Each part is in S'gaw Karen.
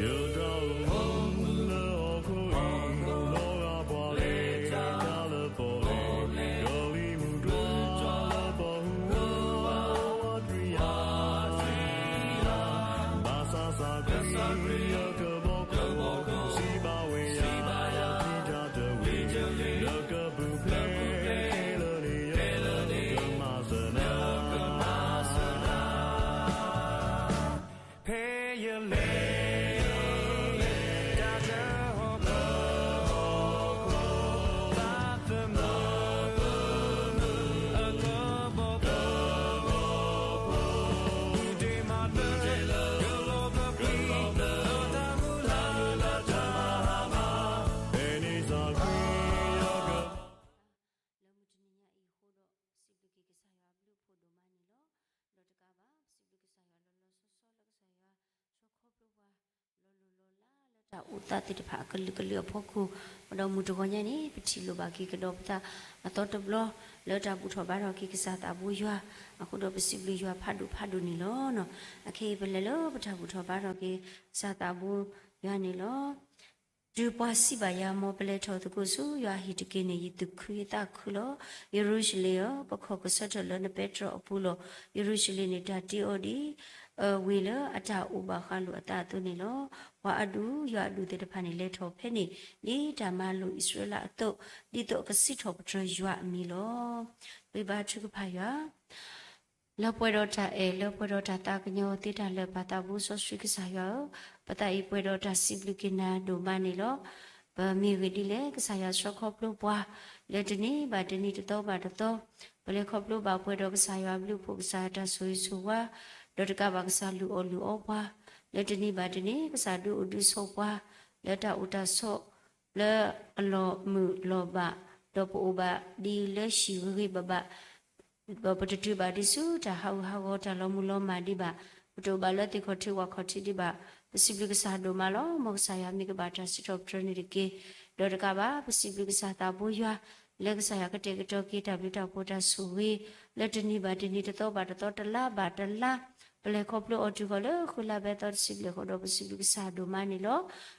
ယတၢ်အိၣ်မူလၢဟီၣ်ခိၣ်အံၤ လီၤဂာ်ပှၤလၢတၢ်လၢပီၣ်လဲၣ်, ဒီးလံၤမုၢ်ဒိၣ်လၢပီၣ်ဟူဝဲ ဝးတရံးယၤတရံးယၤ, ဘၣ်ဆၣ်သးကွံ ယကဘီခိၣ် စံးဘၣ်ဝဲယၤ ယတံၤတၢ်တဝံၤ, နကပူၤဖျဲးခဲလၢာ်န့ၣ် ယကမၤစၢၤနၤ ဖဲယလဲၤ တၢ်လၢဟီၣ်ခိၣ် ဘၣ်သမၢ အကဘီ ဒ့မၤလၢ ကလီၤဘျၢကွံာ် လၢတၢ်မုၢ်လၢ်လၢတၢ်မၤဟါမၢ် ဖဲန့ၣ်သးကွံ လၢမုၢ်တနံၤညါအံၤအဃိဒီး ပစံးဘျုးက့ၤကစၢ်ယွၤအဘျုးအဖှိၣ်ဒိၣ်မးန့ၣ်လီၤ. ဒီးတကးဘၣ် ပစံးဘျုးကစၢ်ယွၤလီၤလီၤဆီဆီလၢကစၢ်ယွၤ ဆီခီဖျိပှၤ လီၤလိၢ်လီၤလးလၢတၢ်အိၣ်သးသ့ၣ်တဖၣ်အကလုာ်ကလုာ်အဖီခိၣ်, ဒီးမုၢ်တဂီၤညါန့ၣ် ပထံၣ်လိာ်ဘၣ်က့ၤကဒီးပသးအသီတဘျီ လၢတၢ်ဘူၣ်ထီၣ်ဘါထီၣ်က့ၤကစၢ်သးဘိယွၤ, အဃိဒီးပစံးဘျုးယွၤဖးဒိၣ်ဖးဒိၣ်န့ၣ်လီၤ. အခဲအံၤပလဲၤလၢပတၢ်ဘူၣ်ထီၣ်ဘါထီၣ်က့ၤကစၢ်သးဘိယွၤန့ၣ်လီၤ. တုၤပှၤစံးဘၣ်ယၤ မ်ပလဲၤထီၣ်သကိးဆူယွၤအဟံၣ်တက့ၢ်န့ၣ် ယသူၣ်ခုယသးခုလီၤ. ယရူၤၡလ့ၣ်ဧၢ, ပခီၣ်ကဆၢထၢၣ်လၢနပဲတြီအပူၤလီၤ. ယရူၤၡလ့ၣ်န့ၣ် တၢ်တ့အီၤဒ် အဝ့ၢ်လၢအတၢ်အိၣ်ဘၣ်ဃးလိာ်အသးအသိးန့ၣ်လီၤ. ပှၤအဒူၣ်ယွၤအဒူၣ်သ့ၣ်တဖၣ်န့ၣ် လဲၤထီၣ်ဖဲန့ၣ် ဒ်တၢ်မၤလိာ်အံၣ်စရ့လးအသိး, ဒ်သိးအကစံးထီၣ်ပတြၢၤယွၤအမံၤလီၤ. ပျံၤဘါထုကဖၣ်ယွၤ လၢပှဲၤဒီးတၢ်အဲၣ် လၢပှဲၤဒီးတၢ်သးကညီၤသ့တၢ်လၢာ် ပၢ်သးဘိစီဆှံကစၢ်ယွၤဧၢ, ပသးအံၤပှဲၤဒီးတၢ်စံးဘျုးက့ၤနၤဒိၣ်မးန့ၣ်လီၤ. ပမ့ၢ်ဂ့ၢ်ဒ်လဲၣ် ကစၢ်ယွၤဆီခီဖျိပှၤ လၢတနံၤဘၣ်တနံၤ တသီဘၣ်တသီ, ပလဲၤခီဖျိဘၣ်ပှဲၤဒီးကစၢ်ယွၤအဘျုးအဖှိၣ် ကစၢ်ယွၤတၢ်ဆိၣ်ဂ့ၤဆိၣ်ဝါ, ဒီးတကးဘၣ်ကစၢ်လုၢ်အီၣ်လုၢ်အီပှၤ လၢတနံၤဘၣ်တနံၤ ကစၢ်ဒုးအိၣ်ဒုးဆိးပှၤ လၢတၢ်အိၣ်တၢ်ဆိး လၢအလီၤမုၢ်လီၤဘၣ်, ဒီးပအိၣ်ဘၣ်ဒ်လၢဟံၣ်ဂ့ၤဂ့ၤဘၣ်ဘၣ် ဒီးပတတုၤဘၣ်ဒံးဆူတၢ်ဟးဂူာ်ဟးဂီၤ တၢ်လီၤမုၢ်လီၤမၢ်ဒံးဘၣ်, ပတအိၣ်ဘၣ်လၢသ့ၣ်ခီၣ်ထံးဝၣ်ခီၣ်ထံးဒံးဘၣ်, ပစံးဘျုးကစၢ်ဒိၣ်မးလီၤ. မ်ကစၢ်ယွၤမ့ၢ်ကဘၣ်တၢ်စံးထီၣ်ပတြၢၤန့ၣ်တက့ၢ်. ဒီးတကးဘၣ် ပစံးဘျုးကစၢ်သးဘိယွၤ လၢကစၢ်ယွၤကတဲာ်ကတီၤက့ၤတၢ်ဘျုးတၢ်ဖှိၣ်တၢ်ဆိၣ်ဂ့ၤ လၢတနံၤဘၣ်တနံၤ တသီဘၣ်တသီ တလါဘၣ်တလါ ပလဲၤခီဖျိအီၤတုၤဃီၤလၢဃုလါဘဲသီတဆံဘျဲၣ်အဃိဒီး ပစံးဘျုးကစၢ်ဒိၣ်မးန့ၣ်လီၤ.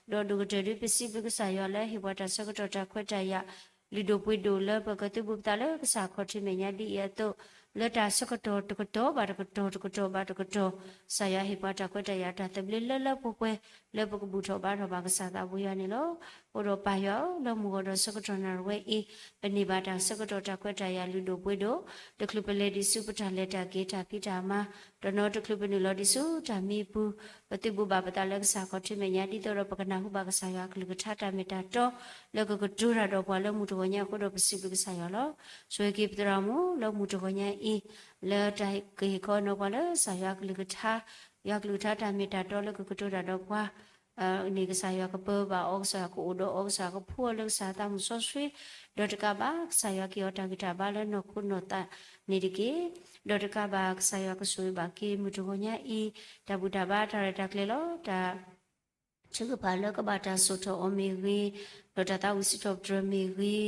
ဒီးဒိၣ်ကတၢၢ်ဒ်ပစံးဘျုးကစၢ်ယွၤလၢဟ့ၣ်ပှၤတၢ်ဆၢကတီၢ်တၢ်ခွဲးတၢ်ယာ် လုၢ်ဒိၣ်ပှ့ၤဒိၣ်လၢပကသုးဘူးပသးလၢကစၢ်ခီၣ်ထံးမဲာ်ညါဒ်အံၤအသိး, လၢတၢ်ဆၢကတီၢ်တကတီၢ်ဘၣ်တကတီၢ် တကတီၢ်ဘၣ်တကတီၢ်, ကစၢ်ယွၤဟ့ၣ်ပှၤတၢ်ခွဲးတၢ်ယာ်တၢ်သဘျ့လၢလၢပှဲၤပှဲၤ လၢပကဘူၣ်ထီၣ်ဘါထီၣ်ဘၣ်ကစၢ်သးဘိယွၤန့ၣ်လီၤ. အဃိဒီးပၢ်ယွၤဧၢ, လၢမုၢ်ဂီၤဒီးဆၢကတီၢ်နၣ်ရံၣ်ဝဲအံၤ, ပန့ၢ်ဘၣ်တၢ်ဆၢကတီၢ်တၢ်ခွဲးတၢ်ယာ်လုၢ်ဒိၣ်ပှ့ၤဒိၣ်, တချုးပလဲၤဒံးဆူပတၢ်လဲၤတၢ်က့ၤတၢ်ဖံးတၢ်မၤ, တနီၤတချုးပနုာ်လီၤဒံးဆူတၢ်မံပူၤ, ပသုးဘူးဘၣ်ပသးလၢကစၢ်ခီၣ်ထံးမဲာ်ညါ ဒ်သိးဒီးပကနၢ်ဟူဘၣ်ကစၢ်ယွၤအကလုၢ်ကထါတၢ်မ့ၢ်တၢ်တီ လၢကကတိၤတၢ်ဒီးပှၤလၢမုၢ်တဂီၤညါအဃိဒီး ပစံးဘျုးကစၢ်ယွၤလီၤ. ဆိၣ်ဂ့ၤက့ၤပသရၣ်မုၣ်လၢမုၢ်တဂီၤညါအံၤ, လၢတၢ်ကဟ့ၣ်ခီနီၤပှၤလၢကစၢ်ယွၤအကလုၢ်ကထါ, ယွၤအကလုၢ်ကထါတၢ်မ့ၢ်တၢ်တီလၢကကတိၤတၢ်ဒီးပှၤ န့ၣ်ကစၢ်ယွၤကပၢဘၣ်အီၤ, ကစၢ်ယွၤကအိၣ်ဒီးအီၤ, ကစၢ်ယွၤကဖှူအီၤလၢကစၢ်သးမုၢ်စီဆှံ, ဒီးတကးဘၣ် ကစၢ်ယွၤကဟ့ၣ်အီၤတၢ်ဂံၢ်တၢ်ဘါလၢနီၢ်ခိနီၢ်သးန့ၣ်တက့ၢ်. ဒီးတကးဘၣ် ကစၢ်ယွၤကဆိၣ်ဂ့ၤဘၣ်က့ၤမုၢ်တဂီၤညါအံၤ, တၢ်ဘူၣ်တၢ်ဘါတၢ်ရဲၣ်တၢ်ကျဲၤလီၤ. တၢ် ထုကဖၣ်လၢကဘၣ်တၢ်စိာ်ထီၣ်အီၤမ့ၢ်ဂ့ၤ, ဒီးတၢ်သးဝံၣ်စံးထီၣ်ပတြၢၤမ့ၢ်ဂ့ၤ, ဒီး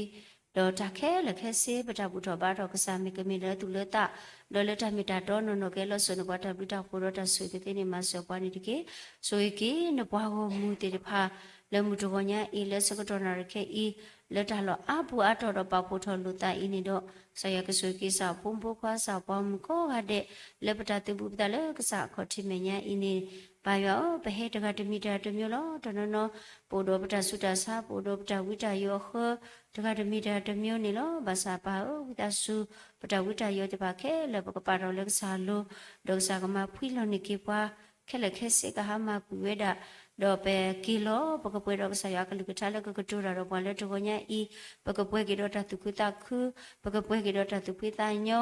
တၢ်ခဲလၢာ်ခဲဆ့ ပတၢ်ဘူၣ်ထီၣ်ဘါထီၣ်ကစၢ်မ့ၢ်ကမ့ၢ်လၢသူၣ်လၢသး, ဒီးလၢတၢ်မ့ၢ်တၢ်တီနီၢ်နီၢ်ကဲလီၤစိၤန့ၣ် ပှၤတၢ်ဘျုးတၢ်ဖှိၣ်ဒီးတၢ်ဆိၣ်ဂ့ၤသ့န့ၣ် မၤစၢၤပှၤန့ၣ်တက့ၢ်. ဆိၣ်ဂ့ၤက့ၤနပှၤဂီၢ်မုၢ်သ့ၣ်တဖၣ် လၢမုၢ်တဂီၤညါအံၤ လၢဆၢကတီၢ်နၣ်ရံၣ်ခဲအံၤ, လၢတၢ်လီၢ်အါပူၤအါတီၢ်ဒီးပာ်ဖှိၣ်ထီၣ်လိာ်သးအံၤန့ၣ်ဒီး, ကစၢ်ယွၤကဆိၣ်ဂ့ၤက့ၤကစၢ်ဖိမုၣ်ဖိခွါ ကစၢ်ပှၤမုၣ်ကိးဂၤဒဲး လၢပတၢ်သုးဘူးပသးလၢကစၢ်အခီၣ်ထံးမဲာ်ညါအံၤန့ၣ် ပၢ်ယွၤဧၢ, ပဟဲတဂၤတမံၤတဂၤတမံၤလီၤ. တနီၤနီၤ ပအိၣ်ဒီးပတၢ်ဆူးတၢ်ဆါ, ပအိၣ်ဒီးပတၢ်ဝံတၢ်ယိးအဃၢ, တဂၤတမံၤတဂၤတမံၤန့ၣ်လီၤ. ဘၣ်ဆၣ်ပၢ်ဧၢ, ဝံသးစူၤ ပတၢ်ဝံတၢ်ယိးသ့ၣ်တဖၣ်ခဲလၢာ် ပကပာ်ထီၣ်လၢကစၢ်အလိၤ, ဒီးကစၢ်ကမၤဖှံလီၤန့ၢ်က့ၤပှၤ ခဲလၢာ်ခဲဆ့ ကဟါမၢ်ကွံာ်ဝဲဒၣ်, ဒီးပက့ၤလီၤ ပကပှဲၤဒီးကစၢ်ယွၤအကလုၢ်ကထါလၢကကတိၤတၢ်ဒီးပှၤလၢတဂီၤညါအံၤ, ပကပှဲၤက့ၤဒီးတၢ်သူၣ်ခုသးခု, ပကပှဲၤက့ၤဒီးတၢ်သူၣ်ဖှံသးညီ,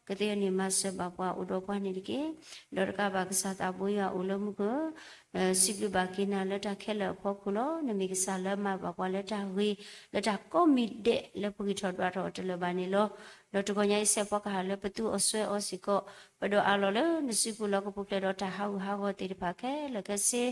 ကသ့အန့ၣ်မၤစၢၤဘၣ်ပှၤအိၣ်ဒီးပှၤန့ၣ်တက့ၢ်. ဒီးတကးဘၣ်ကစၢ်သးဘိယွၤအိၣ်လၢမူခိၣ်ဧၢ, စံးဘျုးဘၣ်က့ၤနၤလၢတၢ်ခဲလၢာ်အဖီခိၣ်လီၤ. နမ့ၢ်ကစၢ်လၢမၤဘၣ်ပှၤလၢတၢ်ဂ့ၤ, လၢတၢ်ကိးမံၤဒဲးလၢပဂံၢ်ထီၣ်ဒွးထီၣ်အီၤတလၢာ်ဘၣ်န့ၣ်လီၤ. ဒီးတဂီၤညါအံၤစဲးဖီကဟၣ်လၢပသူအီၤစွဲအီၤစ့ၢ်ကီး, ပဒိးအးလီၤလၢနစုပူၤလီၤ ကပူၤဖျဲးဒီးတၢ်ဟးဂူာ်ဟးဂီၤသ့ၣ်တဖၣ်ခဲလၢာ်ခဲဆ့,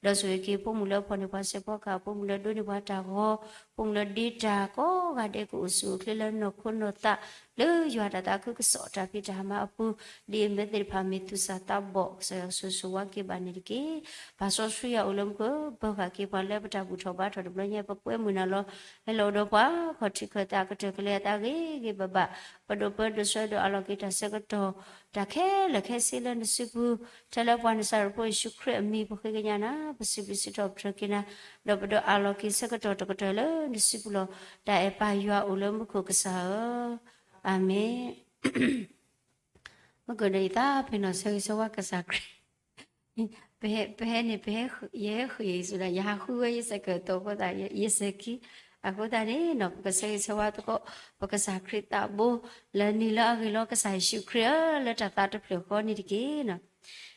ဒီးဆိၣ်ဂ့ၤက့ၤဖိမုၣ်လၢဖီၣ်န့ၢ်ပှၤစဲးဖီကဟၣ်, ဖိမုၣ်လၢဒိးန့ၢ်ပှၤတၢ်ဂီၤ, ဖိမုၣ်လၢဒ့တၢ်ကိးဂၤဒဲး ကအိၣ်ဆူၣ်အိၣ်ချ့လၢနီၢ်ခိနီၢ်သး လၢယွၤတၢ်သးခုကစီၣ်တၢ်ဖံးတၢ်မၤအပူၤ, ဒ်အမ့ၢ်သ့ၣ်တဖၣ်မ့ၢ်သူၣ်စၢ်သးဘီၣ် ကစၢ်ယွၤဆိၣ်ဂ့ၤဆိၣ်ဝါက့ၤဘၣ်န့ၣ်တက့ၢ်. ပၢ်စီဆှံယွၤအိၣ်လၢမူခိၣ် ပၢၤဃာ်က့ၤပှၤလၢပတၢ်ဘူၣ်ထီၣ်ဘါထီၣ်တဘျီညါ ပကွဲမုာ်နၤလီၤ. ဟဲလီၤဒီးပှၤ ခီၣ်ထံးခီၣ်သး ကတၢၢ်ကလဲၤအသးဂ့ၤဂ့ၤဘၣ်ဘၣ်, ပဒိးပၢဒိးဆှၢဒိးအးလီၤက့ၤတၢ်ဆၢကတီၢ် တၢ်ခဲလၢာ်ခဲဆ့လၢနစုပူၤ, ထဲလၢပှၤနစၢ်ရ့ၣ်ဖိယ့ၣ်ၡူးခရံာ်အမံၤ ပဃ့ကညးနၤ, ပစံးဘျုးစံးထီၣ်ပတြၢၤက့ၤနၤ, ဒီးပဒိးအးလီၤက့ၤဆၢကတီၢ်တကတၢၢ်လၢနစုပူၤလီၤ. တၢ်အဲၣ်ပၢ်ယွၤအိၣ်လၢမူခိၣ်ကစၢ်ဧၢ, အၤမ့ၣ်. မ့ၢ်ကဒီးယသးပ့ၤနီၣ်ဆၢဂ့ၤဆၢဝါကစၢ်ခရံာ်, ပဟဲ ပဟဲန့ၣ် ပဟဲ ယဟဲဃ့ၢ်စူၤဒၣ် ယဟးဃုဝဲယဆဲးကတီၢ်အဃိသတး ယဆဲးခံ, အဃိသတးန့ၣ်နီၤ ပကဆၢဂ့ၤဆၢဝါသကိး ပကစၢ်ခရံာ်သးဘိ လၢနံၤလၢအဂ့ၤလီၤ ကစၢ်ယ့ၣ်ၡူးခရံာ်ဧၢ, လၢတၢ်သးတဖျၢၣ်ဃီန့ၣ်တက့ၢ်နီၤ.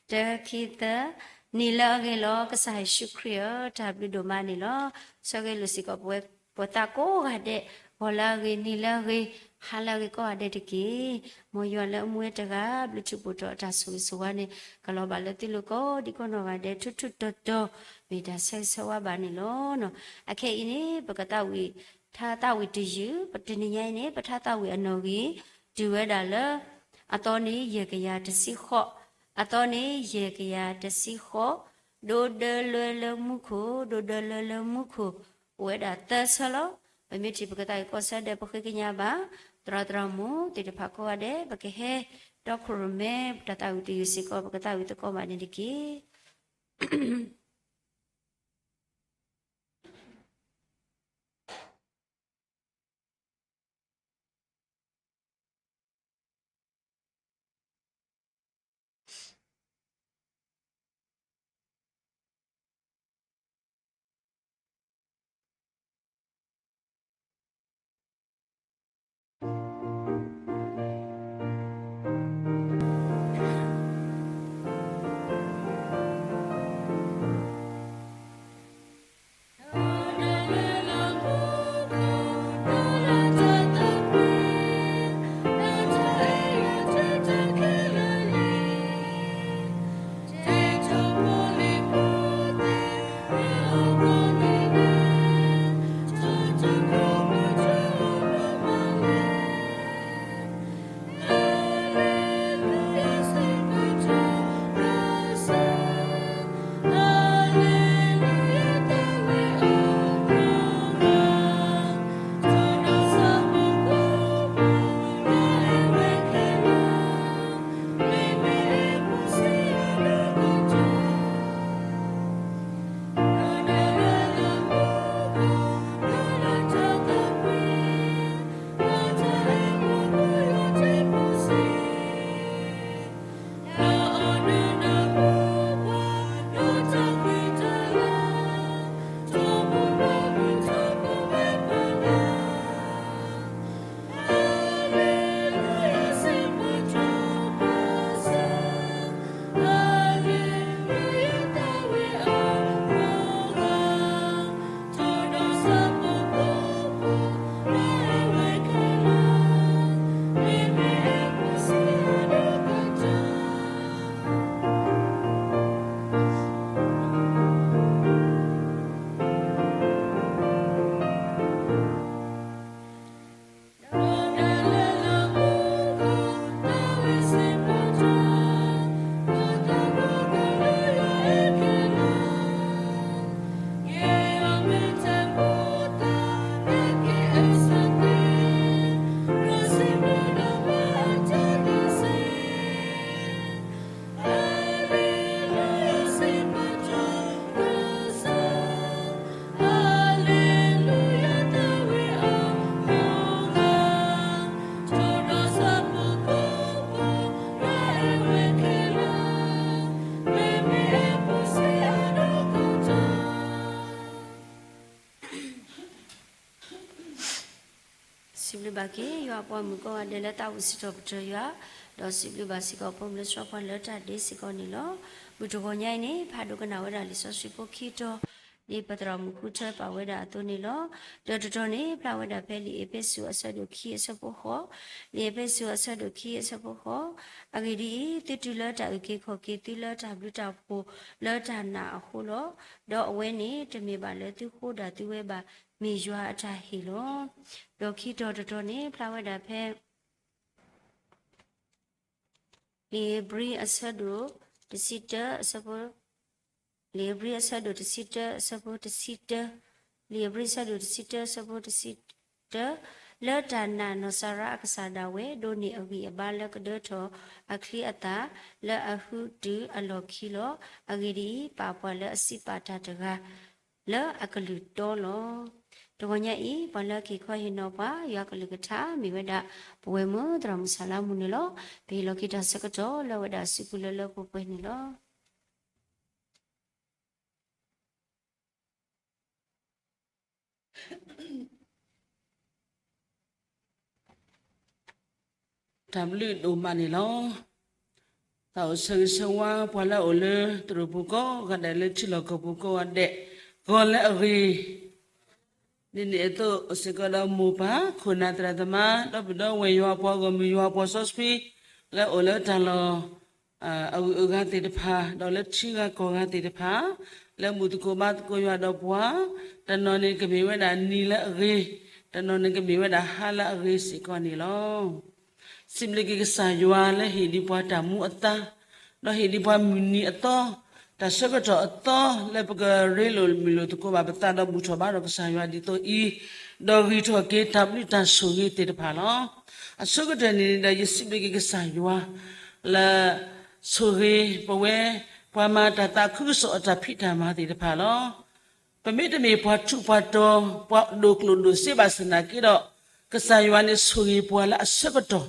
တၢ ခံ သၢ, နံၤလၢအဂ့ၤလီၤ ကစၢ်ယ့ၣ်ၡူးခရံာ်ဧၢ, တၢ်ဘျုးဒိၣ်မးန့ၣ်လီၤ. ဆၢဂ့ၤလိာ်စ့ၢ်ကီးပဝဲ ပှၤသးကိးဂၤဒဲး, ဂီၤလၢအဂ့ၤ, နံၤလၢအဂ့ၤ, ဟါလၢအဂ့ၤကိးဂၤဒဲးတက့ၢ်. မ်ယွၤလၢအမူဝဲတဂၤ ဘျုးထူးဖှိၣ်ထီၣ်အတၢ်ဆိၣ်ဂ့ၤဆိၣ်ဝါန့ၣ် ကလီၤဘၣ်လၢသုလိၤကိးဒံကိးနီၢ်ဂၤဒဲး ထူးထူးတီၤတီၤ မ့ၢ်တၢ်ဆၢဂ့ၤဆၢဝါဘၣ်န့ၣ်လီၤ. အခဲအံၤန့ၣ် ပကသးဝံၣ် ထါသးဝံၣ်တယုၢ်, ပတနံၤညါအံၤန့ၣ် ပထါသးဝံၣ်အနီၣ်ဂံၢ် တုၤဝဲဒၣ်လၢ အသီန့ၣ် ယဲၢ်ကယၤတဆံဃိး, အသီန့ၣ် ယဲၢ်ကယၤတဆံဃိး, ဒိဒၢလွဲလၢမူခိၣ်, ဒိဒၢလွဲလၢမူခိၣ်, အိၣ်ဝဲဒၣ်သၢဆၢလီၤ. ပမ့ၢ်ထံၣ်ပကသးဝံၣ်ကီၢ်ဆၢဒီး ပဃ့ကညးဘၣ် သရၣ်သရၣ်မုၣ်သ့ၣ်တဖၣ်ကိးဂၤဒဲး, ပကဟဲတီခိၣ်ရိၣ်မဲ ပတၢ်သးဝံၣ်တယုၢ်စ့ၢ်ကီး ပကသးဝံၣ်သကိးဘၣ်န့ၣ်တက့ၢ်. စံးဘျုးဘၣ်က့ၤ ယွၤအပှၤမုၣ်ကိးဂၤဒဲးလၢတၢ်အိၣ်စံးထီၣ်ပတြၢၤယွၤ, ဒီးစံးဘျုးဘၣ်စ့ၢ်ကီး ပိာ်မုၣ်လၢဆှၢပှၤလၢတၢ်ဒ့စ့ၢ်ကီးန့ၣ်လီၤ. မုၢ်တဂီၤညါအံၤန့ၣ် ဖးဒိၣ်ကနၣ်ဝဲဒၣ်လံာ်စီဆှံဖိခံတီၤ ဒ်ပသရၣ်မုၣ်ဃုထၢပာ်ဝဲဒၣ်အသိးန့ၣ်လီၤ. ဒီးတတီၤန့ၣ် ဖျါဝဲဒၣ်ဖဲလံာ်အ့းဖ့းစူးအဆၢဒိၣ်ခံအဆၢဖိဃိး, လံာ်အ့းဖ့းစူးအဆၢဒိၣ်ခံအဆၢဖိဃိး, အဂ့ၢ်ဒ်အံၤ, သုတုၤလၢတၢ်အုၣ်က့ၤခီၣ်က့ၤသုလၢတၢ်ဘျုးတၢ်ဖှိၣ်လၢတၢ်နာ်အဃိလီၤ. ဒီးအဝဲန့ၣ်တမ့ၢ်ဘၣ်လၢသုဃိဒၣ်သုဝဲဘၣ်, မ့ၢ်ယွၤအတၢ်ဟ့ၣ်လီၤ. ဒီးခံတီၤတတီၤန့ၣ် ဖျါဝဲဒၣ်ဖဲ လံာ်ဧ့ၤဘြံၤအဆၢဒိၣ်တဆံတၢအဆၢဖိ, လံာ်ဧ့ၤဘြံၤအဆၢဒိၣ်တဆံတၢအဆၢဖိတဆံတၢ, လံာ်ဧ့ၤဘြံၤအဆၢဒိၣ်တဆံတၢအဆၢဖိတဆံတၢ, လၢတၢ်နာ်နီၢ်စၢ်ရၣ်အကစၢ်ဒၣ်ဝဲ ဒိးန့ၢ်အဂံၢ်အဘါလၢကဒၢထီၣ်အချံအသၣ် လၢအဟုတုၤအလီၢ်ခံလီၤ. အဂ့ၢ်ဒ်အံၤ, ပာ်ပှၤလၢအစံးပာ်တၢ်တဂၤ လၢအကလုၢ်တီလီၤ. တဂီၤညါအံၤ ပှၤလၢအက့ၤခီဟ့ၣ်နီၤပှၤ ယွၤကလုၢ်ကထါ မ့ၢ်ဝဲဒၣ် ပဝဲၢ်မုၣ်သရၣ်မုၣ်ဆၣ်လါမူန့ၣ်လီၤ. ပဟ့ၣ်လီၤက့ၤတၢ်ဆၢကတီၢ်လၢအဝဲဒၣ်အစုပူၤလၢလၢပှဲၤပှဲၤန့ၣ်လီၤ. တၢ်ဘျုးဒိၣ်မးန့ၣ်လီၤ. တၢ်အိၣ်ဆၢဂ့ၤဆၢဝါ ပှၤလၢအအိၣ်လၢသရိာ်ပူၤကိးဂၤဒဲး လၢထံလီၢ်ကီၢ်ပူၤကိးဂၤဒဲး ဂီၤလၢအဂ့ၤ ဒ်န့ၣ်အသိးစ့ၢ်ကီးဒီး မိၢ်ပၢ် ခိၣ်နၢ် သရၣ်သမါ ဒီပုၢ်ဒီဝဲၢ် ယွၤအပှၤဂီၢ်မုၢ် ယွၤအပှၤစီဆှံ လၢအအိၣ်လၢတၢ်လီၢ် အဂုၤအဂၤသ့ၣ်တဖၣ် ဒီးလၢထံဂၤကီၢ်ဂၤသ့ၣ်တဖၣ် လၢဘူၣ်သကိးဘါသကိးယွၤဒီးပှၤ, တနီၤန့ၣ်ကမ့ၢ်ဝဲဒၣ်နံၤလၢအဂ့ၤ, တနီၤန့ၣ်ကမ့ၢ်ဝဲဒၣ်ဟါလၢအဂ့ၤစ့ၢ်ကီးန့ၣ်လီၤ. စံးဘျုးက့ၤကစၢ်ယွၤလၢဟ့ၣ်ဒံးပှၤတၢ်မူအသါ, ဒီးဟ့ၣ်ဒံးပှၤမုၢ်နံၤအသီ, တၢ်ဆၢကတီၢ်အသီ လၢပကရ့လိာ်မုာ်လိာ်သကိးဘၣ်ပသးဒီးဘူၣ်ထီၣ်ဘါထီၣ်ကစၢ်ယွၤဒ်သိးအံၤ, ဒီးဂံၢ်ထီၣ်က့ၤတၢ်ဘျုးတၢ်ဆိၣ်ဂ့ၤသ့ၣ်တဖၣ်လီၤ. အဆိကတၢၢ်န့ၣ်ဒီး ယစံးဘျုးက့ၤကစၢ်ယွၤ လၢ ဆိၣ်ဂ့ၤပဝဲ ပှၤမၤတၢ်သးခုကစီၣ်အတၢ်ဖံးတၢ်မၤသ့ၣ်တဖၣ်လီၤ. ပမ့တမ့ၢ်ပှၤထူးပှၤတီၤ ပှၤဒိၣ်ကျိၣ်ဒိၣ်စ့ဘၣ်ဆၣ်သနာ်က့ဒီး ကစၢ်ယွၤန့ၣ်ဆိၣ်ဂ့ၤပှၤလၢအဆၢကတီၢ်,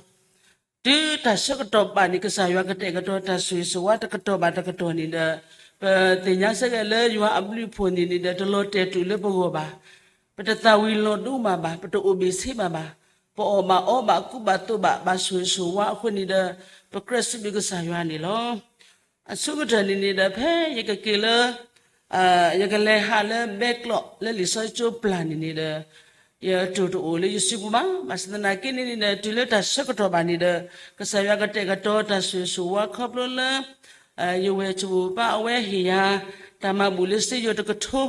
တုၤတၢ်ဆၢကတီၢ်ဘၣ်န့ၣ် ကစၢ်ယွၤကတဲာ်ကတီၤတၢ်ဆိၣ်ဂ့ၤဆိၣ်ဝါတကတီၢ်ဘၣ်တကတီၢ်န့ၣ်ဒီး ပသ့ၣ်ညါစ့ၢ်ကီးလၢယွၤအဘျုးအဖှိၣ်န့ၣ်န့ၣ်ဒီး တလီၤတဲာ်တူာ်လၢပဂီၢ်ဘၣ်. ပတသၣ်ဝံၤလီၤဒိဘၣ်ဘၣ်, ပတအိၣ်ဘ့ၣ်ဆ့ဘၣ်ဘၣ်, ပအီၣ်ဘၣ်အီဘၣ်ကူဘၣ်သိးဘၣ် ဘၣ်ဆိၣ်ဂ့ၤဆိၣ်ဝါအဃိန့ၣ်ဒီး ပကြၢးစံးဘျုးကစၢ်ယွၤန့ၣ်လီၤ. အဆိကတၢၢ်န့ၣ်န့ၣ်ဒီး ဖဲယကက့ၤလၢ ယကလဲၤဟးလၢဘဲကျိးလၢလံာ်စီဆှံကၠိပျၢ်န့ၣ်န့ၣ်ဒီး ယတိၢ်တအိၣ်လၢယစုပူၤဘၣ်. ဘၣ်ဆၣ်သနာ်က့န့ၣ်န့ၣ်ဒီး တုၤလၢတၢ်ဆၢကတီၢ်ဘၣ်န့ၣ်ဒီး ကစၢ်ယွၤကတဲာ်ကတီၤတၢ်ဆိၣ်ဂ့ၤဆိၣ်ဝါခီဖျိလၢ ယဝဲၢ်ဆိၣ်ပၢ်အဝဲဟ့ၣ်ယၤ တၢ်မၤဘူၣ်လၢစ့ယိၤတကထိ,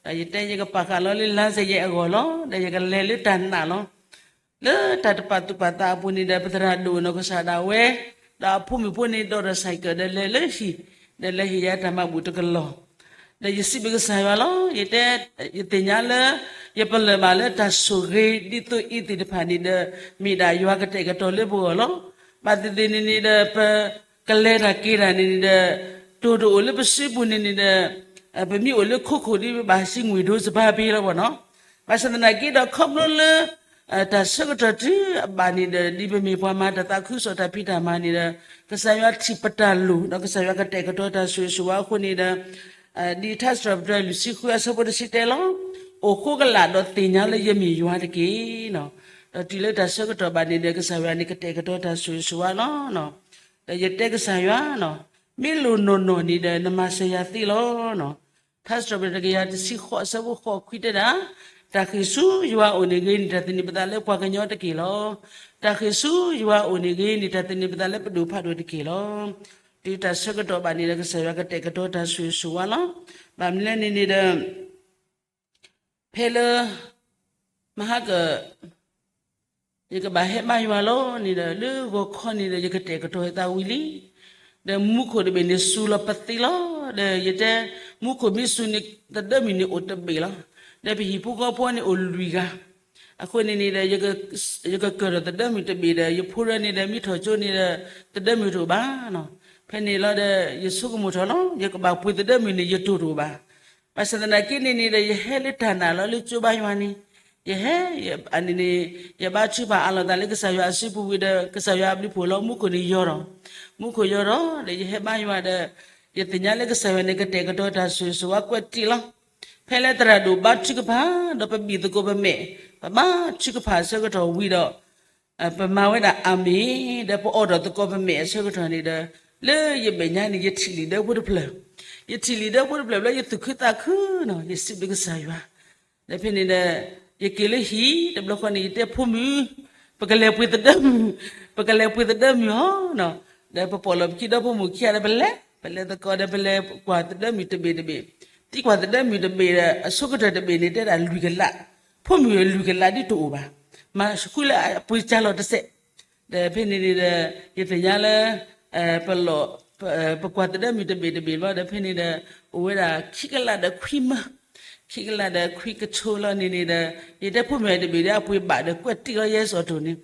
ဒီးယတဲယကပာ်ဃာ်လီၤလၢလါစဲးယဲၢ်အဂီၢ်လီၤ. ဒီးယကလဲၤလၢတၢ်နာ်လီၤ. လၢတၢ်တပာ်သူၣ်ပာ်သးအပူၤန့ၣ်ဒီး ပသရၣ်ဒိၣ်နီၢ်ကစၢ်ဒၣ်ဝဲ ဒီးအဖိမုၣ်ဖိန့ၣ် ဒီးတၢ်ဆဲးကၢးဒီးလဲၤလၢဟံၣ်, ဒီးလဲၤဟ့ၣ်ယၤတၢ်မၤဘူၣ်တကလီၢ်. ဒီးယစံးဘျုးကစၢ်ယွၤလီၤ. ယတဲ ယသ့ၣ်ညါလၢ ယပလၢၢ်ဘၣ်လၢတၢ်ဆိၣ်ဂ့ၤဒ်သိးအံၤသ့ၣ်တဖၣ်န့ၣ်ဒီး မ့ၢ်ဒၣ်ယွၤကတဲာ်ကတီၤလၢပဂီၢ်လီၤ. ဘၣ်သ့ၣ်သ့ၣ်န့ၣ်န့ၣ်ဒီး ပကလဲၤတၢ်က့ၤတၢ်န့ၣ်န့ၣ်ဒီး တိၢ်တအိၣ်လၢပစုပူၤန့ၣ်န့ၣ်ဒီး ပမ့ၢ်အိၣ်လၢခိခိၣ်ဒ်ပဘၣ်ဟံးငွေ့ဒိုးစပၢ်ပ့ၤလီၤဘၣ်နီၤ. ဘၣ်ဆၣ်သနာ်က့ဒီး ခီဖျိလၢ တၢ်ဆၢကတီၢ်တုၤအဘၣ်န့ၣ်ဒီး ဒ်ပမ့ၢ်ပှၤမၤတၢ်သးခုကစီၣ်တၢ်ဖံးတၢ်မၤန့ၣ်ဒီး ကစၢ်ယွၤထံၣ်ပတၢ်လိၣ် ဒီးကစၢ်ယွၤကတဲာ်ကတီၤတၢ်ဆိၣ်ဂ့ၤဆိၣ်ဝါအဃိန့ၣ်ဒီး ဒ်ထါစံးထီၣ်ပတြၢၤလွံၢ်ဆံဃုအဆၢဖိတဆံတဲလီၤ. အိၣ်ဃိကလာ်ဒီးသ့ၣ်ညါလၢယမ့ၢ်ယွၤတက့ၢ်. ဒီးတုၤလၢတၢ်ဆၢကတီၢ်ဘၣ်န့ၣ်ဒီး ကစၢ်ယွၤန့ၣ်ကတဲာ်ကတီၤတၢ်ဆိၣ်ဂ့ၤဆိၣ်ဝါလီၤ. ဒီးယတဲကစၢ်ယွၤနီၤ, မ့ၢ်လိၣ်နီၢ်နီၢ်န့ၣ်ဒီး နမၤစၢၤယၤသ့လီၤ. ထါစံးထီၣ်ပတြၢၤတကယၤတဆံဃိးအဆၢဖိဃိးခွံတဲဒၣ်, တၢ်ဃ့ၢ်ဆူယွၤအအိၣ်န့ၣ်ဂ့ၤန့ၣ် တၢ်သန့ၤပသးလၢပှၤကညီတက့ၢ်လီၤ. တၢ်ဃ့ၢ်ဆူယွၤအအိၣ်န့ၣ်ဂ့ၤန့ၣ် တၢ်သန့ၤပသးလၢပဒိၣ်ဖးဒိၣ်တက့ၢ်လီၤ. တုၤတၢ်ဆၢကတီၢ်ဘၣ်န့ၣ်ဒီး ကစၢ်ယွၤကတဲာ်ကတီၤတၢ်ဆိၣ်ဂ့ၤဆိၣ်ဝါလီၤ. ဘၣ်မနုၤလဲၣ်န့ၣ်န့ၣ်ဒီး ဖဲလၢ မဟါက ယကဘၣ်ဟဲဘါယွၤလီၤန့ၣ်ဒီး လၢဂီၤခီန့ၣ်ဒီး ယကတဲာ်ကတီၤယသးဝံၤလံ. ဒီးမူခိၣ်တဘ့ၣ်န့ၣ်စူၤလီၤပသံလီၤ. ဒီးယတဲ မူခိၣ်မ့ၢ်စူၤန့ၣ် သဒၢမုၢ်န့ၣ်အိၣ်တဘ့ၣ်လီၤ. ဒီးပဟံၣ်ဖိဃီဖိန့ၣ်အိၣ်လွံၢ်ဂၤ. အဃိန့ၣ်န့ၣ်ဒီး ယကကၢၢ်ထီၣ်သဒၢမုၢ်တဘ့ၣ်ဒီး ယဖိရၢန့ၣ်ဒီး မ့ၢ်ထီၣ်ကၠိန့ၣ်ဒီး သဒၢမုၢ်တအိၣ်ဘၣ်နီၤ. ဖဲန့ၣ်လီၤဒီး ယဆိကမိၣ်ထီၣ်လီၤ. ယကဘၣ်ပှ့ၤသဒၢမုၢ်န့ၣ် ယတိၢ်တအိၣ်ဘၣ်. ဘၣ်ဆၣ်သနာ်က့န့ၣ်န့ၣ်ဒီး ယဟဲလၢတၢ်နာ်လီၤလၢကၠိဘါယွၤန့ၣ်, ယဟဲ အန့ၣ်န့ၣ် ယဘါထုကဖၣ်အးလီၤသးလၢကစၢ်ယွၤအစုပူၤဝံၤဒီး ကစၢ်ယွၤအဘျုးဖှိၣ်လီၤ မူခိၣ်န့ၣ်ယီၤထီၣ်, မူခိၣ်ယီၤထီၣ် ဒီးယဟဲဘါယွၤဒီး ယသ့ၣ်ညါလၢကစၢ်ယွၤန့ၣ် ကတဲာ်ကတီၤတၢ်ဆိၣ်ဂ့ၤဆိၣ်ဝါကွဲးတံၢ်လီၤ. ဖဲလၢသရၣ်ဒိၣ်ဘါထုကဖၣ် ဒီးပဘံၣ်သကိးပမဲာ် ပဘါထုကဖၣ်အဆၢကတီၢ်ဝံၤဒီး ပမၤဝဲဒၣ်အၤမ့ၣ် ဒီးပအိးထီၣ်သကိးပမဲာ်အဆၢကတီၢ်န့ၣ်ဒီး လၢယမဲာ်ညါန့ၣ် ယထံၣ်လံာ်ဒၢဖိတဖျၢၣ်, ယထံၣ်လံာ်ဒၢဖိတဖျၢၣ်ဘျီ ယသူၣ်ခုသးခုနီၤ ယစံးဘျုးကစၢ်ယွၤ ဒီးဖဲန့ၣ်ဒီး ယက့ၤလၢဟံၣ် တဘျီဃီန့ၣ် ယတဲဖိမုၣ် ပကလဲၤပှ့ၤသဒၢမုၢ်, ပကလဲၤပှ့ၤသဒၢမုၢ်အီၤ, ဒီးပပိာ်လီၤပခံဒီဖိမုၣ်ခံဂၤဒီးပလဲၤ, ပလဲၤသကိးဒီးပလဲၤကွၢ်သဒၢမုၢ်တဘ့ၣ်တဘ့ၣ်, သံကွၢ်သဒၢမုၢ်တဘ့ၣ်ဒီး အဆိကတၢၢ်တဘ့ၣ်န့ၣ် တဲဒၣ်လွံၢ်ကလး, ဖိမုၣ်လွံၢ်ကလးဒ်တအိၣ်ဘၣ်, မၤဃုလၢအပှ့ၤကၢ်လီၤတစဲး, ဒီးဖဲန့ၣ်န့ၣ်ဒီး ယသ့ၣ်ညါလၢ ပလီၢ် ပကွၢ်သဒၢမုၢ်တဘ့ၣ်တဘ့ၣ်ဘျီဒီး ဖဲန့ၣ်ဒီး အိၣ်ဝဲဒၣ်ခံကလးဒီးခွံမၢ, ခံကလးဒီးခွံကထိလီၤန့ၣ်န့ၣ်ဒီး ယတဲဖိမုၣ်တဘ့ၣ်ဒီး အပှ့ၤဘၣ်ဒီးကွဲးတံၢ်လီၤယဲစီၤတိၢ်န့ၣ်,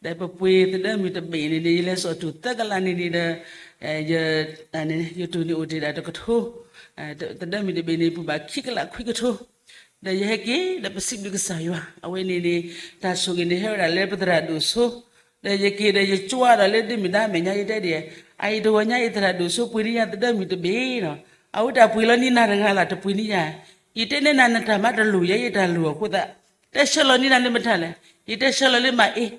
ဒီးပပှ့ၤသဒၢမုၢ်တဘ့ၣ်န့ၣ်န့ၣ် ယလဲၤစီၤတိၢ်သၢကလးန့ၣ်န့ၣ်ဒီး ယတိၢ်န့ၣ်အိၣ်တ့ၢ်ဒၣ်တကထိ, သဒၢမုၢ်တဘ့ၣ်န့ၣ် ပှ့ၤဘၣ်ခံကလးခွံကထိ ဒီးယဟဲက့ၤ ဒီးပစံးဘျုးကစၢ်ယွၤ အဝဲန့ၣ်န့ၣ် တၢ်ဆိၣ်ဂ့ၤန့ၣ်ဟဲဝဲဒၣ်လၢပသရၣ်ဒိၣ်စိ, ဒီးယက့ၤဒီးယကွၢ်ဒီးလၢဒ့မုၢ်ဒါမဲာ်ညါ ယတဲဒ်အံၤ, အအံၤတဂီၤညါအံၤသရၣ်ဒိၣ်စိပှ့ၤန့ၢ်ယၤသဒၢမုၢ်တဘ့ၣ်နီၤ, အဝဲတၢ်ပှ့ၤလီၤန့ၢ်နၤတဂၤလၢ် တပှ့ၤန့ၢ်ယၤ, ယတဲန့ၢ်နၤနတၢ်မၤတလိၣ်ယဲ ယတၢ်လိၣ်အဃိသတး, တဲဆှၢလီၤန့ၢ်နၤလၢမတၤလဲၣ်, ယတဲဆှၢလီၤလၢမၤအ့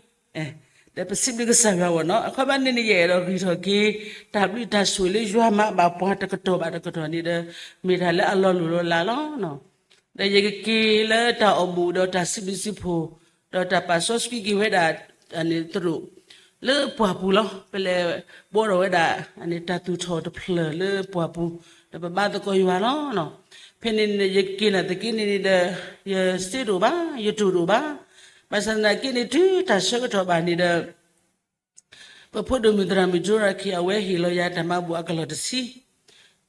ဒီးပစံးဘျုးကစၢ်ယွၤအဂီၢ်နီၤ, အခီပညီန့ၣ်န့ၣ် ယအဲၣ်ဒိးဂံၢ်ထီၣ်က့ၤ တၢ်ဘျုးတၢ်ဆိၣ်ဂ့ၤလၢယွၤမၤဘၣ်ပှၤတကတီၢ်ဘၣ်တကတီၢ်န့ၣ်ဒီး မ့ၢ်တၢ်လၢအလီၤလိၢ်လီၤလးလီၤ. ဒီးယကက့ၤလၢတၢ်အိၣ်ဘှံးဒီးတၢ်စံးဘျုးစံးဖှိၣ်, ဒီးတၢ်ပာ်စီဆှံက့ၤဝဲဒၣ် သရိာ် လၢပှၢ်ပူၤလီၤ. ပလဲၤဘှီထီၣ်ဝဲဒၣ် တၢ်သူၣ်ထီၣ်တဖျၢၣ်လၢပှၢ်ပူၤ, ဒီးပဘါသကိးယွၤလီၤ. ဖဲန့ၣ်န့ၣ် ယက့ၤနာ်သက့န့ၣ်န့ၣ်ဒီး ယစ့တအိၣ်ဘၣ်, ယတိၢ်တအိၣ်ဘၣ်. ဘၣ်ဆၣ်သနာ်က့န့ၣ် တုၤတၢ်ဆၢကတီၢ်ဘၣ်န့ၣ်ဒီး ပဖိဒိၣ်မုၣ်သရၣ်မုၣ်ကၠိရၤခံ အဝဲဟ့ၣ်လီၤယၤတၢ်မၤဘူၣ်အကလီၢ်တဆံ,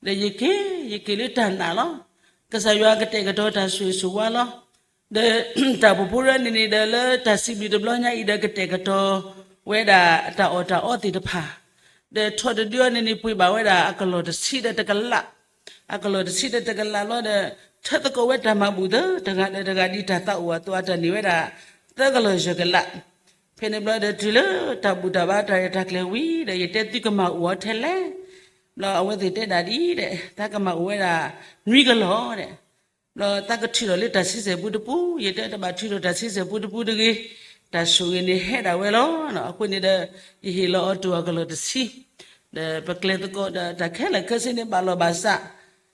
ဒီးယက့ၤ, ယက့ၤလၢတၢ်နာ်လီၤ. ကစၢ်ယွၤကတဲာ်ကတီၤတၢ်ဆိၣ်ဂ့ၤဆိၣ်ဝါလီၤ. ဒီးတၢ်အိၣ်ဖှိၣ်ဖိရၢန့ၣ်န့ၣ်ဒီး လၢတၢ်စံးဘျုးတဘျီညါအံၤဒီး ကတဲာ်ကတီၤဝဲဒၣ်တၢ်အီၣ်တၢ်အီသ့ၣ်တဖၣ်, ဒီးထီၣ်တဒုအီၤန့ၣ်န့ၣ် ပှ့ၤဘၣ်ဝဲဒၣ်အကလီၢ်တဆံဒီးတကလး, အကလီၢ်တဆံဒီးတကလးလီၤဒီး ထၢသကိးဝဲတၢ်မၤဘူၣ်သ့ တဂၤဒီးတဂၤဒ်တၢ်သးအိၣ်အသိး အတၢ်န့ၢ်ဝဲဒၣ် သၢကလီၢ်ယဲၢ်ကလး ဖဲန့ၣ်ဘျီဒီးတုၤလၢတၢ်ဘူၣ်တၢ်ဘါတၢ်ရဲၣ်တၢ်ကျဲၤဝံၤဒီး ယတဲသုကမၤအိၣ်အီၤထဲလဲၣ်, ဘျီအဝဲသ့ၣ်တဲဒၣ်ဒ်အံၤဒီး တၢ်ကမၤအိၣ်ဝဲဒၣ် နွံကလီၢ်ဒီး, ဘျီတၢ်ကထုးထီၣ်လၢတၢ်ဆံဆဲၣ်ပူတပူ, ယတဲတဘၣ်ထုးထီၣ်တၢ်ဆံဆဲၣ်ပူတပူတဂ့ၤ, တၢ်ဆိၣ်ဂ့ၤန့ၣ်ဟဲဒၣ်ဝဲလီၤ. အဃိန့ၣ်ဒီး ယဟ့ၣ်လီၤအီၤတိၢ်အကလီၢ်တဆံ, ဒီးပကျဲၤသကိးဒီးတၢ်ခဲလၢာ်ခဲဆ့န့ၣ်ဘၣ်လီၤဘၣ်စး,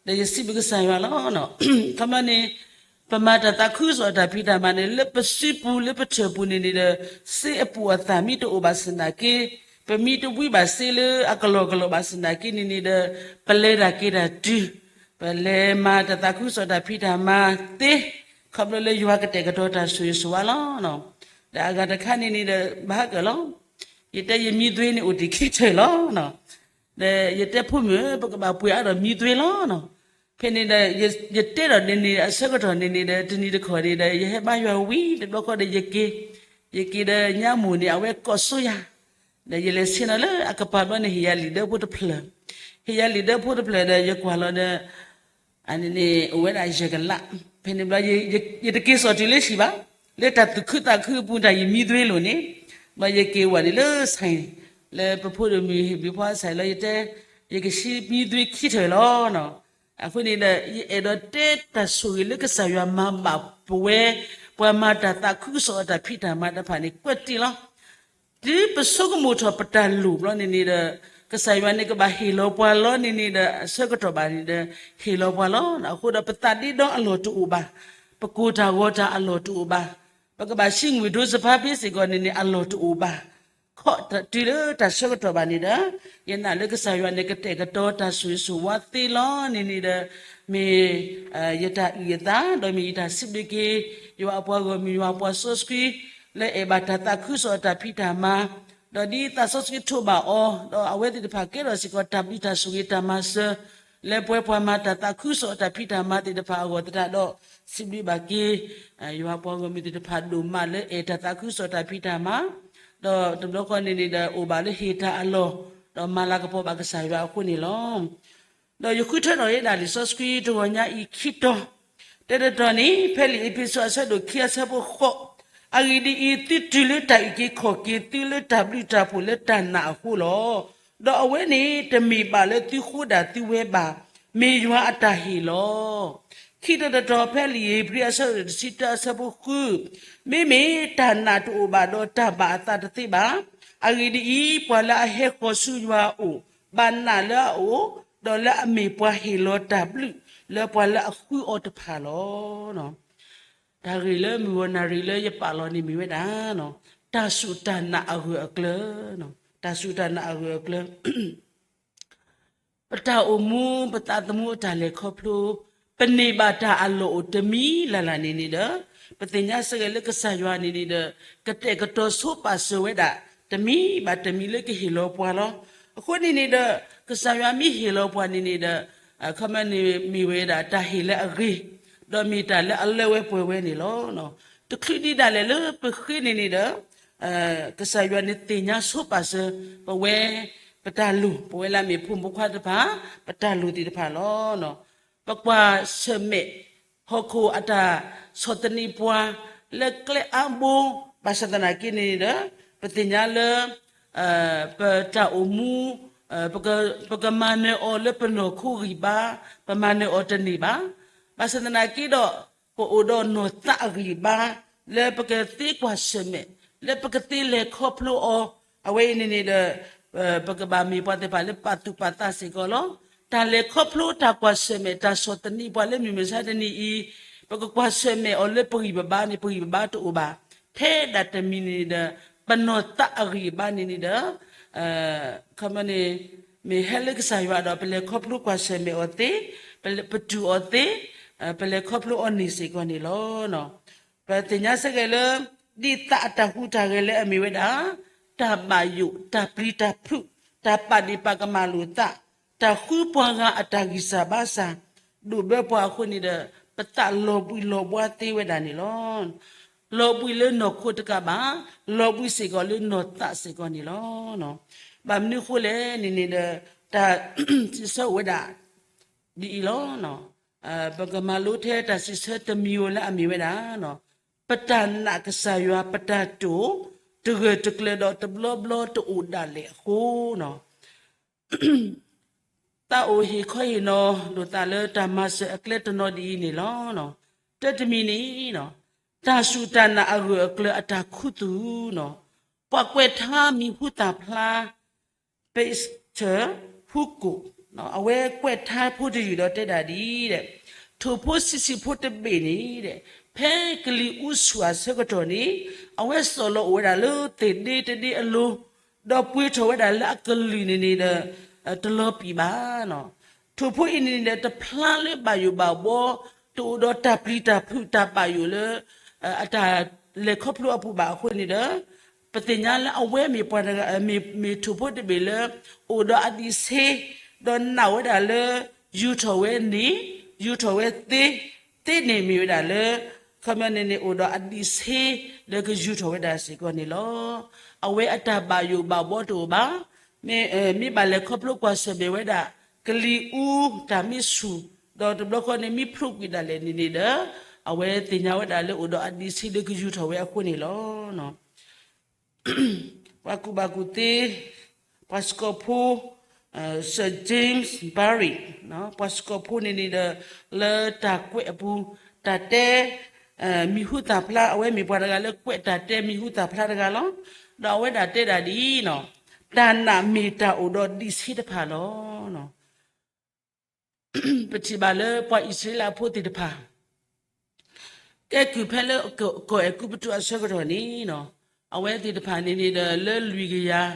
ဒီးယစံးဘျုးကစၢ်ယွၤလီၤ. ခီမီန့ၣ် ပမၤတၢ်သးခုကစီၣ်အတၢ်ဖံးတၢ်မၤန့ၣ် လၢပစုပူၤလၢပထၢၣ်ပူၤန့ၣ်န့ၣ်ဒီး စ့အပူၤအသၣ်မ့ၢ်တအိၣ်ဘၣ်ဆၣ်သနာ်က့, ပမ့ၢ်တဝံဘၣ်စ့လၢအကလီၢ်ကလီၢ်ဘၣ်ဆၣ်သနာ်က့န့ၣ်န့ၣ်ဒီး ပလဲၤတၢ်က့ၤတၢ်တုၤ, ပလဲၤမၤတၢ်သးခုကစီၣ်တၢ်ဖံးတၢ်မၤသ့, ခီဖျိလၢယွၤကတဲာ်ကတီၤတၢ်ဆိၣ်ဂ့ၤဆိၣ်ဝါလီၤ. ဒီးအဂၤတခါန့ၣ်န့ၣ်ဒီး ဘၣ်ဟးကၢၣ်လီၤ. ယတဲယမံသွ့န့ၣ်အိၣ်တ့ၢ်ခံထၢၣ်လီၤ. ဒီးယတဲဖိမုၣ်ဧၢ ပကဘၣ်ပှ့ၤအါထီၣ်မံသွ့လီၤ. ဖဲန့ၣ်ဒီး ယတဲထီၣ်န့ၣ်န့ၣ် အဆၢကတီၢ်န့ၣ်န့ၣ်ဒီး တနံၤတခီန့ၣ်ဒီး ယဟဲဘါယွၤဝံၤ တဘျီဃီဒီးယက့ၤ, ယက့ၤဒီးညါမိၢ်န့ၣ် အဝဲကိးစိယၤ, ဒီးယလဲၤဆ့ၣ်နီၤလၢအကပၤဘျီန့ၣ် ဟ့ၣ်ယၤလံာ်ဒၢဖိတဖျၢၣ်, ဟ့ၣ်ယၤလံာ်ဒၢဖိတဖျၢၣ်ဒီး ယကွၢ်လီၤဒီး အန့ၣ်န့ၣ် အိၣ်ဝဲဒၣ်ယဲၢ်ကလး, ဖဲန့ၣ်ဘျီ ယတက့ၤစိာ်တုၤလၢဟံၣ်ဘၣ်, လၢတၢ်သူၣ်ခုသးခုအပူၤ တၢ်ယမံသွ့လိာ်န့ၣ်, ဘျီယက့ၤဝဲန့ၣ်လၢ ဆိုင် လၢပဖိဒိၣ်မုၣ်ဟ့ၣ်ဘုဖီ ဆိုင် လီၤ ယတဲ, ယကဆံမံသွ့ခံထၢၣ်လီၤ. အဃိန့ၣ်ဒီး ယအဲၣ်ဒိးတဲတၢ်ဆိၣ်ဂ့ၤလၢကစၢ်ယွၤမၤဘၣ်ပဝဲ ပှၤမၤတၢ်သးခုကစီၣ်အတၢ်ဖံးတၢ်မၤတဖၣ်န့ၣ် ကွဲးတ့ၢ်လီၤ. တုၤပဆိကမိၣ်ထီၣ်ပတၢ်လိၣ်ဘျီန့ၣ်န့ၣ်ဒီး ကစၢ်ယွၤန့ၣ်ကဘၣ်ဟ့ၣ်လီၤပှၤလီၤန့ၣ်န့ၣ်ဒီး အဆၢကတီၢ်ဘၣ်န့ၣ်ဒီး ဟ့ၣ်လီၤပှၤလီၤ. အဃိဒီးပသးဒ့ဒီအလီၢ်တအိၣ်ဘၣ်, ပကိၢ်တၢ်ဂီၤတၢ်အလီၢ်တအိၣ်ဘၣ်, ပကဘၣ်ဆံငွေဒိစဖါဖ့စ့ၢ်ကီးန့ၣ်န့ၣ် အလီၢ်တအိၣ်ဘၣ်. ခီတုၤလၢတၢ်ဆၢကတီၢ်ဘၣ်န့ၣ်ဒီး ယနာ်လၢကစၢ်ယွၤန့ၣ် ကတဲာ်ကတီၤတၢ်ဆိၣ်ဂ့ၤဆိၣ်ဝါသ့လီၤန့ၣ်န့ၣ်ဒီး မ့ၢ် ယတၢ်အုၣ်အသး ဒီးမ့ၢ်ယတၢ်စံးဘျုးက့ၤ ယွၤအပှၤဂီၢ်မုၢ် ယွၤအပှၤစီဆှံ လၢအဲၣ်ဘၣ်တၢ်သးခုကစီၣ်အတၢ်ဖံးတၢ်မၤ, ဒီးဒ်သးစီဆှံထိးဘၣ်အီၤ ဒီးအဝဲသ့ၣ်တဖၣ်ကဲထီၣ်စ့ၢ်ကီးတၢ်ဘျုးတၢ်ဆိၣ်ဂ့ၤတၢ်မၤစၢၤ လၢပဝဲပှၤမၤတၢ်သးခုကစီၣ်အတၢ်ဖံးတၢ်မၤသ့ၣ်တဖၣ်အဂီၢ်သတးဒီး စံးဘျုးဘၣ်က့ၤ ယွၤပှၤဂီၢ်မုၢ်သ့ၣ်တဖၣ်ဒိၣ်မးလၢအဲၣ်တၢ်သးခုကစီၣ်တၢ်ဖံးတၢ်မၤ, ဒီးတဘျီဃီန့ၣ်န့ၣ်ဒီး အိၣ်ဘၣ်လၢဟ့ၣ်တၢ်အလီၢ် ဒီးမၤလၤကပီၤဘၣ်ကစၢ်ယွၤအဃိန့ၣ်လီၤ. ဒီးယဃုထၢထီၣ်ယဲဒၣ်လံာ်စီဆှံတဂီၤညါအံၤခံတီၤ, တၢတတီၤန့ၣ် ဖဲလံာ်အ့းဖ့းစူးအဆၢဒိၣ်ခံအဆၢဖိဃိး, အဂ့ၢ်ဒ်အံၤ, သုတုၤလၢတၢ်အုၣ်က့ၤခီၣ်က့ၤသုလၢတၢ်ဘျုးတၢ်ဖှိၣ်လၢတၢ်နာ်အဃိလီၤ. ဒီးအဝဲန့ၣ်တမ့ၢ်ဘၣ်လၢသုဃိဒၣ်သုဝဲဘၣ်, မ့ၢ်ယွၤအတၢ်ဟ့ၣ်လီၤ. ခံတီၤတတီၤ ဖဲလံာ်ဧ့ၤဘြံၤအဆၢဒိၣ်တဆံတၢအဆၢဖိဃု, မ့မ့ၢ်တၢ်နာ်တအိၣ်ဘၣ်ဒီးတၢ်ဘၣ်အသးတသ့ဘၣ်. အဂ့ၢ်ဒ်အံၤ, ပှၤလၢအဟဲဃီၤဆူယွၤအအိၣ် ဘၣ်နာ်လၢအအိၣ်, ဒီးလၢအမ့ၢ်ပှၤဟ့ၣ်လီၤတၢ်ဘျုးလၢပှၤလၢအဃုအီၤတဖၣ်လီၤ. တၢ်ဂ့ၢ်လၢမုၢ်ဂီၤနၣ်ရံၣ်လၢယပာ်လီၤန့ၣ် မ့ၢ်ဝဲဒၣ် တၢ်စူၢ်တၢ်နာ်အဂၢၢ်အကျၢၤ, တၢ်စူၢ်တၢ်နာ်အဂၢၢ်အကျၢၤ ပတၢ်အိၣ်မူ ပသးသမူအတၢ်လဲၤခီဖျိ, ပန့ၢ်ဘၣ်တၢ်အလီၢ်အိၣ်တမံၤလၢ်လၢ်န့ၣ်န့ၣ်ဒီး, ပသ့ၣ်ညါစ့ၢ်ကီးလၢကစၢ်ယွၤန့ၣ်န့ၣ်ဒီး ကတဲာ်ကတီၤဆိပာ်စၢၤဝဲဒၣ် တမံၤဘၣ်တမံၤလၢကဟ့ၣ်လီၤပှၤလီၤ. အဃိန့ၣ်န့ၣ်ဒီး ကစၢ်ယွၤမ့ၢ်ဟ့ၣ်လီၤပှၤန့ၣ်န့ၣ်ဒီး အခီပညီန့ၣ်မ့ၢ်ဝဲဒၣ်တၢ်ဟ့ၣ်လၢအဂ့ၤ, ဒီးမ့ၢ်တၢ်လၢအလၢဝဲပှဲၤဝဲန့ၣ်လီၤ. တချုးဒံးဒၣ်လဲာ်လၢပဃ့န့ၣ်န့ၣ်ဒီး ကစၢ်ယွၤန့ၣ်သ့ၣ်ညါဆိပာ်စၢၤ ပဝဲ ပတၢ်လိၣ် ပဝဲလၢအမ့ၢ်ဖိမုၣ်ဖိခွါတဖၣ် ပတၢ်လိၣ်သ့ၣ်တဖၣ်လီၤ. ပကွၢ်ဆၢၣ်မဲာ် ဟီၣ်ခိၣ်အတၢ်ဆီၣ်သနံးပှၤ လၢကျဲအါဘိ ဘၣ်ဆၣ်သနာ်က့န့ၣ်ဒီး ပသ့ၣ်ညါလၢ ပတၢ်အိၣ်မူ ပကမၤနၢၤအီၤလၢပနီၢ်ခိဂံၢ်ဘါ ပမၤနၢၤအီၤတန့ၢ်ဘၣ်. ဘၣ်ဆၣ်သနာ်က့ဒီး ပအိၣ်ဒီးနီၢ်သးအဂံၢ်ဘါ လၢပကသ့ကွၢ်ဆၢၣ်မဲာ် လၢပကသ့လဲၤခီဖျိအီၤ, အဝဲအံၤန့ၣ်န့ၣ်ဒီး ပကဘၣ်မ့ၢ်ပှၤသ့ၣ်တဖၣ်လၢပာ်သူၣ်ပာ်သးစ့ၢ်ကီးလီၤ. တၢ်လဲၤခီဖျိတၢ်ကွၢ်ဆၢၣ်မဲာ် တၢ်ဆီၣ်သနံးပှၤလၢမုၢ်မဆါတနံၤအံၤ, ပကကွၢ်ဆၢၣ်မဲာ်အီၤလၢပဂံၢ်ပဘါန့ၣ် ပဂံၢ်ပဘါတအိၣ်ဘၣ်. ထဲဒၣ်တမံၤန့ၣ်ဒီး ပနီၢ်သးအဂံၢ်အဘါန့ၣ်န့ၣ်ဒီး ခီပညီန့ၣ် မ့ၢ်ဟဲလၢကစၢ်ယွၤဒီး ပလဲၤခီဖျိကွၢ်ဆၢၣ်မဲာ်အီၤသ့, ပတူၢ်အီၤသ့, ပလဲၤခီဖျိအီၤန့ၢ်စ့ၢ်ကီးန့ၣ်လီၤ. ပသ့ၣ်ညါစ့ၢ်ကီးလၢ ဒ်သးအတၢ်ဟူးတၢ်ဂဲၤလၢအမ့ၢ်ဝဲဒၣ် တၢ်ဘၣ်ယိၣ်, တၢ်ပျံၤတၢ်ဖုး, တၢ်ပာ်ဒ့ၣ်ပာ်ကမၣ်လိာ်သး, တၢ်ဃုပှၤဂၤအတၢ်ဂံၢ်စၢ်ဘါစၢ်, ဒိၣ်ဘၢပှၤအဃိန့ၣ်ဒီး ပသးလီၤဘှံးလီၤဘှါသ့ဝဲဒၣ်န့ၣ်လီၤ. လီၤဘှံးလၢနီၢ်ခိတကးဘၣ်, လီၤဘှံးစ့ၢ်ကီးလၢနီၢ်သးစ့ၢ်ကီးန့ၣ်လီၤ. ဘၣ်မနုၤအဃိလဲၣ်န့ၣ်န့ၣ်ဒီး တၢ်စံးဆၢအိၣ်ဝဲဒၣ် ဒ်အံၤလီၤ. ပကမၤလိထဲတၢ်စံးဆၢတမံၤဧိၤလၢအမ့ၢ်ဝဲဒၣ် ပတၢ်နာ်ကစၢ်ယွၤ ပတၢ်တိာ် တဂၢၢ်တကျၢၤဒီးတဘျီဘျီတအိၣ်ဒၣ်လဲာ်အဃိန့ၣ် သးအိၣ်ဟ့ၣ်ခီဟ့ၣ်နီၤလိာ်သးလၢတၢ်မၤစၢၤအကျဲတနီၤဒ်အံၤန့ၣ်လီၤ. တၢ်တမံၤန့ၣ် တၢ်စူၢ်တၢ်နာ်အဂၢၢ်အကျၢၤအတၢ်ခူသူၣ်န့ၣ် ပှၤကွဲးထါမံၤဟူသၣ်ဖျါ ပ့းစၢၢ် ဟူကိၣ် အဝဲကွဲးထါဖိတယုၢ်ဒီးတဲဒၣ်ဒ်အံၤ, ထိၣ်ဖိဆံးဆံးဖိတဘ့ၣ်န့ၣ် ဖဲကလံၤအူဆူၣ်အဆၢကတီၢ်န့ၣ် အဝဲစီၣ်လီၤအိၣ်ဝဲဒၣ်လၢသ့ၣ်ဒ့တဒ့အလိၤ, ဒီးပှ့ၤထီၣ်ဝဲဒၣ်လၢအကလုၢ်န့ၣ်န့ၣ်ဒီး တလီၤပံာ်ဘၣ်. ထိၣ်ဖိအံၤန့ၣ်န့ၣ်ဒီး တဖျါလၢဘၣ်ယိၣ်ဘၣ်ဘှီ တအိၣ်ဒီးတၢ်ပျံၤတၢ်ဖုးတၢ်ဘၣ်ယိၣ်လၢ အတၢ်လဲၤခီဖျိအပူၤဘၣ်အဃိန့ၣ်ဒီး ပသ့ၣ်ညါလၢအဝဲမ့ၢ်ပှၤတဂၤ မ့ၢ်ထိၣ်ဖိတဘ့ၣ်လၢ အိၣ်ဒီးအဒံးဆှံ ဒီးနာ်ဝဲဒၣ်လၢ ယူာ်ထီၣ်ဝဲန့ၣ် ယူာ်ထီၣ်ဝဲသ့ သ့န့ၣ်မ့ၢ်ဝဲဒၣ်လၢ ခီပညီန့ၣ်န့ၣ် အိၣ်ဒီးအဒံးဆှံ လၢကယူာ်ထီၣ်ဝဲဒၣ်စ့ၢ်ကီးန့ၣ်လီၤ. အဝဲအတၢ်ဘၣ်ယိၣ်ဘၣ်ဘှီတအိၣ်ဘၣ်. မ့ၢ်ဘၣ်လဲၤခီဖျိကွၢ်ဆၢၣ်မဲာ်ဝဲဒၣ် ကလံၤအူတၢ်မ့ၢ်ဆူၣ် ဒီးတဘျီဃီန့ၣ် မ့ၢ်ဖျိးကွံာ်ဒၣ်လဲာ်န့ၣ်န့ၣ်ဒီး အဝဲသ့ၣ်ညါဝဲဒၣ်လၢအိၣ်ဒီးအဒံးဆှံလၢကယူာ်ထီၣ်ဝဲအဃိန့ၣ်လီၤ. ပှၤကူၣ်ဘၣ်ကူၣ်သ့ ပှၤစကီးဖိ Sir James Barrie ပှၤစကီးဖိန့ၣ်န့ၣ်ဒီး လၢတၢ်ကွဲးအပူၤ တၢ်တဲ မံၤဟူသၣ်ဖျါ အဝဲမ့ၢ်ပှၤတဂၤလၢကွဲးတၢ်တဲမံၤဟူသၣ်ဖျါတဂၤလီၤ. ဒီးအဝဲဒၣ်တဲဒၣ်ဒ်အံၤ, တၢ်နာ်မ့ၢ်တၢ်အိၣ်ဒီးဒံးဆှံတဖၣ်လီၤ. ပထံၣ်ဘၣ်လၢပှၤအံၣ်စရ့လးဖိသ့ၣ်တဖၣ် ကဲကုၢ်ဖဲလၢကီၢ်အဲၤကူပတူးအဆၢကတီၢ်န့ၣ် အဝဲသ့ၣ်တဖၣ်န့ၣ်န့ၣ်ဒီး လၢလွံၢ်ကယၤ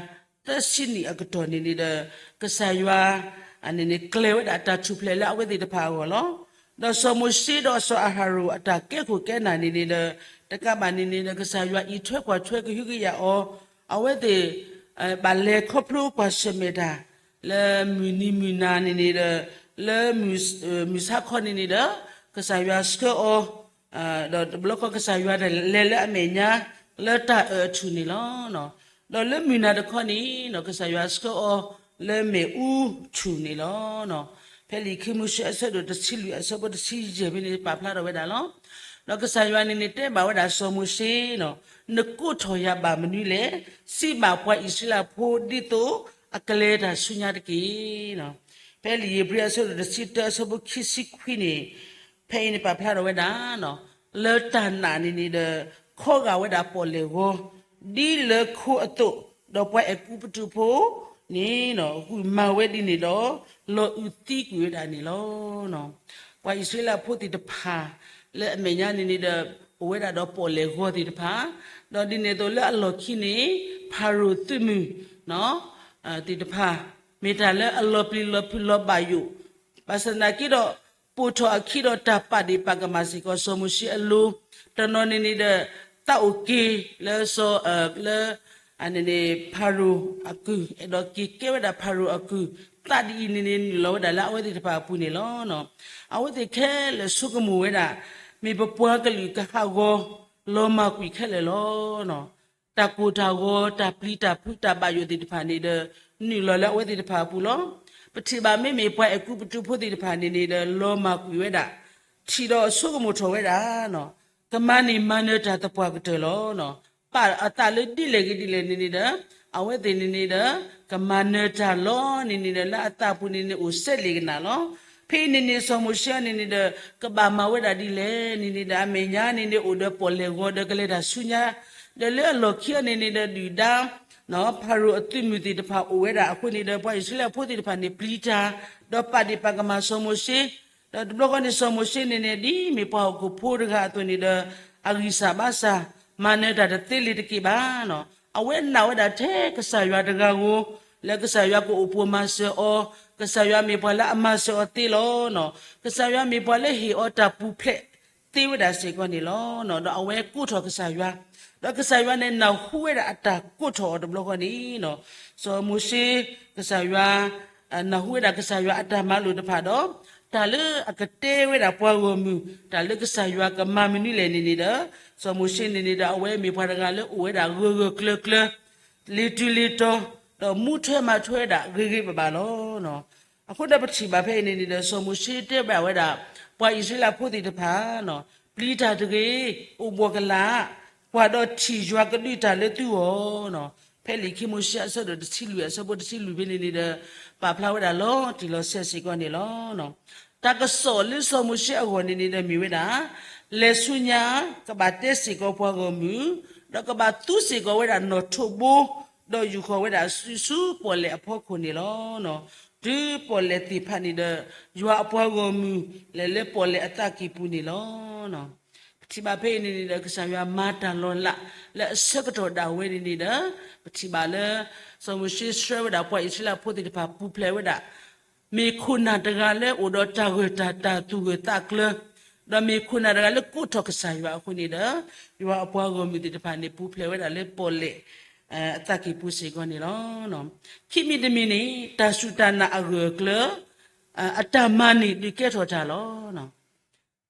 သၢဆံနံၣ်အကတီၢ်န့ၣ်န့ၣ်ဒီး ကစၢ်ယွၤ န့ၣ်န့ၣ် ကျဲၤဝဲဒၣ်တၢ်ထူၣ်ဖျဲးလၢအဝဲသ့ၣ်တဖၣ်အဂီၢ်လီၤ. ဒီးစီၤမိၤၡ့ဒီးစီၤအၤဟရိၣ်အတၢ်ကဲခိၣ်ကဲနၢ်န့ၣ်န့ၣ်ဒီး တကးဘၣ်န့ၣ်န့ၣ်ဒီး ကစၢ်ယွၤအံးထွဲကွၢ်ထွဲကဟုကယာ်အီၤ, အဝဲသ့ၣ် ဘၣ်လဲၤခီဖျိကွၢ်ဆၢၣ်မဲာ်တၢ် လၢမုၢ်နံၤမုၢ်နၤန့ၣ်န့ၣ်ဒီး လၢ မုၢ်ဆါခီန့ၣ်န့ၣ်ဒီး ကစၢ်ယွၤဆှၢအီၤ ဒီးတဘျီဃီကစၢ်ယွၤလဲၤလၢအမဲာ်ညါ လၢတၢ်အၢၣ်အထူၣ်န့ၣ်လီၤ. ဒီးလၢမုၢ်နၤတခီန့ၣ် ကစၢ်ယွၤဆှၢအီၤလၢမ့ၣ်အူထူၣ်န့ၣ်လီၤ. ဖဲလံာ်ခံမိၤၡ့အဆၢဒိၣ်တဆံလွံၢ်အဆၢဖိတဆံယဲၢ်ဖဲန့ၣ် ပာ်ဖျါထီၣ်ဝဲဒၣ်လီၤ. ဒီးကစၢ်ယွၤန့ၣ်န့ၣ်တဲဘၣ်ဝဲဒၣ်စီၤမိၤၡ့, နကိးထီၣ်ယၤဘၣ်မနုၤလဲၣ်. စံးဘၣ်ပှၤအံၣ်စရ့လးဖိဒ်သိးအကလဲၤတၢ်ဆူညါတက့ၢ်. ဖဲလံာ်ဧ့ၤဘြံၤအဆၢဒိၣ်တဆံတၢအဆၢဖိခံဆံခွံန့ၣ် ဖဲအံၤန့ၣ်ပာ်ဖျါထီၣ်ဝဲဒၣ် လၢတၢ်နာ်န့ၣ်န့ၣ်ဒီး ခီဂာ်ဝဲဒၣ်ပီၣ်လဲၣ်ဂီၤ ဒ်လၢခိအသိး, ဒီးပှၤအဲၤကူပတူးဖိန့ၣ် ဂုာ်မၤဝဲဒ်န့ၣ်ဒီး လီၤအုးသံကွံာ်ဝဲဒၣ်န့ၣ်လီၤ. ပှၤအံၣ်စရ့လးဖိသ့ၣ်တဖၣ် လၢအမဲာ်ညါန့ၣ်န့ၣ်ဒီး အိၣ်ဝဲဒၣ်ဒီးပီၣ်လဲၣ်ဂီၤသ့ၣ်တဖၣ်, ဒီးဒ်န့ၣ်အသိးလၢအလီၢ်ခံန့ၣ် ဖၤရိၤသုးမုၢ် သ့ၣ်တဖၣ် မ့ၢ်တၢ်လၢအလီၤပျံၤလီၤဖုးလီၤဘၣ်ယိၣ်, ဘၣ်ဆၣ်သနာ်က့ဒီး ပိာ်ထီၣ်အခံဒီးတၢ်ပာ်ဒ့ၣ်ပာ်ကမၣ်စ့ၢ်ကီးစီၤမိၤၡ့အလိၤ, တနီၤန့ၣ်န့ၣ်ဒီး သးအိၣ်က့ၤလၢစီၤ လၢ န့ၣ်န့ၣ် ဖၤရိၤအကုၢ်, အဲၣ်ဒိးက့ၤကဲဝဲဒၣ်ဖၤရိၤအကုၢ်, သးဒ်အံၤန့ၣ်န့ၣ် နုာ်လီၤဝဲဒၣ်လၢအဝဲသ့ၣ်တဖၣ်အပူၤန့ၣ်လီၤ. အဝဲသ့ၣ်ခဲလၢာ်ဆိကမိၣ်ဝဲဒၣ် မ့ၢ်ပပှၤကလုာ်ကဟးဂီၤ လီၤမၢ်ကွံာ်ခဲလၢာ်လီၤ. တၢ်ကိၢ်တၢ်ဂီၤ တၢ်ပျံၤတၢ်ဖုးတၢ်ဘၣ်ယိၣ်သ့ၣ်တဖၣ်န့ၣ်ဒီး နုာ်လီၤလၢအဝဲသ့ၣ်တဖၣ်အပူၤလီၤ. ပထံၣ်ဘၣ်မ့မ့ၢ်ပှၤအဲၤကူပတူးဖိသ့ၣ်တဖၣ်န့ၣ်န့ၣ်ဒီး လီၤမၢ်ကွံာ်ဝဲဒၣ်, ထံၣ်ဒီးဆိကမိၣ်ထီၣ်ဝဲဒၣ် ကမၤန့ၢ်မၤနၢၤတၢ်သပှၢ်ကတၢၢ်လီၤ. ပာ်အသးလၢဒ်လဲၣ်ဂ့ၤဒ်လဲၣ်န့ၣ်န့ၣ်ဒီး အဝဲသ့ၣ်န့ၣ်န့ၣ်ဒီး ကမၤနၢၤတၢ်လီၤန့ၣ်န့ၣ်ဒီး လၢအသးပူၤန့ၣ်န့ၣ် အိၣ်စဲးလ့ၣ်ကနၣ်လီၤ. ဖဲအံၤန့ၣ်န့ၣ် စီၤမိၤၡ့န့ၣ်န့ၣ်ဒီး ကဘၣ်မၤဝဲဒၣ်ဒ်လဲၣ်န့ၣ်န့ၣ်ဒီး အမဲာ်ညါန့ၣ်န့ၣ် အိၣ်ဒီးပီၣ်လဲၣ်ဂီၤဒီးကလဲၤတၢ်ဆူညါ, ဒီးလၢအလီၢ်ခံန့ၣ်န့ၣ်ဒီး ဒုၣ်ဒါ ဖၤရိၤအသုးမုၢ်သ့ၣ်တဖၣ်အိၣ်ဝဲဒၣ်အဃိန့ၣ်ဒီး ပှၤအံၣ်စရ့လးဖိသ့ၣ်တဖၣ်န့ၣ် ပျံၤတၢ် ဒီးပာ်ဒ့ၣ်ပာ်ကမၣ်စီၤမိၤၡ့, ဒီးတဘျီဃီန့ၣ် စီၤမိၤၡ့န့ၣ်န့ၣ် ဒ်မ့ၢ်ပှၤဟီၣ်ခိၣ်ဖိတဂၤအသိးန့ၣ်ဒီး အဂံၢ်စၢ်ဘါစၢ် မၤနၢၤတၢ်တသ့လၢၤတက့ၢ်ဘၣ်. အဝဲနာ်ဝဲဒၣ်ထဲကစၢ်ယွၤတဂၤဧိၤ, လၢကစၢ်ယွၤကအိၣ်ပိာ်မၤစၢၤအီၤ, ကစၢ်ယွၤမ့ၢ်ပှၤလၢအမၤစၢၤအီၤသ့လီၤ. ကစၢ်ယွၤမ့ၢ်ပှၤလၢဟ့ၣ်အီၤတၢ်ပူၤဖျဲးသ့ဝဲဒၣ်စ့ၢ်ကီးန့ၣ်လီၤ. ဒီးအဝဲကိးထီၣ်ကစၢ်ယွၤ, ဒီးကစၢ်ယွၤန့ၣ်နၢ်ဟူဝဲဒၣ်အတၢ်ကိးထီၣ်အီၤတဘျီဃီန့ၣ်, စီၤမိၤၡ့ ကစၢ်ယွၤ နၢ်ဟူဝဲဒၣ်ကစၢ်ယွၤအတၢ်မၤလိာ်တဖၣ်ဒီး တၢ်လၢအကတဲဝဲဒၣ်ပှၤဂီၢ်မုၢ် တၢ်လၢကစၢ်ယွၤကမၤမနုၤလဲၣ်န့ၣ်န့ၣ်ဒီး စီၤမိၤၡ့န့ၣ်န့ၣ်ဒီး အဝဲမ့ၢ်ပှၤတဂၤလၢအိၣ်ဝဲဒၣ်ဂၢၢ်ဂၢၢ်ကျၢၤကျၢၤ လ့ၤတုၤလ့ၤတီၤ ဒီးမူထွဲမၤထွဲဝဲဒၣ်ဂ့ၤဂ့ၤဘၣ်ဘၣ်လီၤ. အဃိဒီးပထံၣ်ဘၣ်ဖဲအံၤန့ၣ်န့ၣ်ဒီး စီၤမိၤၡ့တဲဘၣ်ဝဲဒၣ် ပှၤအံၣ်စရ့လးဖိသ့ၣ်တဖၣ် ပျံၤတၢ်တဂ့ၤ, အိၣ်ဘှီၣ်ကလာ်, ကွၢ်ဒီးထံၣ်ယွၤကဒုးတၢ်လၢသုဂီၢ်. ဖဲလံာ်ခံမိၤၡ့အဆၢဒိၣ်တဆံလွံၢ်အဆၢဖိတဆံလွံၢ်ဖဲန့ၣ်န့ၣ်ဒီး ပာ်ဖျါဝဲဒၣ်လီၤတံၢ်လီၤဆဲးစ့ၢ်ကီးန့ၣ်လီၤ. တၢ်ကစီၣ်လၢစီၤမိၤၡ့အဂီၢ်န့ၣ်န့ၣ်ဒီးမ့ၢ်ဝဲဒၣ် လဲၤဆူညါ ကဘၣ်တဲစ့ၢ်ကီးပှၤဂီၢ်မုၢ်, ဒီးကဘၣ်သူစ့ၢ်ကီးဝဲဒၣ်နီၣ်ထိးဘိ, ဒီးယူာ်ဃီၤဝဲဒၣ်စုဆူပီၣ်လဲၣ်အဖီခိၣ်န့ၣ်လီၤ. တုၤပီၣ်လဲၣ်သ့ၣ်တဖၣ်န့ၣ်ဒီး ယွၤအပှၤဂီၢ်မုၢ်လဲၤလၢပီၣ်လဲၣ်အသးကံၢ်ပူၤန့ၣ်လီၤ. ပထံၣ်ဘၣ်ဖဲအံၤန့ၣ်န့ၣ်ဒီး ကစၢ်ယွၤမၤတၢ်လီၤလး လၢအဆၢကတီၢ်ဒၣ်ဝဲန့ၣ်န့ၣ်ဒီး ပထံၣ်ဘၣ်လၢ စီၤမိၤၡ့ဆှၢဝဲဒၣ်ပှၤအံၣ်စရ့လးဖိသ့ၣ်တဖၣ်ပူၤဖျဲးဝဲဒၣ် မ့ၢ်ခိၣ်နၢ်တဂၤလၢအိၣ်ဒီးတၢ်ဂၢၢ်တၢ်တၢ်သူၣ်ဂၢၢ်သးကျၢၤ, ဒီးမ့ၢ်ခိၣ်နၢ်တဂၤလၢကိးထီၣ်ကစၢ်ယွၤအဃိန့ၣ်ဒီး ယွၤအပှၤဂီၢ်မုၢ်သ့ၣ်တဖၣ်န့ၣ် ပူၤဖျဲးဝဲဒၣ်လၢပီၣ်လဲၣ် အသးကံၢ်ပူၤစ့ၢ်ကီးန့ၣ်လီၤ. ခံမံၤတမံၤန့ၣ် တၢ်စူၢ်တၢ်နာ်အဂၢၢ်အကျၢၤ အတၢ်မၤန့ၢ်ဒုးကဲထီၣ်တၢ်လီၤ.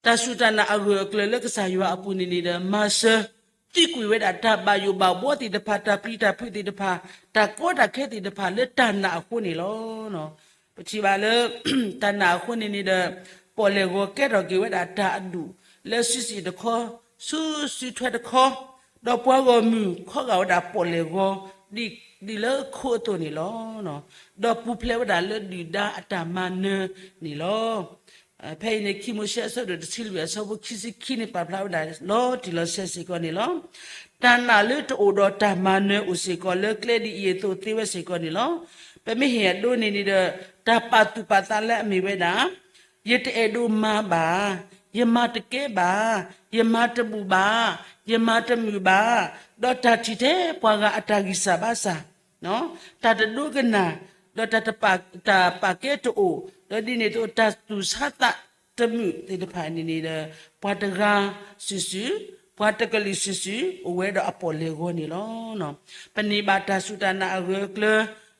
တၢ်စူၢ်တၢ်နာ်အဂၢၢ်အကျၢၤလၢကစၢ်ယွၤအပူၤန့ၣ်န့ၣ်ဒီး မၤစၢၤသံကွံာ်ဝဲဒၣ်တၢ်ဘၣ်ယိၣ်ဘၣ်ဘှီသ့ၣ်တဖၣ်, တၢ်ပျံၤတၢ်ဖုးသ့ၣ်တဖၣ်, တၢ်ကီတၢ်ခဲသ့ၣ်တဖၣ်လၢတၢ်နာ်အဃိန့ၣ်လီၤ. ပထံၣ်ဘၣ်လၢ တၢ်နာ်အဃိန့ၣ်န့ၣ်ဒီး ပီၣ်လဲၣ်ဂီၤကဲထီၣ်က့ၤဝဲဒၣ်တၢ်အဒူၣ် လၢစုစ့ၣ်တခီ, စုစုထွဲတခီ, ဒီးပှၤဂီၢ်မုၢ်ခီဂာ်ဝဲဒၣ်ပီၣ်လဲၣ်ဂီၤ ဒ် ဒ်လၢခိအသိးန့ၣ်လီၤ. ဒီးပူၤဖျဲးဝဲဒၣ်လၢဒုၣ်ဒါအတၢ်မၤနၢၤန့ၣ်လီၤ. ဖဲအံၤန့ၣ် ခံမိၤၡ့အဆၢဒိၣ်တဆံလွံၢ်အဆၢဖိခံဆံခံန့ၣ် ပာ်ဖျါဝဲဒၣ်လီၤတံၢ်လီၤဆဲးစ့ၢ်ကီးန့ၣ်လီၤ. တၢ်နာ်လၢတအိၣ်ဒီးတၢ်မၤနၢၤအိၣ်စ့ၢ်ကီးလၢကျဲဒ်အံၤအသိးသ့ဝဲစ့ၢ်ကီးန့ၣ်လီၤ. ပမ့ၢ်ဟ့ၣ်အဒိန့ၣ်န့ၣ်ဒီး တၢ်ပာ်သူၣ်ပာ်သးလၢအမ့ၢ်ဝဲဒၣ် ယတအဲၣ်ဒိးမၤဘၣ်, ယမၤတကဲဘၣ်, ယမၤတဘူၣ်ဘၣ်, ယမၤတမုာ်ဘၣ်, ဒီးတၢ်ထံၣ်ထဲပှၤဂၤအတၢ်ဂံၢ်စၢ်ဘါစၢ် တၢ်တဒိကနၣ်, ဒီးတၢ်တပာ်, တၢ်ပာ်ကဲတအိၣ်, ဒီးဒ်န့ၣ်အသိးတၢ်သူၣ်ဆါသးတမုာ်သ့ၣ်တဖၣ်န့ၣ်န့ၣ်ဒီး ပှၤတဂၤစုာ်စုာ်, ပှၤတကလုာ်စုာ်စုာ် အိၣ်ဝဲဒီးအပီၣ်လဲၣ်ဂီၤန့ၣ်လီၤ. ပန့ၢ်ဘၣ်တၢ်စူၢ်တၢ်နာ်အဂၢၢ်အကျၢၤ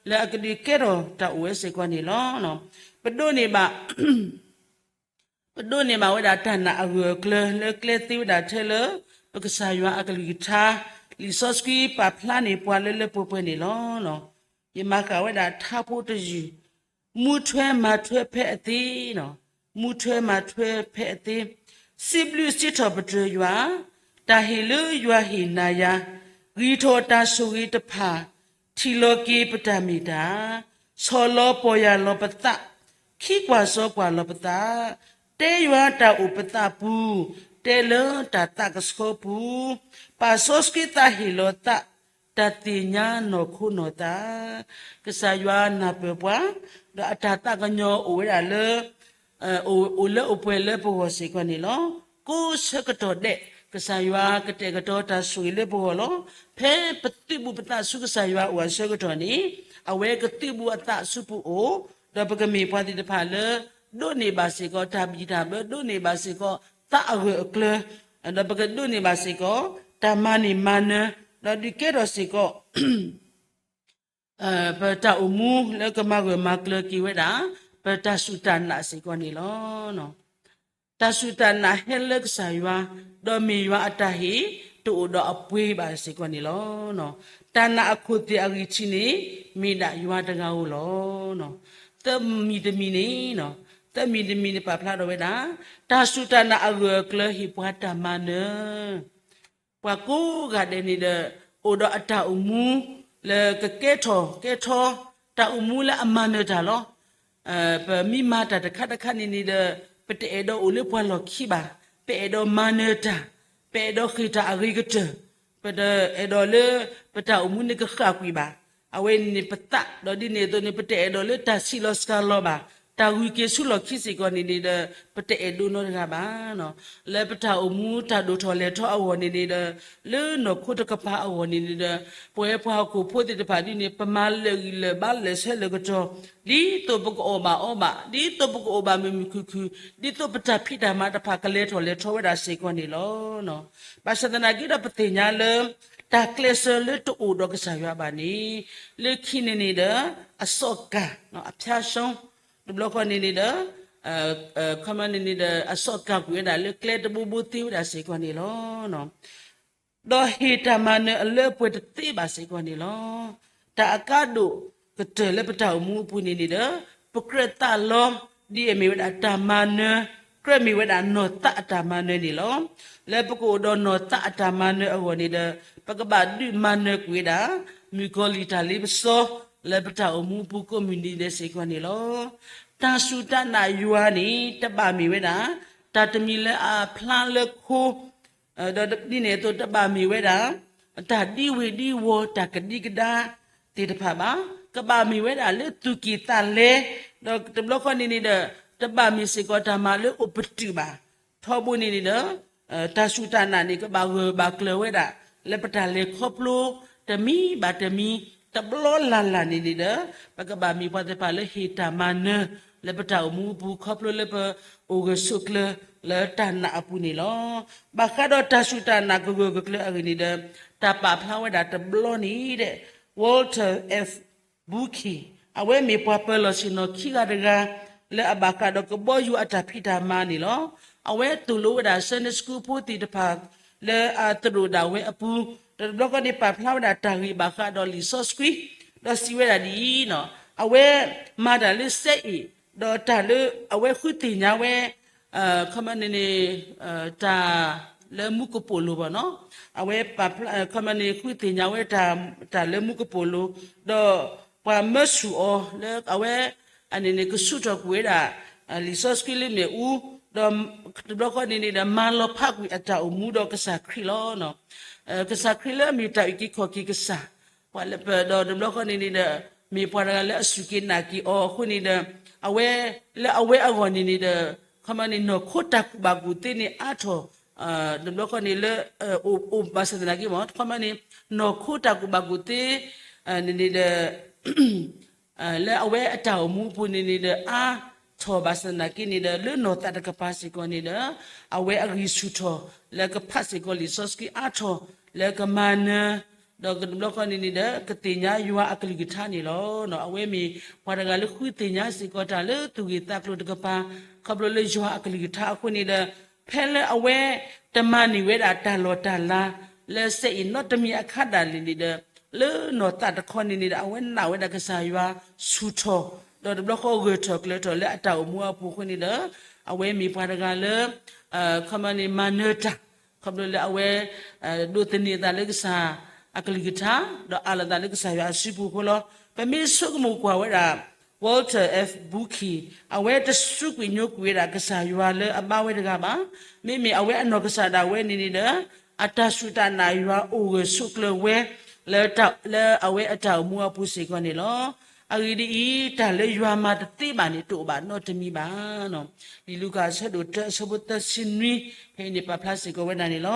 လၢအကဒုးကဲထီၣ်တၢ်အိၣ်ဝဲစ့ၢ်ကီးန့ၣ်လီၤ. ပဒိးန့ၢ်ဘၣ် ပဒိးန့ၢ်ဘၣ်ဝဲဒၣ်တၢ်နာ်အဂၢၢ်အကျၢၤလၢကျဲသ့ဝဲဒၣ်ထဲလၢ ပကစၢ်ယွၤအကလုၢ်ကထါ, လံာ်စီဆှံပာ်ဖျါန့ၢ်ပှၤလၢလၢပှဲၤပှဲၤန့ၣ်လီၤ. ယမၤဃာ်ဝဲဒၣ်ထါဖိတယုၢ်, မူထွဲမၤထွဲဖဲအသ့, မူထွဲမၤထွဲဖဲအသ့, စံးဘျုးစံးထီၣ်ပတြၢၤယွၤ, တၢ်ဟ့ၣ်လၢယွၤဟ့ၣ်နၤယၤ, ဂံၢ်ထီၣ်တၢ်ဆိၣ်ဂ့ၤတဖၣ်, ထံၣ်လီၤက့ၤပတၢ်မ့ၢ်တၢ်, ဆီၣ်လီၤပီၢ်ယၢ်လီၤပသး, ခံကွၢ်စီကွၢ်လီၤပသး, တဲယွၤတၢ်အိၣ်ပသးပူၤ, တဲလၢတၢ်သးကဆှီပူၤ, ပာ်စီဆှံသးဟ့ၣ်လီၤသး, တၢ်သ့ၣ်ညါနီၢ်ခိနီၢ်သး, ကစၢ်ယွၤနၢ်ပၢၢ်ပှၤ, ဒီးအတၢ်သးကညီၤအိၣ်ဝဲဒၣ်လၢ အိၣ်လၢအိၣ်ပှဲၤလၢပဂီၢ်စ့ၢ်ကီးန့ၣ်လီၤ. ကိးဆၢကတီၢ်ဒဲး ကစၢ်ယွၤကတဲာ်ကတီၤတၢ်ဆိၣ်ဂ့ၤလၢပဂီၢ်လီၤ. ဖဲပသုးဘူးပသးဆူကစၢ်ယွၤအအိၣ်အဆၢကတီၢ်န့ၣ် အဝဲကသုးဘူးအသးဆူပအိၣ်, ဒီးပကမ့ၢ်ပှၤသ့ၣ်တဖၣ်လၢ ဒိးန့ၢ်ဘၣ်စ့ၢ်ကီးတၢ်ဘံၣ်တၢ်ဘၢ, ဒိးန့ၢ်ဘၣ်စ့ၢ်ကီးသးအဂၢၢ်အကျၢၤ, ဒီးပကဒိးန့ၢ်ဘၣ်စ့ၢ်ကီး တၢ်မၤန့ၢ်မၤနၢၤ, ဒီးဒုးကဲထီၣ်စ့ၢ်ကီး ပတၢ်အိၣ်မူလၢကမၤဂၢၢ်မၤကျၢၤက့ၤဝဲဒၣ် ပတၢ်စူၢ်တၢ်နာ်စ့ၢ်ကီးန့ၣ်လီၤ. တၢ်စူၢ်တၢ်နာ်ဟဲလၢကစၢ်ယွၤ, ဒီးမ့ၢ်ယွၤအတၢ်ဟ့ၣ် တအိၣ်ဒီးအပှ့ၤဘၣ်စ့ၢ်ကီးန့ၣ်လီၤ. တၢ်နာ်အခိၣ်သ့ၣ်အဂံၢ်ထံးန့ၣ် မ့ၢ်ဒၣ်ယွၤတဂၤဧိၤလီၤ. သၢမံၤတမံၤန့ၣ်, သၢမံၤတမံၤန့ၣ် ပာ်ဖျါထီၣ်ဝဲဒၣ် တၢ်စူၢ်တၢ်နာ်အဂၢၢ်အကျၢၤဟ့ၣ်ပှၤတၢ်မၤနၢၤ ပှၤကိးဂၤဒဲးန့ၣ်ဒီး အိၣ်ဒီးအတၢ်အိၣ်မူ လၢကကဲထီၣ်ကဲထီ တၢ်အိၣ်မူလၢအမၤနၢၤတၢ်လီၤ. ပမ့ၢ်မၤတၢ်တခါတခါန့ၣ်န့ၣ်ဒီး ပတအဲၣ်ဒိးအိၣ်လၢပှၤလီၢ်ခံဘၣ်, ပအဲၣ်ဒိးမၤနၢၤတၢ်, ပအဲၣ်ဒိးဃ့ၢ်တၢ်အဂ့ၤကတၢၢ်, ပတအဲၣ်ဒိးလၢ ပတၢ်အိၣ်မူန့ၣ်ကဃၣ်ကွံာ်ဘၣ်. အဝဲန့ၣ်န့ၣ်ပသး, ဒီးဒ်န့ၣ်အသိးန့ၣ် ပတအဲၣ်ဒိးလၢတၢ်ဆံးလီၤစှၤလီၤဘၣ်, တၢ်ဂုၤက့ၤဆူလီၢ်ခံစ့ၢ်ကီးန့ၣ်န့ၣ်ဒီး ပတအဲၣ်ဒိးနီတဂၤဘၣ်. လၢပတၢ်အိၣ်မူတၢ်ဒိၣ်ထီၣ်လဲၢ်ထီၣ်အဂီၢ်န့ၣ်န့ၣ်ဒီး လၢနီၢ်ခိတကပၤအဂီၢ်န့ၣ်န့ၣ်ဒီး ပဝဲပှၤဟီၣ်ခိၣ်ဖိသ့ၣ်တဖၣ်ဒ်န့ၣ် ပမၤလၢာ်ဂံၢ်လၢာ်ဘါလၢာ်ဆဲးလၢာ်ကတီၢ်, ဒ်သိးပကအီၣ်ဘၣ်အီဘၣ်, ဒ်သိးပကအီၣ်ဘၣ်မုာ်မုာ်ခုၣ်ခုၣ်, ဒ်သိးပတၢ်ဖံးတၢ်မၤတဖၣ်ကလဲၤထီၣ်လဲၤထီဝဲဒၣ်စ့ၢ်ကီးန့ၣ်လီၤ. ဘၣ်ဆၣ်သနာ်က့ဒီးပသ့ၣ်ညါလၢ တၢ်ကျဲးစၢးလၢတအိၣ်ဒီးကစၢ်ယွၤဘၣ်န့ၣ် လၢခံန့ၣ်န့ၣ်ဒီး အစီးကၤ, အဖျါရှုံး, တဘျီဃီန့ၣ်န့ၣ်ဒီး ခီမီန့ၣ်န့ၣ်ဒီး အစီးကၤကွံာ်ဝဲဒၣ်လၢကျဲတဘိဘိသ့ဝဲဒၣ်စ့ၢ်ကီးန့ၣ်လီၤ. ဒီးဟ့ၣ်တၢ်မၤနၢၤအလၢအပှဲၤတသ့ဘၣ်စ့ၢ်ကီးန့ၣ်လီၤ. တၢ်အကါဒိၣ်ကတၢၢ်လၢပတၢ်အိၣ်မူအပူၤန့ၣ်န့ၣ်ဒီး ပကြၢးသးလီ ဒ်အမ့ၢ်ဝဲဒၣ်တၢ်မၤနၢၤ, ကြၢးမ့ၢ်ဝဲဒၣ်နီၢ်သးအတၢ်မၤနၢၤန့ၣ်လီၤ. လၢပကအိၣ်ဒီးနီၢ်သးအတၢ်မၤနၢၤအဂီၢ်န့ၣ်ဒီး ပကဘၣ်ဒုးမၤနၢၤကွံာ်ဝဲဒၣ် မုၣ်ကီၤလံၢ်တၢ်လ့ပစီ လၢပတၢ်အိၣ်မူအပူၤကိးမုၢ်နံၤဒဲးစ့ၢ်ကီးန့ၣ်လီၤ. တၢ်စူၢ်တၢ်နာ်ယွၤန့ၣ် တဘၣ်မ့ၢ်ဝဲဒၣ် တၢ်တမံၤလၢအဖျါလၢခိ ဒီးဒ်န့ၣ်အသိးတဘၣ်မ့ၢ်ဝဲဒၣ် တၢ်ဒံဝ့ၤဒံဝီၤ တၢ်ကဒံကဒါသ့ၣ်တဖၣ်ဘၣ်. ကဘၣ်မ့ၢ်ဝဲဒၣ်လၢသူၣ်ကံၢ်သးလဲ, ဒီးတဘျီဃီန့ၣ်န့ၣ်ဒီး တဘၣ်မ့ၢ်စ့ၢ်ကီးတၢ်မၤလၢအိၣ်ပတုာ်ဘၣ်. ထီဘိန့ၣ်န့ၣ်ဒီး တၢ်စူၢ်တၢ်နာ်န့ၣ် ကဘၣ်ဂၢၢ်ဘၣ်ကျၢၤဝဲဒၣ် လၢပတၢ်လဲၤခီဖျိ တမံၤဘၣ်တမံၤ တဘျီလၢ်လၢ်န့ၣ်န့ၣ်ဒီး ပကဘၣ်မ့ၢ်ပှၤသ့ၣ်တဖၣ်လၢဟ့ၣ်တၢ်မၤနၢၤ လၢပတၢ်အိၣ်မူအပူၤ ခီဖျိလၢပအိၣ်ဂၢၢ်ဆိးကျၢၤလၢတၢ်နာ်အပူၤန့ၣ်လီၤ. ဘၣ်ဃးဒီးတၢ်စူၢ်တၢ်နာ်ကဂၢၢ်ကကျၢၤအဂ့ၢ်န့ၣ်ဒီး တၢ်ပာ်ဖျါဝဲဒၣ်တဘျီန့ၣ်ဒီး Walter F Booker အဝဲမ့ၢ်ပှၤပၢၤလီၢ်ဆ့ၣ်နီၤခံဂၤတဂၤ လၢအဘၣ်ဃးဒီးကဘီယူၤအတၢ်ဖံးတၢ်မၤန့ၣ်လီၤ. အဝဲသိၣ်လိဝဲဒၣ် Sunday School ဖိသ့ၣ်တဖၣ် လၢအသရိာ်ဒၣ်ဝဲအပူၤ, ဒီးတဘျီဃီန့ၣ် ပာ်ဖျါဝဲဒၣ်တၢ်ဂ့ၢ်ဘၣ်ဃးဒီးလံာ်စီဆှံ, ဒီးစံးဝဲဒၣ်ဒ်အံၤ, အဝဲမၤတၢ်လၢစဲအ့ၣ်, ဒီးတၢ်လၢအဝဲဃုသ့ၣ်ညါဝဲ ခီမီန့ၣ်န့ၣ် တၢ်လၢမူကပိာ်လိၤဘၣ်နီၤ, အဝဲ ခီမီန့ၣ် ဃုသ့ၣ်ညါဝဲ တၢ်လၢမူကပိာ်လိၤ, ဒီးပှၤမၢဆူၣ်အီၤလၢအဝဲ အန့ၣ်န့ၣ် ကဆူးထီၣ်ကွံာ်ဝဲဒၣ် လံာ်စီဆှံလၢမ့ၣ်အူ, ဒီးတဘျီဃီန့ၣ်န့ၣ်ဒီး မၤလီၤဖးကွံာ်အတၢ်အိၣ်မူဒီးကစၢ်ခရံာ်လီၤ. ကစၢ်ခရံာ်လၢအမ့ၢ်တၢ်အုၣ်က့ၤခီၣ်က့ၤကစၢ်, ပှၤလၢပဒီးတဘျီဃီန့ၣ်န့ၣ်ဒီး မ့ၢ်ပှၤတဂၤလၢအစူၢ်က့ၤနာ်က့ၤအီၤအဃိန့ၣ်ဒီး အဝဲ လၢအဝဲအဂီၢ်န့ၣ်န့ၣ်ဒီး ခီမီန့ၣ် နီၢ်ခိတၢ်ကူၣ်ဘၣ်ကူၣ်သ့န့ၣ်အါထီၣ်, တဘျီဃီန့ၣ်လၢ အိၣ်ဘၣ်ဆၣ်သနာ်က့မ့ၢ် ခီမီန့ၣ် နီၢ်ခိတၢ်ကူၣ်ဘၣ်ကူၣ်သ့ န့ၣ်န့ၣ်ဒီး လၢအဝဲအတၢ်အိၣ်မူအပူၤန့ၣ်န့ၣ်ဒီး အါထီၣ်ဘၣ်ဆၣ်သနာ်က့န့ၣ်ဒီး လၢနီၢ်သးတကပၤစ့ၢ်ကီးန့ၣ်ဒီး အဝဲအဂံၢ်ဆူၣ်ထီၣ် လၢကဖးစ့ၢ်ကီးလံာ်စီဆှံအါထီၣ် လၢကမၤနၢၤ ဒီးကတဘျီဃီန့ၣ်န့ၣ်ဒီး ကသ့ၣ်ညါယွၤအကလုၢ်ကထါန့ၣ်လီၤ. အဝဲမ့ၢ်ပှၤတဂၤလၢဃုသ့ၣ်ညါစ့ၢ်ကီးတၢ်လၢသူၣ်ဂ့ၢ်သးကျိၤတကပၤ ခီဖျိလၢယွၤအကလုၢ်ကထါအဃိန့ၣ်ဒီး ဖဲလၢအဝဲတမၤန့ၢ်ဝဲဒၣ်တၢ်လီၢ်တၢ်လၤ လၢစဲအ့ၣ်နီတမံၤအခါဒၣ်လဲာ်န့ၣ်ဒီး လၢနီၢ်သးတခီန့ၣ်န့ၣ်ဒီး အဝဲနာ်ဝဲဒၣ်ကစၢ်ယွၤဆူၣ်ထီၣ် ဒီးတဘျီဃီဂၢၢ်ထီၣ်ကျၢၤထီၣ်လၢအတၢ်အိၣ်မူအပူၤအဃိန့ၣ်ဒီး အဝဲမ့ၢ်ပှၤတဂၤလၢ ခီမီန့ၣ် မၤနၢၤတၢ် ခီဖျိလၢအဝဲ ဒိးသန့ၤအသးလၢကစၢ်အကလုၢ်ကထါ ဒီးအးလီၤသးလၢကစၢ်ယွၤအစုပူၤအဃိလီၤ. ပမ့ၢ်ဆိကမိၣ်ကွၢ်ဝဲဒၣ် Booker အဝဲတစူးကွံာ်ညိကွံာ်ဝဲဒၣ်ကစၢ်ယွၤလၢအဘါဝဲတဂၤဘၣ်. မ့မ့ၢ်အဝဲအနီၢ်ကစၢ်ဒၣ်ဝဲန့ၣ်န့ၣ်ဒီး အတၢ်စူၢ်တၢ်နာ်ယွၤအိၣ်ဂၢၢ်ဆိးကျၢၤဝဲ လၢအဝဲအတၢ်အိၣ်မူအပူၤစ့ၢ်ကီးန့ၣ်လီၤ. အဂ့ၢ်ဒ်အံၤ, တၢ်လၢယွၤမၤတသ့ဘၣ်န့ၣ် တအိၣ်ဘၣ်နီတမံၤဘၣ်. လံာ်လူၤကၣ်အဆၢဒိၣ်တၢ အဆၢဖိသၢဆံနွံ, ဖဲအံၤန့ၣ်ပာ်ဖျါစ့ၢ်ကီးဝဲဒၣ်န့ၣ်လီၤ.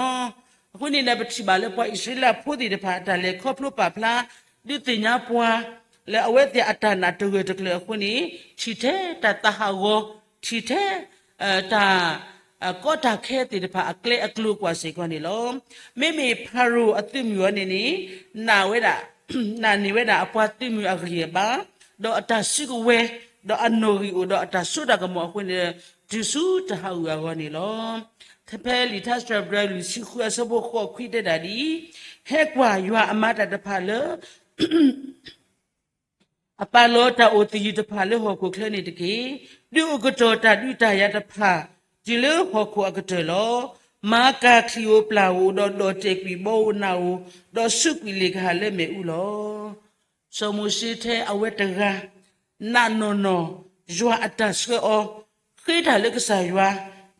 အဃိန့ၣ်ဒီး ပထံၣ်ဘၣ်လၢပှၤအံၣ်စရ့လးဖိသ့ၣ်တဖၣ် အတၢ်လဲၤခီဖျိပာ်ဖျါ ဒုးသ့ၣ်ညါပှၤ လၢအဝဲသ့ၣ်အတၢ်နာ်တဂၢၢ်တကျၢၤအဃိန့ၣ် ထံၣ်ထဲတၢ်သးဟးဂီၤ, ထံၣ်ထဲ တၢ် ကီတၢ်ခဲသ့ၣ်တဖၣ်အကျဲအကျိၤကွၢ်စ့ၢ်ကီးန့ၣ်လီၤ. မ့မ့ၢ်ဖၤရိၤအသုးမုၢ်အံၤန့ၣ်န့ၣ် နာ်ဝဲဒၣ် နာ်န့ၢ်ဝဲဒၣ်အပှၤသုးမုၢ်အဂံၢ်အဘါ, ဒီးအတၢ်စုကဝဲၤ, ဒီးအနီၣ်ဂံၢ်အိၣ်ဒီးအတၢ်စိတၢ်ကမီၤအဃိန့ၣ်ဒီး တုၤဆူတၢ်ဟးဂူာ်အဂီၢ်န့ၣ်လီၤ. ဖဲလံာ်ထါစံးထီၣ်ပတြၢၤလွံၢ်ဆံဃုအဆၢဖိဃိးခွံတဲဒၣ်ဒ်အံၤ, ဟဲကွၢ်ယွၤအမၤတၢ်တဖၣ်လၢ အပာ်လီၤတၢ်အိၣ်သယုၢ်တဖၣ်လၢဟီၣ်ခိၣ်ချၢန့ၣ်တက့ၢ်. ဒုးအိၣ်ကတီၢ်တၢ်ဒုးတၢ်ယၤတဖၣ် တုၤလၢဟီၣ်ခိၣ်အကတၢၢ်လီၤ. မၤကၤချံာ်ဧိၤပျၢ်ဧိၤ, ဒီးဒီၣ်တဲာ်ကွံာ်ဘီဧိၤနးဧိၤ, ဒီးစူးကွံာ်လ့ၣ်ကဟၣ်လၢမ့ၣ်အူလီၤ. စီၤမိၤၡ့ထဲအဝဲတဂၤ နာ်နီၢ်နီၢ် ယွၤအတၢ်ဆှၢအီၤ ဃ့တၢ်လၢကစၢ်ယွၤ,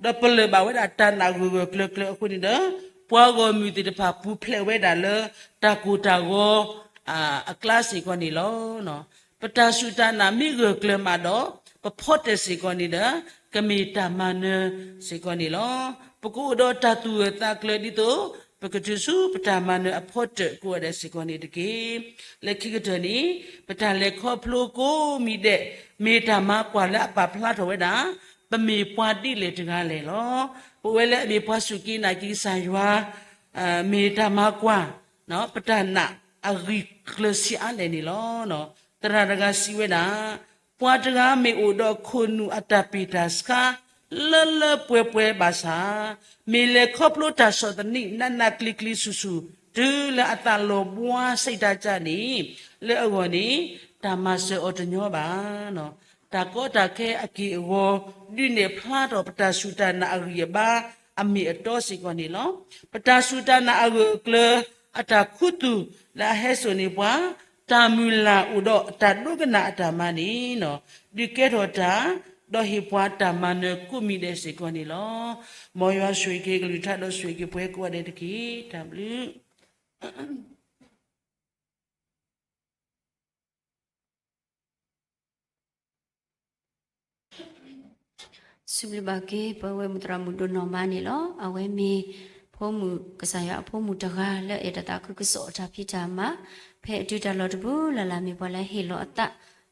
ဒီးပလၢၢ်ဘၣ်ဝဲဒၣ်တၢ်နာ်ဂၢၢ်ဂၢၢ်ကျၢၤကျၢၤအဃိန့ၣ်ဒီး ပှၤဂီၢ်မုၢ်သ့ၣ်တဖၣ်ပူၤဖျဲးဝဲဒၣ်လၢတၢ်ကိၢ်တၢ်ဂီၤ အကျါစ့ၢ်ကီးန့ၣ်လီၤ. ပတၢ်စူၢ်တၢ်နာ်မ့ၢ်ဂၢၢ်ကျၢၤမးဒီး ပဖီတၢၣ်စ့ၢ်ကီးန့ၣ်ဒီး ကမ့ၢ်တၢ်မၤနၢၤစ့ၢ်ကီးန့ၣ်လီၤ. ပကအိၣ်ဒီးတၢ်သူၣ်ဂၢၢ်သးကျၢၤဒ်သိး ပကတုၤဆူပတၢ်မၤနၢၤအဖီတၢၣ်ကိးဂၤဒဲးစ့ၢ်ကီးန့ၣ်တက့ၢ်. လၢခံကတၢၢ်န့ၣ် ပတၢ်လဲၤခီဖျိကိးမံၤဒဲး မ့ၢ်တၢ်မၤကွၢ်လၢအပာ်ဖျါထီၣ်ဝဲဒၣ် ပမ့ၢ်ပှၤဒ်လဲၣ်တဂၤလဲၣ်လီၤ. ပဝဲလၢအမ့ၢ်ပှၤစူၢ်က့ၤနာ်က့ၤကစၢ်ယွၤ မ့ၢ်တၢ်မၤကွၢ် ပတၢ်နာ်အဂံၢ်ကျၢၤဆံးအါလဲၣ်န့ၣ်လီၤ. သရၣ်တဂၤစံးဝဲဒၣ်, ပှၤတဂၤမ့ၢ်အိၣ်ဒီးခိၣ်နူာ်အတၢ်ပ့ၢ်တၢ်ဆှါ လၢလၢပှဲၤပှဲၤဘၣ်ဆၣ်, မ့ၢ်လဲၤခီဖျိတၢ်ဆီၣ်သနံးနးနးကျံၤကျံၤဆူၣ်ဆူၣ် တုၤလၢအသးလီၤဘှါစံးတၢ်ကၢ်န့ၣ် လၢအဂီၢ်န့ၣ် တၢ်မၤစၢၤအီၤတညီဘၣ်. တၢ်ကီတၢ်ခဲအက့ၢ်အဂီၤ ဒုးနဲၣ်ဖျါထီၣ်ပတၢ်စူၢ်တၢ်နာ်အဂံၢ်အဘါအမ့ၢ်အတီစ့ၢ်ကီးန့ၣ်လီၤ. ပတၢ်စူၢ်တၢ်နာ်အဂၢၢ်အကျၢၤ အတၢ်ခူသူၣ်လၢအဟဲစိာ်န့ၢ်ပှၤ တၢ်မုၢ်လၢ်အိၣ်ဒီးအတၢ်ဒိကနၣ်အတၢ်မၤန့ၣ် ဒုးကဲထီၣ်တၢ် ဒီးဟ့ၣ်ပှၤတၢ်မၤနၢၤကိးမံၤဒဲးစ့ၢ်ကီးန့ၣ်လီၤ. မ်ယွၤဆိၣ်ဂ့ၤက့ၤကလုၢ်ကထါဒီးဆိၣ်ဂ့ၤက့ၤပှၤကိးဂၤဒဲးတက့ၢ်. တၢ်ဘျုး စံးဘျုးဘၣ်က့ၤ ပဝဲမုၢ်သရၣ်မုၣ်ဒိၣ်နီၢ်မါန့ၣ်လီၤ. အဝဲမ့ၢ်ဖိမုၣ် ကစၢ်ယွၤအဖိမုၣ်တဂၤလၢအဲၣ်တၢ်သးခုကစီၣ်အတၢ်ဖံးတၢ်မၤ ဖဲအတုၤတၢ်လီၢ်တပူၤလၢ်လၢ်မ့ၢ်ပှၤလၢဟ့ၣ်လီၤအသး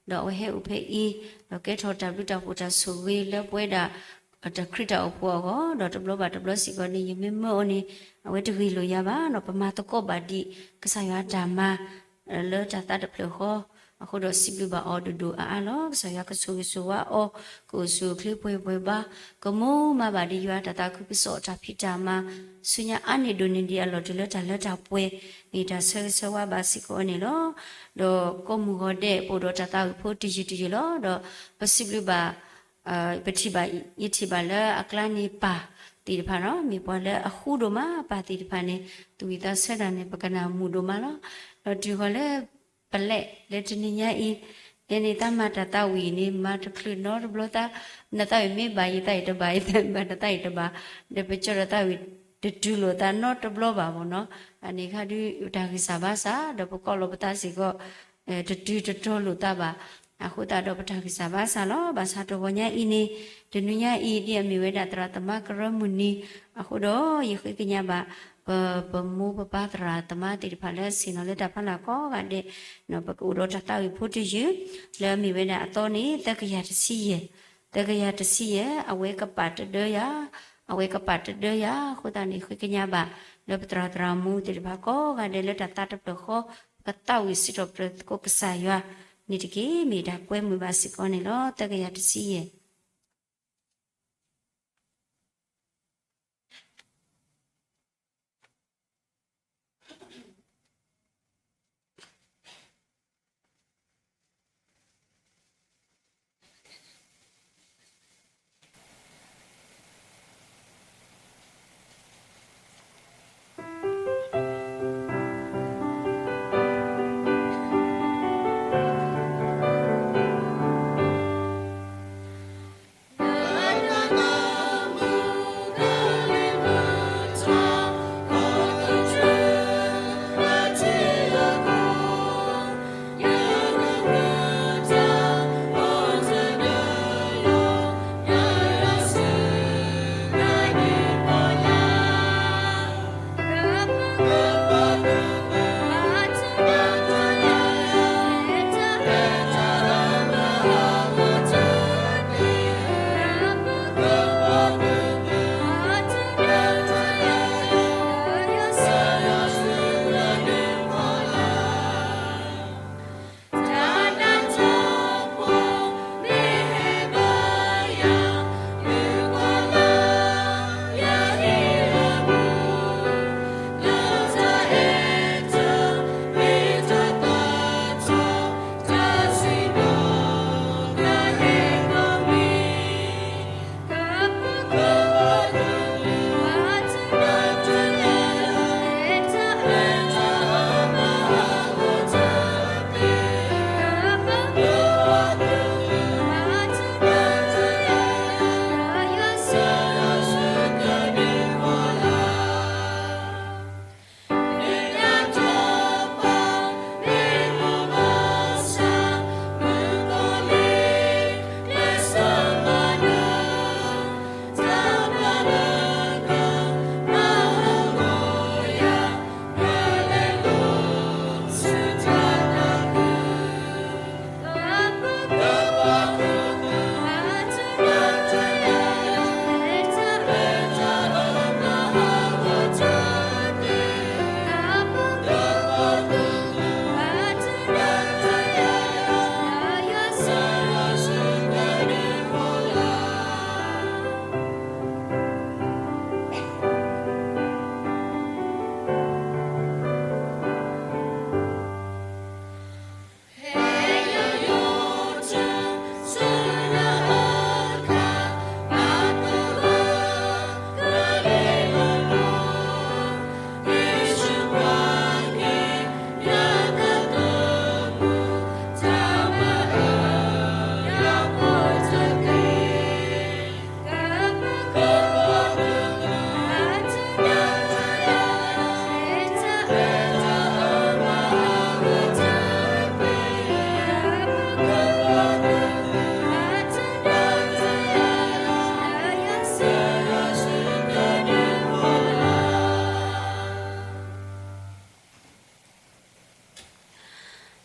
ဒီးအဝဲဟဲအိၣ်ဖဲအံၤ ဒီးကဲထီၣ်တၢ်ဘျုးတၢ်ဖှိၣ်တၢ်ဆိၣ်ဂ့ၤလၢပဝဲဒၣ် တၢ်ခရံာ်တၢ်အိၣ်ဖှိၣ်အဂီၢ် ဒီးတဘျီဘၣ်တဘျီစ့ၢ်ကီးန့ၣ် ယမ့ၢ်မၢအီၤန့ၣ် အဝဲတဂ့ၢ်လိာ်ယၤဘၣ်နီၤ ပမၤသကိးဘၣ်ဒံး ကစၢ်ယွၤအတၢ်မၤ လၢတၢ်သးတဖျၢၣ်ဃီ အဃိဒီးစံးဘျုးဘၣ်အီၤဒိၣ်ဒိၣ်အါအါလီၤ. ကစၢ်ယွၤကဆိၣ်ဂ့ၤဆိၣ်ဝါအီၤ ကအိၣ်ဆူၣ်အိၣ်ချ့ပှဲၤပှဲၤဘါ ကမူမၤဘၣ်ဒံးယွၤတၢ်သးခုကစီၣ်တၢ်ဖံးတၢ်မၤ ဆူညါအါန့ၢ်ဒိၣ်န့ၢ်ဒံးအလီၢ်တုၤလၢတၢ်လၢတၢ်ပှဲၤ မ့ၢ်တၢ်ဆၢဂ့ၤဆၢဝါဘၣ်စ့ၢ်ကီးန့ၣ်လီၤ. ဒီးကိးမုၢ်ဂီၤဒဲး ပအိၣ်ဒီးတၢ်သးဝံၣ်ဖိတယုၢ်တယုၢ်လီၤ. ဒီးပစံးဘျုးဘၣ် ပထံၣ်ဘၣ် ယထံၣ်ဘၣ်လၢအကျါန့ၣ်ပၢ်သ့ၣ်တဖၣ်နီၤ မ့ၢ်ပှၤလၢအဃူဒိၣ်မး ပၢ်သ့ၣ်တဖၣ်န့ၣ် သူၣ်ဝံၣ်သးဆၢတၢ်န့ၣ် ပကနၣ်မုာ်ဒိၣ်မးလီၤ. ဒီးတုၤဃီၤလၢ ပလဲၣ်လၢတနံၤညါအံၤ ယဲန့ၣ်သးမၤတၢ်သးဝံၣ်န့ၣ် မၤတချုးနီတဘျီသး နသးဝံၣ်မ့ၢ်ဘၣ် ယသးဝံၣ်တဘၣ် ယသးဝံၣ်တဘၣ် ဒီးပကၠီဒီးသးဝံၣ်တတုၤလိာ်သးနီတဘျီဘၣ်မ့ၢ်နီၤ အန့ၣ်ခါဒုးတၢ်ဂံၢ်စၢ်ဘါစၢ် ဒီးပကိးလီၤပသးစ့ၢ်ကီး တတုၤတတီၤလိာ်သးဘၣ်. အဃိသတးဒီးပတၢ်ဂံၢ်စၢ်ဘါစၢ်လီၤ. ဘၣ်ဆၣ်တဂီၤညါအံၤန့ၣ် တနွံညါအံၤ ဒ်အမ့ၢ်ဝဲဒၣ်သရၣ်သမါကရၢမုၢ်နံၤ အဃိဒီး ယဃ့ကညးဘၣ် ပ ပမိၢ်ပပၢ်သရၣ်သမါသ့ၣ်တဖၣ်လၢအဆ့ၣ်နီၤလၢတၢ်ဖးလၢ်ကိးဂၤဒဲး ပကအိၣ်ဒီးတၢ်သးဝံၣ်ဖိတယုၢ် လၢအမ့ၢ်ဝဲဒၣ်အသီန့ၣ် သၢကယၤတဆံယဲၢ် သၢကယၤတဆံယဲၢ် အဝဲကပာ်တဒၢယၤ အဝဲကပာ်တဒၢယၤ အဃိသတးန့ၣ် ဃ့ကညးဘၣ် လၢပသရၣ်သရၣ်မုၣ်သ့ၣ်တဖၣ်ကိးဂၤဒဲးလၢတၢ်သးတဖျၢၣ်ဃီ ပကသးဝံၣ်စံးထီၣ်ပတြၢၤသကိးကစၢ်ယွၤန့ၣ်တက့ၢ်. မ့ၢ်တၢ်ကွဲမုာ်ဘၣ်စ့ၢ်ကီးန့ၣ်လီၤ. သၢကယၤတဆံယဲၢ်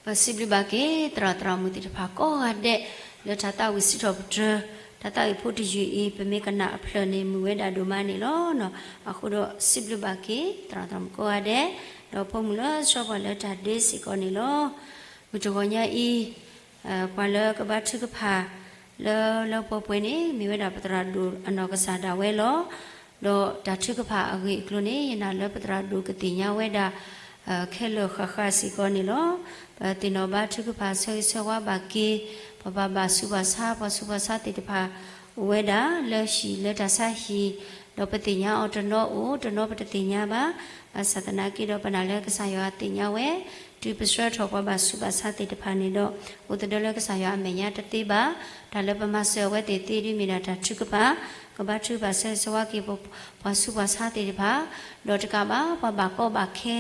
ပစံးဘျုးဘၣ်က့ၤ သရၣ်သရၣ်မုၣ်သ့ၣ်တဖၣ်ကိးဂၤဒဲး လၢတၢ်သးဝံၣ်စံးထီၣ်ပတြၢၤ တၢ်သးဝံၣ်ဖိတယုၢ်အံၤ ပမ့ၢ်ကနၣ်အဖျၢၣ်န့ၣ် မုာ်ဝဲဒၣ်ဒိၣ်မးန့ၣ်လီၤ. အဃိဒီးစံးဘျုးဘၣ်က့ၤ သရၣ်သရၣ်မုၣ်ကိးဂၤဒဲး ဒီးဖိမုၣ်လၢဆှၢပှၤလၢတၢ်ဒ့စ့ၢ်ကီးန့ၣ်လီၤ. မုၢ်တဂီၤညါအံၤ ပှၤလၢကဘါထုကဖၣ် လၢလၢပှဲၤပှဲၤန့ၣ် မ့ၢ်ဝဲဒၣ်ပသရၣ်ဒိၣ်အနီၢ်ကစၢ်ဒၣ်ဝဲလီၤ. ဒီးတၢ်ထုကဖၣ်အဂ့ၢ်အကျိၤန့ၣ် ယနာ်လၢပသရၣ်ဒိၣ်ကသ့ၣ်ညါဝဲဒၣ် ခဲလၢာ်ဃၣ်ဃၣ်စ့ၢ်ကီးန့ၣ်လီၤ. ပသ့ၣ်နီၣ်ဘါထုကဖၣ်ဆၢဂ့ၤဆၢဝါဘၣ်က့ၤ ပှၤဘၣ်ဘၣ်ဆူးဘၣ်ဆါ ပှၤဆူးပှၤဆါသ့ၣ်တဖၣ် အိၣ်ဝဲဒၣ်လၢဟံၣ်လၢတၢ်ဆါဟံၣ်, ဒီးပသ့ၣ်ညါအီၤတနီၤအိၣ် တနီၤပတသ့ၣ်ညါဘၣ်. ဘၣ်ဆၣ်သနာ်က့ဒီး ပနာ်လၢကစၢ်ယွၤသ့ၣ်ညါဝဲ, တုၤပဆှၢထီၣ်ပှၤဘၣ်ဆူးဘၣ်ဆါသ့ၣ်တဖၣ်န့ၣ်ဒီး အိၣ်သဒၢလၢကစၢ်ယွၤအမဲာ်ညါတသ့ဘၣ်. တၢ်လၢပမၤစၢၤအဝဲသ့ၣ်သ့ဒ်မ့ၢ်ဒၣ်တၢ်ထုကဖၣ်, ကဘါထုကဖၣ်ဆၢဂ့ၤဆၢဝါက့ၤ ပှၤဆူးပှၤဆါသ့ၣ်တဖၣ်, ဒီးတကးဘၣ် ပှၤဘၣ်ကီဘၣ်ခဲ,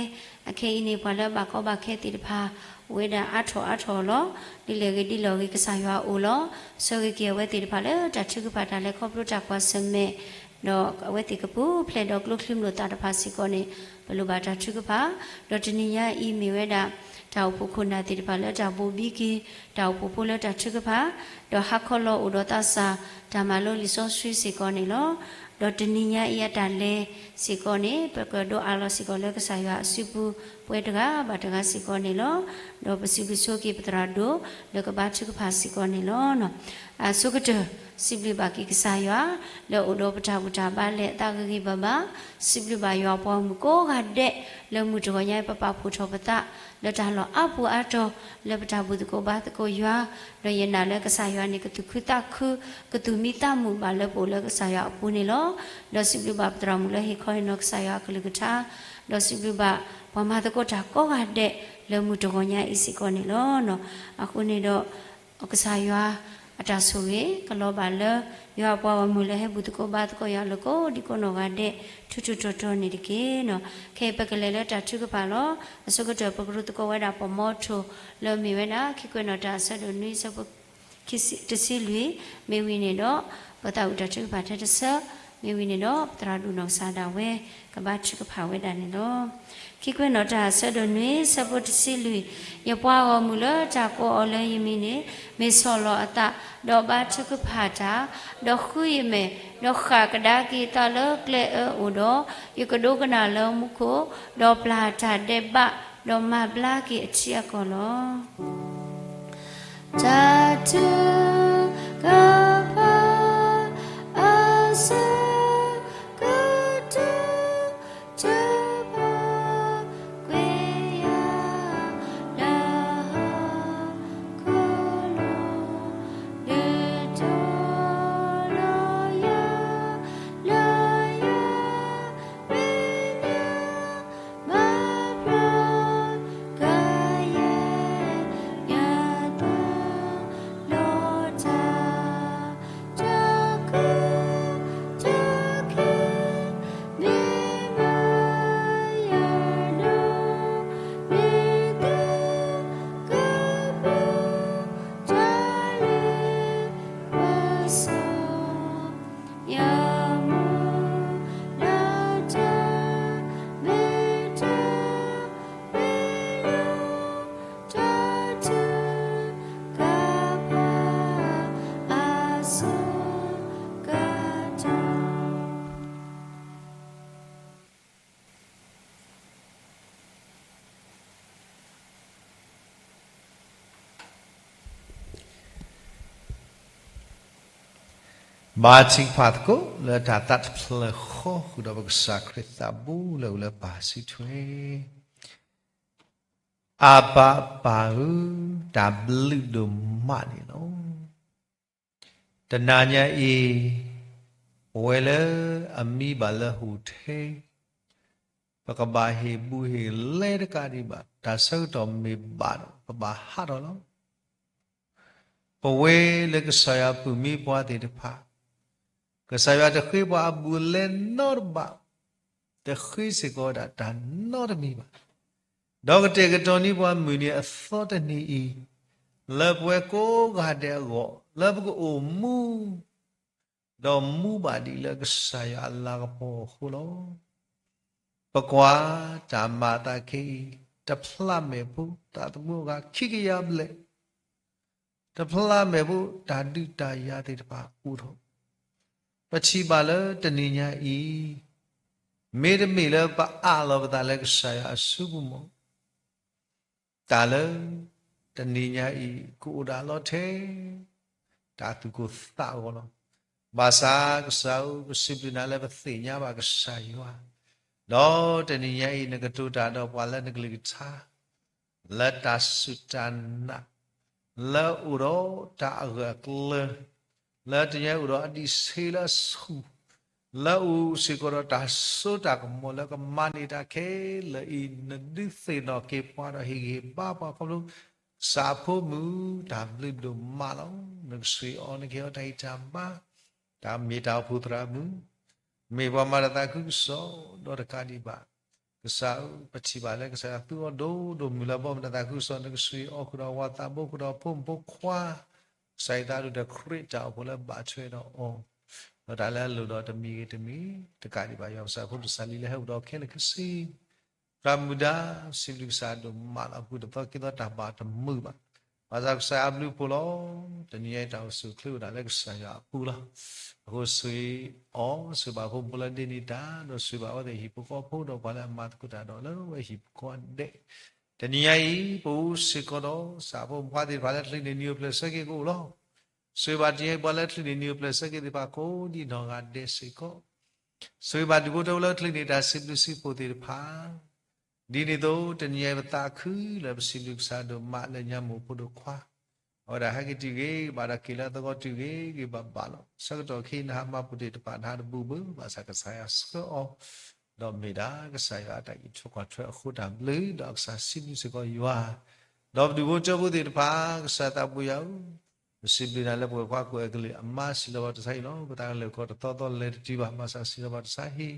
အခဲအံၤန့ၣ် ပှၤလၢအဘၣ်ကီဘၣ်ခဲသ့ၣ်တဖၣ် အိၣ်ဝဲဒၣ်အါထီၣ်အါထီၣ်လီၤ. ဒ်လဲၣ်ဂ့ၤဒ်လဲၣ်ဂ့ၤ ကစၢ်ယွၤအအိၣ်လီၤ. ဆၢဂ့ၤက့ၤအဝဲသ့ၣ်တဖၣ်လၢတၢ်ထုကဖၣ်တၢ်လဲၤခီဖျိတၢ်ကွၢ်ဆၢၣ်မဲာ် ဒီးအဝဲသ့ၣ်ကပူၤဖျဲးဒီးကျိချံမျိာ်သၣ်တဖၣ်စ့ၢ်ကီးန့ၣ် ပလိၣ်ဘၣ်တၢ်ထုကဖၣ်, ဒီးတနံၤညါအံၤမ့ၢ်ဝဲဒၣ် တၢ်အိၣ်ဖှိၣ်ခိၣ်နၢ်သ့ၣ်တဖၣ်လၢတၢ်ဘိၣ်ဘံက့ၤ တၢ်အိၣ်ဖှိၣ်ဖိလၢတၢ်ထုကဖၣ်, ဒီးဟါခီလီၤအိၣ်ဒီးသးစၢ် တၢ်မၤလိလံာ်စီဆှံစ့ၢ်ကီးန့ၣ်လီၤ. ဒီးတနံၤညါအံၤအတၢ်လဲၤစ့ၢ်ကီးန့ၣ် ပကဒိးအးလီၤစ့ၢ်ကီးလၢကစၢ်ယွၤအစုပူၤ ပှဲၤတဂၤဘၣ်တဂၤစ့ၢ်ကီးန့ၣ်လီၤ. ဒီးပစံးဘျုးဆိက့ၤပသရၣ်ဒိၣ် လၢကဘါထုကဖၣ်စ့ၢ်ကီးန့ၣ်လီၤ. အဆိကတၢၢ် စံးဘျုးဘၣ်က့ၤကစၢ်ယွၤ လၢအိၣ်ဒီးပတၢ်ဘူၣ်တၢ်ဘါလဲၤအသးဂ့ၤဂ့ၤဘၣ်ဘၣ်, စံးဘျုးဘၣ်ယွၤအပှၤဂီၢ်မုၢ်ကိးဂၤဒဲး လၢမုၢ်တဂီၤညါအံၤ ပပာ်ဖှိၣ်ထီၣ်ပသး လၢတၢ်လီၢ်အါပူၤအါတီၤ လၢပတၢ်ဘူၣ်သကိးဘါသကိးယွၤ, ဒီးယနာ်လၢကစၢ်ယွၤန့ၣ် ကသူၣ်ခုသးခု, ကသူၣ်မံသးမုာ်ဘၣ်လၢပအိၣ်လၢကစၢ်ယွၤအပူၤန့ၣ်လီၤ. ဒီးစံးဘျုးဘၣ်ပသရၣ်မုၣ်လၢဟ့ၣ်ခီဟ့ၣ်နီၤကစၢ်ယွၤအကလုၢ်ကထါ, ဒီးစံးဘျုးဘၣ်ပှၤမၤသကိးတၢ်ကိးဂၤဒဲး လၢမုၢ်တဂီၤညါအံၤစ့ၢ်ကီးန့ၣ်လီၤ. အဃိန့ၣ်ဒီး ကစၢ်ယွၤအတၢ်ဆိၣ်ဂ့ၤ ကလီၤဘၣ်လၢ ယွၤအပှၤဂီၢ်မုၢ်လၢဟဲဘူၣ်သကိးဘါသကိးယွၤလၢကိးဒံကိးနီၢ်ဂၤဒဲး ထူထူတီၤတီၤန့ၣ်တက့ၢ်. ခဲအံၤပကလဲၤလၢတၢ်ထုကဖၣ်လီၤ. အဆိကတၢၢ်ပကရူသကိးဝဲဒၣ်ပှၤမီထိၣ် လၢမ့ၢ်ဝဲဒၣ် ခံကွဲးနီၣ်တၢ်အဆၢဒိၣ်နွံ ဆၢဖိတဆံလွံၢ်, မ့ၢ်ဝံၤန့ၣ်ဒီး ပသးဝံၣ်တၢ်ထုကဖၣ်ထဲတဆၢ, မ့ၢ်ဝံၤန့ၣ်ဒီး ပသရၣ်ဒိၣ်နီၢ်ကစၢ်ဒၣ်ဝဲ ကဘါထုကဖၣ်ဝဲဒၣ်န့ၣ်လီၤ. ခံကွဲးနီၣ်တၢ်အဆၢဒိၣ်နွံ ဆၢဖိတဆံလွံၢ်, ယပှၤဂီၢ်မုၢ်လၢတၢ်ကိးအီၤလၢယမံၤန့ၣ် မ့ၢ်ဆီၣ်လီၤအသး, ဒီးဘါထုကဖၣ်တၢ်, ဒီးဃုယမဲာ်, ဒီးဃၣ်ကဒါက့ၤသးလၢကျဲအၢအိၣ်ဒီး, ယကဒိကနၣ်လၢမူခိၣ်, ဒီးပျၢ်တၢ်ဒဲးဘး, ဒီးမၤဘျါက့ၤအထံအကီၢ်လီၤ. တၢ်ထုကဖၣ်အဆၢကတီၢ် တၢ်ပာ်ကွံာ်ယၤ လၢဟီၣ်ခိၣ်လိၤ ဒုးတီၤလီၤယၤ လၢယွၤ မဲာ်ညါ မၤဘျါကယဲၢ် ယသးလီၤတၢ် တၢ်ကီတၢ်ခဲ မ့ၢ်မၤယၤဒိၣ် မ့ၢ်သ့ကပူၤ တၢ်လ့ပစီ ယမူလၢတၢ် မ့ၢ်တၢ် မ့ၢ်လၢ တၢ်ထုကဖၣ် အဆၢကတီၢ် ဘါထုကဖၣ်သကိး လၢတၢ်သးတဖျၢၣ်ဃီ ဃုာ်ဒီးပကစၢ်ခရံာ်သးဘိလၢအိၣ်လၢပၢ်စုထွဲ အဘၤပၢ်ဧၢ, တၢ်ဘျုးဒိၣ်မးန့ၣ်လီၤ. တနၤညါအံၤ ပဝဲလၢအမံဘၣ်လၢ hotel ပကဘၣ်ဟ့ၣ်ဘူၣ်ဟ့ၣ်လဲတကးဒံးဘၣ်, တၢ်ဆၢကတီၢ်မ့ၢ်ဘၣ်ဒီး ပဘၣ်ဟးထီၣ်လီၤ. ပဝဲလၢကစၢ်ယွၤပုၢ်မံပှၤသ့ၣ်တဖၣ်, ကစၢ်ယွၤတဃ့ပှၤအဘူးအလဲနီတဘျီ, တဃ့စ့ၢ်ကီးဝဲဒၣ်တၢ်နီတမံၤဘၣ်. ဒီးကတဲာ်ကတီၤန့ၢ်ပှၤမုၢ်နံၤအသီတနံၤအံၤ, လၢပဝဲကိးဂၤဒဲးအဂီၢ်, လၢပကအိၣ်မူ ဒီးမူဘၣ်ဒံးလၢကစၢ်ယွၤအလၤကပီၤအဃိလီၤ. ပကွၢ်တၢ်မၤအသးခဲအံၤ, တဖျးမဲာ်ဖိ သးသမူအဂၤခံကယၤဘျဲၣ်, တဖျးမဲာ်ဖိ တၢ်ဒုးတၢ်ယၤသ့ၣ်တဖၣ်အိၣ်ထီၣ်, ပထံၣ်ဘၣ်လၢတနံၤညါအံၤ မ့တမ့ၢ်လၢပအးလီၤပသးလၢကစၢ်ယွၤအစုပူၤမ့ၢ် တၢ်လၢတနံၤညါအံၤ ကအိၣ်ဒၣ်လီၤထဲ တၢ်သူၣ်ကိၢ်သးဂီၤလီၤ. ဘၣ်ဆၣ်ကစၢ်ဧၢ, ပစံးဘျုးနၤလၢပသ့ၣ်ညါဘၣ်ကစၢ်ယွၤ, ဒီးတနံၤညါအံၤ နကတိၤတၢ်ဒီးပှၤလၢနကလုၢ်ကထါ လၢတၢ်စူၢ်တၢ်နာ်, လၢအိၣ်ဒီးတၢ်အဂၢၢ်အကျၢၤ, လၢတနံၤညါအံၤအိၣ်ဒီးအဒံးဆှံလၢအဆူၣ်, လၢအိၣ်စ့ၢ်ကီးဒီးတၢ်စိတၢ်ကမီၤလၢကမၤန့ၢ်တၢ်ခဲလၢာ်အံၤ နဒုးသ့ၣ်နီၣ်က့ၤပှၤဒီးဟ့ၣ်ဂံၢ်ဟ့ၣ်ဘါပှၤခီဖျိ ကစၢ်အဖိမုၣ် တၢ်ဘျုးဒိၣ်မးလီၤ. နကဆှံအီၤ နကဟ့ၣ်အီၤတၢ်ဟ့ၣ်တၢ်ဘါ, တၢ်မ့ၢ်တၢ်အိၣ်ဖှိၣ်သရၣ်မုၣ်, မ့ၢ်ပှၤမၤတၢ်သးခုကစီၣ်ဒီးတကးဒံးဘၣ် ကစၢ်ဧၢ, ပထံၣ်ဘၣ်လၢကစၢ်ယွၤသူအီၤဒိၣ်ဒိၣ်မုၢ်လၢအဘီအမုၢ်တၢ်သးခုကစီၣ် နကဆှံအီၤဃုာ်ဒီးဝၤသးဘိဃုာ်ဒီးဖိမုၣ်ဖိခွါ, ကစၢ်ယွၤသးဒူၣ်ဒီးခရံာ်တၢ်အိၣ်ဖှိၣ်လၢဘၣ်ထွဲဒီးအီၤ, ဒီးတၢ်လၢအလိၣ်ဒီးတမံၤဂ့ၤတမံၤ, တကးဒံးဘၣ် ယွၤကစၢ်ဖိတၢ်ဆါလံလၢဟဲအိၣ်ဒီးခဲလၢာ်ခဲဆ့ သရၣ်မုၣ်ဒါ, စံးဘျုးကစၢ်ဒိၣ်မးလီၤ. ပူၤတသီက့ၤသီတၢ်ဘၣ်တမုာ်ဘၣ်. ဘၣ်ဆၣ်ကစၢ်ယွၤအဘျုးအဖှိၣ်လီၤ. တနံၤညါအံၤတၢ်အိၣ်ဆူၣ်အိၣ်ချ့အိၣ်ဒၣ်လၢကစၢ်ယွၤအပူၤလီၤ. အဃိဆှံအီၤ, ဆှံဘၣ်ဖိမုၣ်ဖိလၢဒ့န့ၢ်တၢ်, ဒီးဆှံဘၣ်အဝဲသ့ၣ်ဟံၣ်ဖိဃီဖိဒီးပှၤလၢအမၤသကိးတၢ်ဒီးလၢအဝဲဟံၣ်ဖိဃီဒဲး. တနံၤညါအံၤ ပအိၣ်စ့ၢ်ကီးဒီးကစၢ်ဖိမုၣ်ဖိသ့ၣ်တဖၣ်လၢချံးန့ၢ်နံၤအိၣ်ဖျဲၣ်ဆၢက့ၤကအိၣ်လီၤ. ဆှံဘၣ်တနံၤညါအံၤပှၤလၢချံးန့ၢ်နံၤအိၣ်ဖျဲၣ်ဆၢက့ၤသ့ၣ်တဖၣ်ကိးဒံနီၢ်ဂၤဒဲးစ့ၢ်ကီး ဆိၣ်ဂ့ၤဘၣ်ဒူၣ်ဖိထၢဖိလၢချံးန့ၢ်တၢ်စံးဘျုးစံးဖှိၣ်သ့ၣ်တဖၣ်, ဒ်န့ၣ်အသိး တနံၤညါအံၤပသးခုလၢပစံးဘျုးကစၢ်ဒိၣ်မးလၢညါမိၢ်ဖိဒိၣ်ခွါ, အဝဲဒၣ်ဟဲက့ၤတုၤဂ့ၤဂ့ၤဘၣ်ဒီးက့ၤလၢအသဝီတုၤဂ့ၤဂ့ၤဘၣ်ဘၣ်လီၤ. ဆၢကတီၢ်ခဲအံၤနဟးမၤပိာ်တ့ၢ်တဖၣ် နဟးတဘူၣ်ဘၣ် ဘၣ်ဆၣ်ကစၢ်ယွၤဆှၢအီၤ, ဒီးမ့ၢ်ဒၣ်ကစၢ်ယွၤအတၢ်အံးထွဲကွၢ်ထွဲအဃိတၢ်ဘျုး ဒီးကစၢ်စံးဘျုးစ့ၢ်ကီးယွၤ, ဒီးပဒူၣ်ဖိထၢဖိသ့ၣ်တဖၣ် ကစၢ်သးပူၤယၤဧၢ ပစံးဘျုးနၤလၢပှၤကွၢ်ကွံာ်အကလုၢ်အမါ စံးလီၤဘၣ်တၢ်ဆါဟံၣ်လီၤ. ပသးကလဲၤခီတသီသီလဲၤတတုၤဘၣ် ဘၣ်ဆၣ်စံးလီၤဘၣ်တၢ်ဆါဟံၣ်,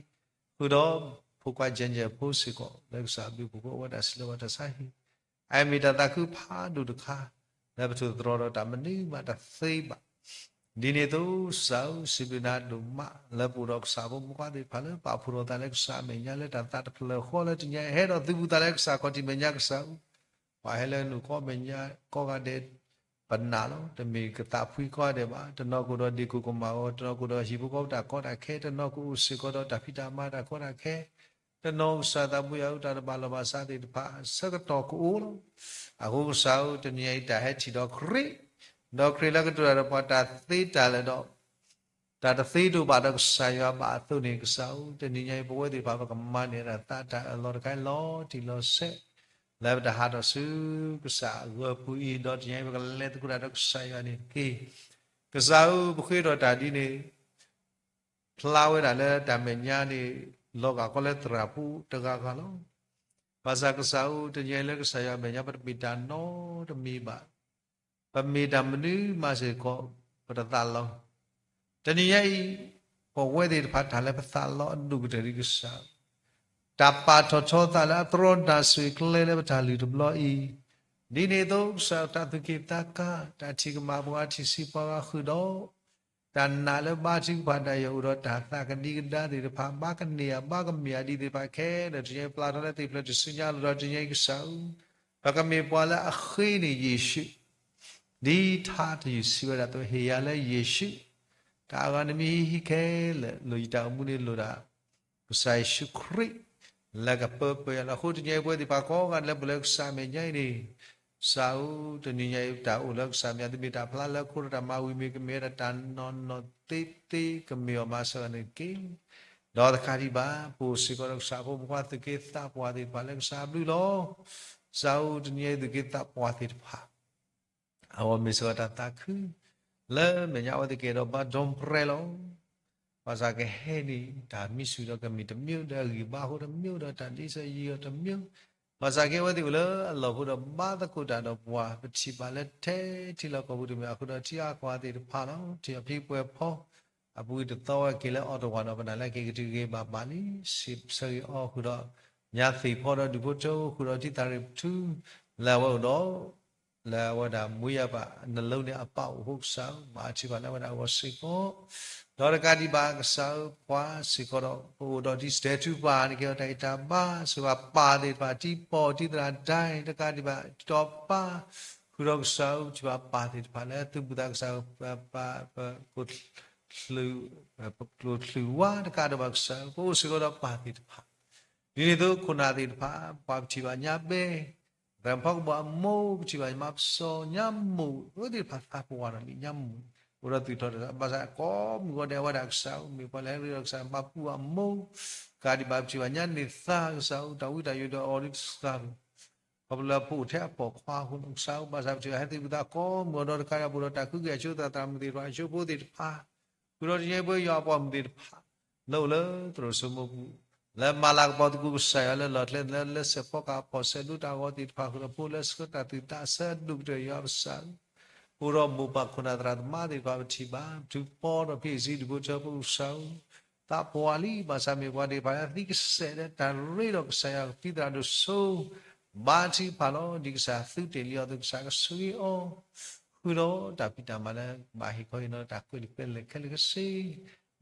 ဃုာ်ဒီးဖိခွါကဲကဲဖိစ့ၢ်ကီး လၢကစၢ်အဘျုးအဖှိၣ်အဃိ အဝဲဒၣ်စံးလီၤဘၣ်တၢ်ဆါဟံၣ်, အမ့ၢ်တၢ်သးခုဖးဒိၣ်တခါ လၢပထိၣ်သတြီၤဒီးတၢ်မနုၤမးတသ့ဘၣ်. ဒ်န့ၣ်အသိး ကစၢ်ဧၢ စံးဘျုးနၤဒိၣ်မး လၢပအိၣ်ဒီးကစၢ်ဖိမုၣ်ဖိခွါသ့ၣ်တဖၣ်လၢပာ်ဖှိၣ်ထီၣ်သးလၢကစၢ်အမဲာ်ညါ လၢတၢ်သးတဖျၢၣ်ဃီလၢတနံၤညါအံၤ ဟဲဒီးသုးဘူးသးလၢကစၢ်ခီၣ်ထံးမဲာ်ညါကစၢ်ဧၢ, ပှၤဟဲလၢနအိၣ်ကိးမဲာ်ညါကိးဂၤဒဲး ပနာ်လီၤ. တမ့ၢ်ကသးဖှံကိးဂၤဒဲးဘၣ်, တနီၤကအိၣ်ဒီးဒ့ၣ်ကိၢ်ကမၣ်အီၤ, တနီၤကအိၣ်ဒီးဟံၣ်ဖိဃီဖိတၢ်ကီတၢ်ခဲ, တနီၤကအိၣ်စ့ၢ်ကီးဒီးတၢ်ဖံးတၢ်မၤတၢ်ကီတၢ်ခဲ, တနီၤကစၢ်သးပူၤယၤဧၢ တၢ်တဘၣ်လီၢ်ဘၣ်စးသ့ၣ်တဖၣ် ဆၢကတီၢ်ကအိၣ်လီၤ. အဃိကစၢ်ဧၢ တနံၤညါအံၤတၢ်ဟဲထံၣ်ဒီးခရံာ်, ဒီးခရံာ်လၢကတိၤတၢ်ဒီးပှၤတၢ်သ့တၢ်လၢာ်ဒီး တၢ်တသ့ဒိၣ်ဘၣ်ဒီးကစၢ်ယွၤဘၣ်အသိးန့ၣ် ကစၢ်ဧၢ တနံၤညါအံၤ ပဝဲသ့ၣ်တဖၣ် ပကမၤန့ၢ်တၢ်သးတၢ်အၢၣ်လီၤတခါအံၤ လီၤတံၢ်လီၤဆဲး လၢပတၢ်ဟးထီၣ်ဆူကစၢ်အဂၢၢ်ပူၤအံၤ, ဒီးတနံၤညါအံၤ ပကလဲၤသကိးတၢ်ဒီးကစၢ်ယွၤန့ၣ်တက့ၢ်. ကစၢ်ဧၢ ပဃ့ထီၣ်တၢ်ဒ်န့ၣ် ဖျါဝဲဒၣ်လၢတၢ်မဲာ်ညါန့ၣ် လီၤဂာ်ကီလၢသရၣ်ဖိတဂၤဂၤလီၤ. ဘၣ်ဆၣ်ကစၢ်ဧၢ တနံၤညါအံၤလၢကစၢ်ယွၤအမဲာ်ညါ ပတမ့ၢ်တၢ်နီတမံၤဘၣ်. ပမ့ၢ်တၢ်မနုၤမးစ့ၢ်ကီး ပတသးလီၤ. တနံၤညါအံၤ ပဝဲသ့ၣ်တဖၣ်တၢ်လၢပသးလီၤအဒိၣ်ကတၢၢ်ဒ်ကစၢ် တၢ်ပာ်ထီၣ်ထီသးလၢအသရီတၢ်ဆိၣ်ဂ့ၤကျဲလၢပတၢ်လုၢ်တဘျီအံၤ, ဒ်န့ၣ်အသိး ကစၢ်တၢ်သူၣ်က့ၣ်သးကါ, တၢ်ထံၣ်ကမၣ်ပှၤထံၣ်ဆံးပှၤဂၤဃုာ်ဒီး တၢ်နာ်လၢဘါထုကဖၣ်ဒၣ်ယဲ အိၣ်ဒီးတၢ်သးကဒံကဒါသ့ၣ်တဖၣ် ဘၣ်ကန့ၢ်ဧါ ဘၣ်ကမ့ၢ်ဧါဒ်သ့ၣ်တဖၣ်ခဲလၢာ် တနံၤညါအံၤ ပျၢ်ထီၣ်လၢသ့ၣ်ဖျၢၣ်တစုညါလီၤဒီး တနံၤညါအံၤကစၢ်ဧၢ, ပကမ့ၢ်ပှၤလၢအဃ့န့ၢ်ယ့ၣ်ၡူး ဒ်ထါတယုၢ်စံးဝဲဒၣ်အသိး ဟ့ၣ်ယၤလၢယ့ၣ်ၡူး, တၢ်အဂၤန့ၣ်မ့ၢ်ဟံးဟံးခဲလၢာ် လိၣ်ယတၢ်အိၣ်မူန့ၣ်လိၣ်ဒၣ် ကစၢ်ယ့ၣ်ၡူးခရံာ် လၢကပၢပၢယၤလီၤ. အဃိတနံၤအံၤ ပဝဲသ့ၣ်တဖၣ်ကိးဂၤဒဲးလၢပအိၣ်လၢကစၢ်အမဲာ်ညါအံၤန့ၣ် ကစၢ်ဧၢ တနံၤညါအံၤ တၢ်အိၣ်လၢကစၢ်မဲာ်ညါ တမ့ၢ်တၢ်ဖျါလၢခိဒီးတၢ်မၤဝံၤမ့ၢ်ကမ့ၢ်ဝဲဒၣ်တၢ်နီၢ်နီၢ်သ့သ့ ကမ့ၢ်အီၤမၤစၢၤဂၤန့ၣ်တက့ၢ်. ဒီးတကးဒံးဘၣ် ပအိၣ်စ့ၢ်ကီးဒီးကစၢ်ဖိမုၣ်ဖိခွါ သူၣ်က့သးပှၢ်သ့ၣ်တဖၣ်လၢကစၢ်အဘျုးလီၤ. ကစၢ်ဧၢ တနံၤညါအံၤ သူၣ်က့သးပှၢ်သ့ၣ်တဖၣ် အဝဲမ့ၢ်စ့ၢ်ကီးတၢ်သးခု လၢမဲာ်ညါအဝဲသ့ၣ်ကအဲၣ်ဒိးဘါထုကဖၣ်လီၤ. ဘၣ်ဆၣ်ကဟဲန့ၣ် တၢ်မံဆူၣ်ဒီးကမ့ၢ်တမံၤဒီး အဂံၢ်ဘါအဃိတမံၤဒီး တၢ်ဒ့စၢၤယံၤအီၤတမံၤ, ဘၣ်ဆၣ်က့ အဝဲသ့ၣ်အိၣ်လၢအလီၢ်ဖိဒီး ဘါသကိးတၢ်ဒီးပှၤ ပထံၣ်ဘၣ်လၢထဲထံလီၢ်ကီၢ်ပူၤတမံၤအဃိဒီး ထံအါကီၢ်အါသ့ၣ်တဖၣ်လီၤ. ထံၣ်အီၤဖဲပှဲၤဖီ အပူၤကွံာ်တသီဝဲက့ၤလၢ Ottawa ဒီးပနာ်လၢက့ၤကတုၤဂ့ၤဘၣ်ဘၣ်လံ. စံးဆၢဂ့ၤအီၤဃုာ်ဒီး ညါသ့ၣ်ဖီဒီးဒူၣ်ဖိထၢဖိ ဃုာ်ဒီးထံသးရ့ၣ်ပထူ လၢအဝဲအိၣ်ဒီး လၢအဝဲဒၣ်မူယါဘၣ်နလိန့ၣ်အပၢ်အိၣ်အဃိကစၢ်ဧၢ, ဘါထုကဖၣ်လၢအဝဲဒၣ်အဂီၢ်စ့ၢ်ကီး, ဒီးတကးဒံးဘၣ်ကစၢ်ဧၢ ပှၤစ့ၢ်ကီးဒီး ပအိၣ်ဒီးဒ်စတဲထူပၢ်န့ၣ် ကဲထီၣ်တၢ်ဂံၢ်တၢ်ဘါ စ့ၢ်ကီးပၢ်သ့ၣ်တဖၣ် တံၤပီၢ်တံၤသရၣ်ဒၣ် တကးဒံးဘၣ် တံၤတီၤပၢ် ဃုာ်ဒီးကစၢ်ဧၢ ပထံၣ်ဘၣ်ပၢ်သ့ၣ်တဖၣ်လၢသုမုာ်သးကစၢ်ဧၢ ပ ပ ပကျိၤချုးဝါတကးဒံးဘၣ်ကစၢ်ဧၢ ပအိၣ်စ့ၢ်ကီးဒီးပၢ်သ့ၣ်တဖၣ် ဒ်န့ၣ်အသိးခိၣ်နၢ်သ့ၣ်တဖၣ် ပှၤပထံၣ်ဘၣ်ညါဘဲ သရၣ်ဖီကဘီအမိၢ် ပထံၣ်ဘၣ်မၤပစီညါမိၢ် အဝဲသ့ၣ်တဖၣ်သးပှၢ်ဒီးလံာ်ညါမိၢ် အိၣ်ဒီးသူၣ်ထီၣ်တၢ် ဘၣ်ဆၣ်ကိးမုၢ်ဂီၤဒဲးအဝဲဒၣ်ကစၢ်ဧၢ မ့ၢ်ပှၤလၢဟဲရ့ဒီးကစၢ်မၤပူၤအမိၢ် ကးဒံးဘၣ်ပထံၣ်ဘၣ်ညါန့ၢ်သါကစၢ်ဧၢ တၢ်ဝံတၢ်ယိာ်ဒီးအီၤဒ်တသးလီၤ ခီဖျိလၢဖိအိၣ်ထဲအပိာ်ခွါအဃိန့ၣ် ကစၢ်ဧၢ ဘၣ်ဆၣ်ပထံၣ်ဘၣ်ဟဲသံၣ်ပသးကိးမုၢ်ဂီၤဒီးတကးဒံးဘၣ် ပအိၣ်ဒီးတၢ်ခုက့ၤအစိသရၣ်သရၣ်မုၣ်သ့ၣ်တဖၣ် အစိဖိသ့ၣ်တဖၣ် ဃုာ်ဒီးတညီဖိယွၤအပှၤမုၣ်သ့ၣ်တဖၣ် လၢအိၣ်လၢသရိာ်စိမိပူၤ လၢမၤလၤကပီၤသကိးကစၢ်ယွၤလၢလီၢ်ကျဲ လၢလၢစဲးဖီကဟၣ်ဖီၣ်ဆဲးဒိတၢ်ဂီၤသ့ၣ်တဖၣ် ဃုာ်ဒီးဖိလၢဆှၢတၢ်သူၣ်သးဆၢဒိၣ်ကတၢၢ်ယွၤပကစၢ်ဧၢ အိၣ်ဒီးမိၢ်ပၢ်ခိၣ်နၢ်သရၣ်သမါသ့ၣ်တဖၣ်ပထံၣ်ဘၣ် ပထုးဖီဒီးဖံးစံဒူၣ်ဖိထၢဖိကစၢ်ဧၢ သးပှၢ်လံ ဘၣ်ဆၣ်မ့ၢ်ပှၤသ့ၣ်တဖၣ်လၢသံကစဲးဒီးတၢ်ရ့ဒီးကစၢ်ယွၤကသံသရၣ်ဒိၣ်စိ ဘါထုကဖၣ်လီၤ ဒ်ကစၢ်သုတ့ၢ်လံအီၤအသိး ကစၢ်ကဆိၣ်ဂ့ၤအီၤ ဃုာ်ဒီးတၢ်ဖံးတၢ်မၤလၢ ကဘၣ်ဟ့ၣ်ခီဟ့ၣ်နီၤတၢ်ကွဲးလံာ်ကွဲးလဲၣ်ခဲလၢာ်ခဲဆ့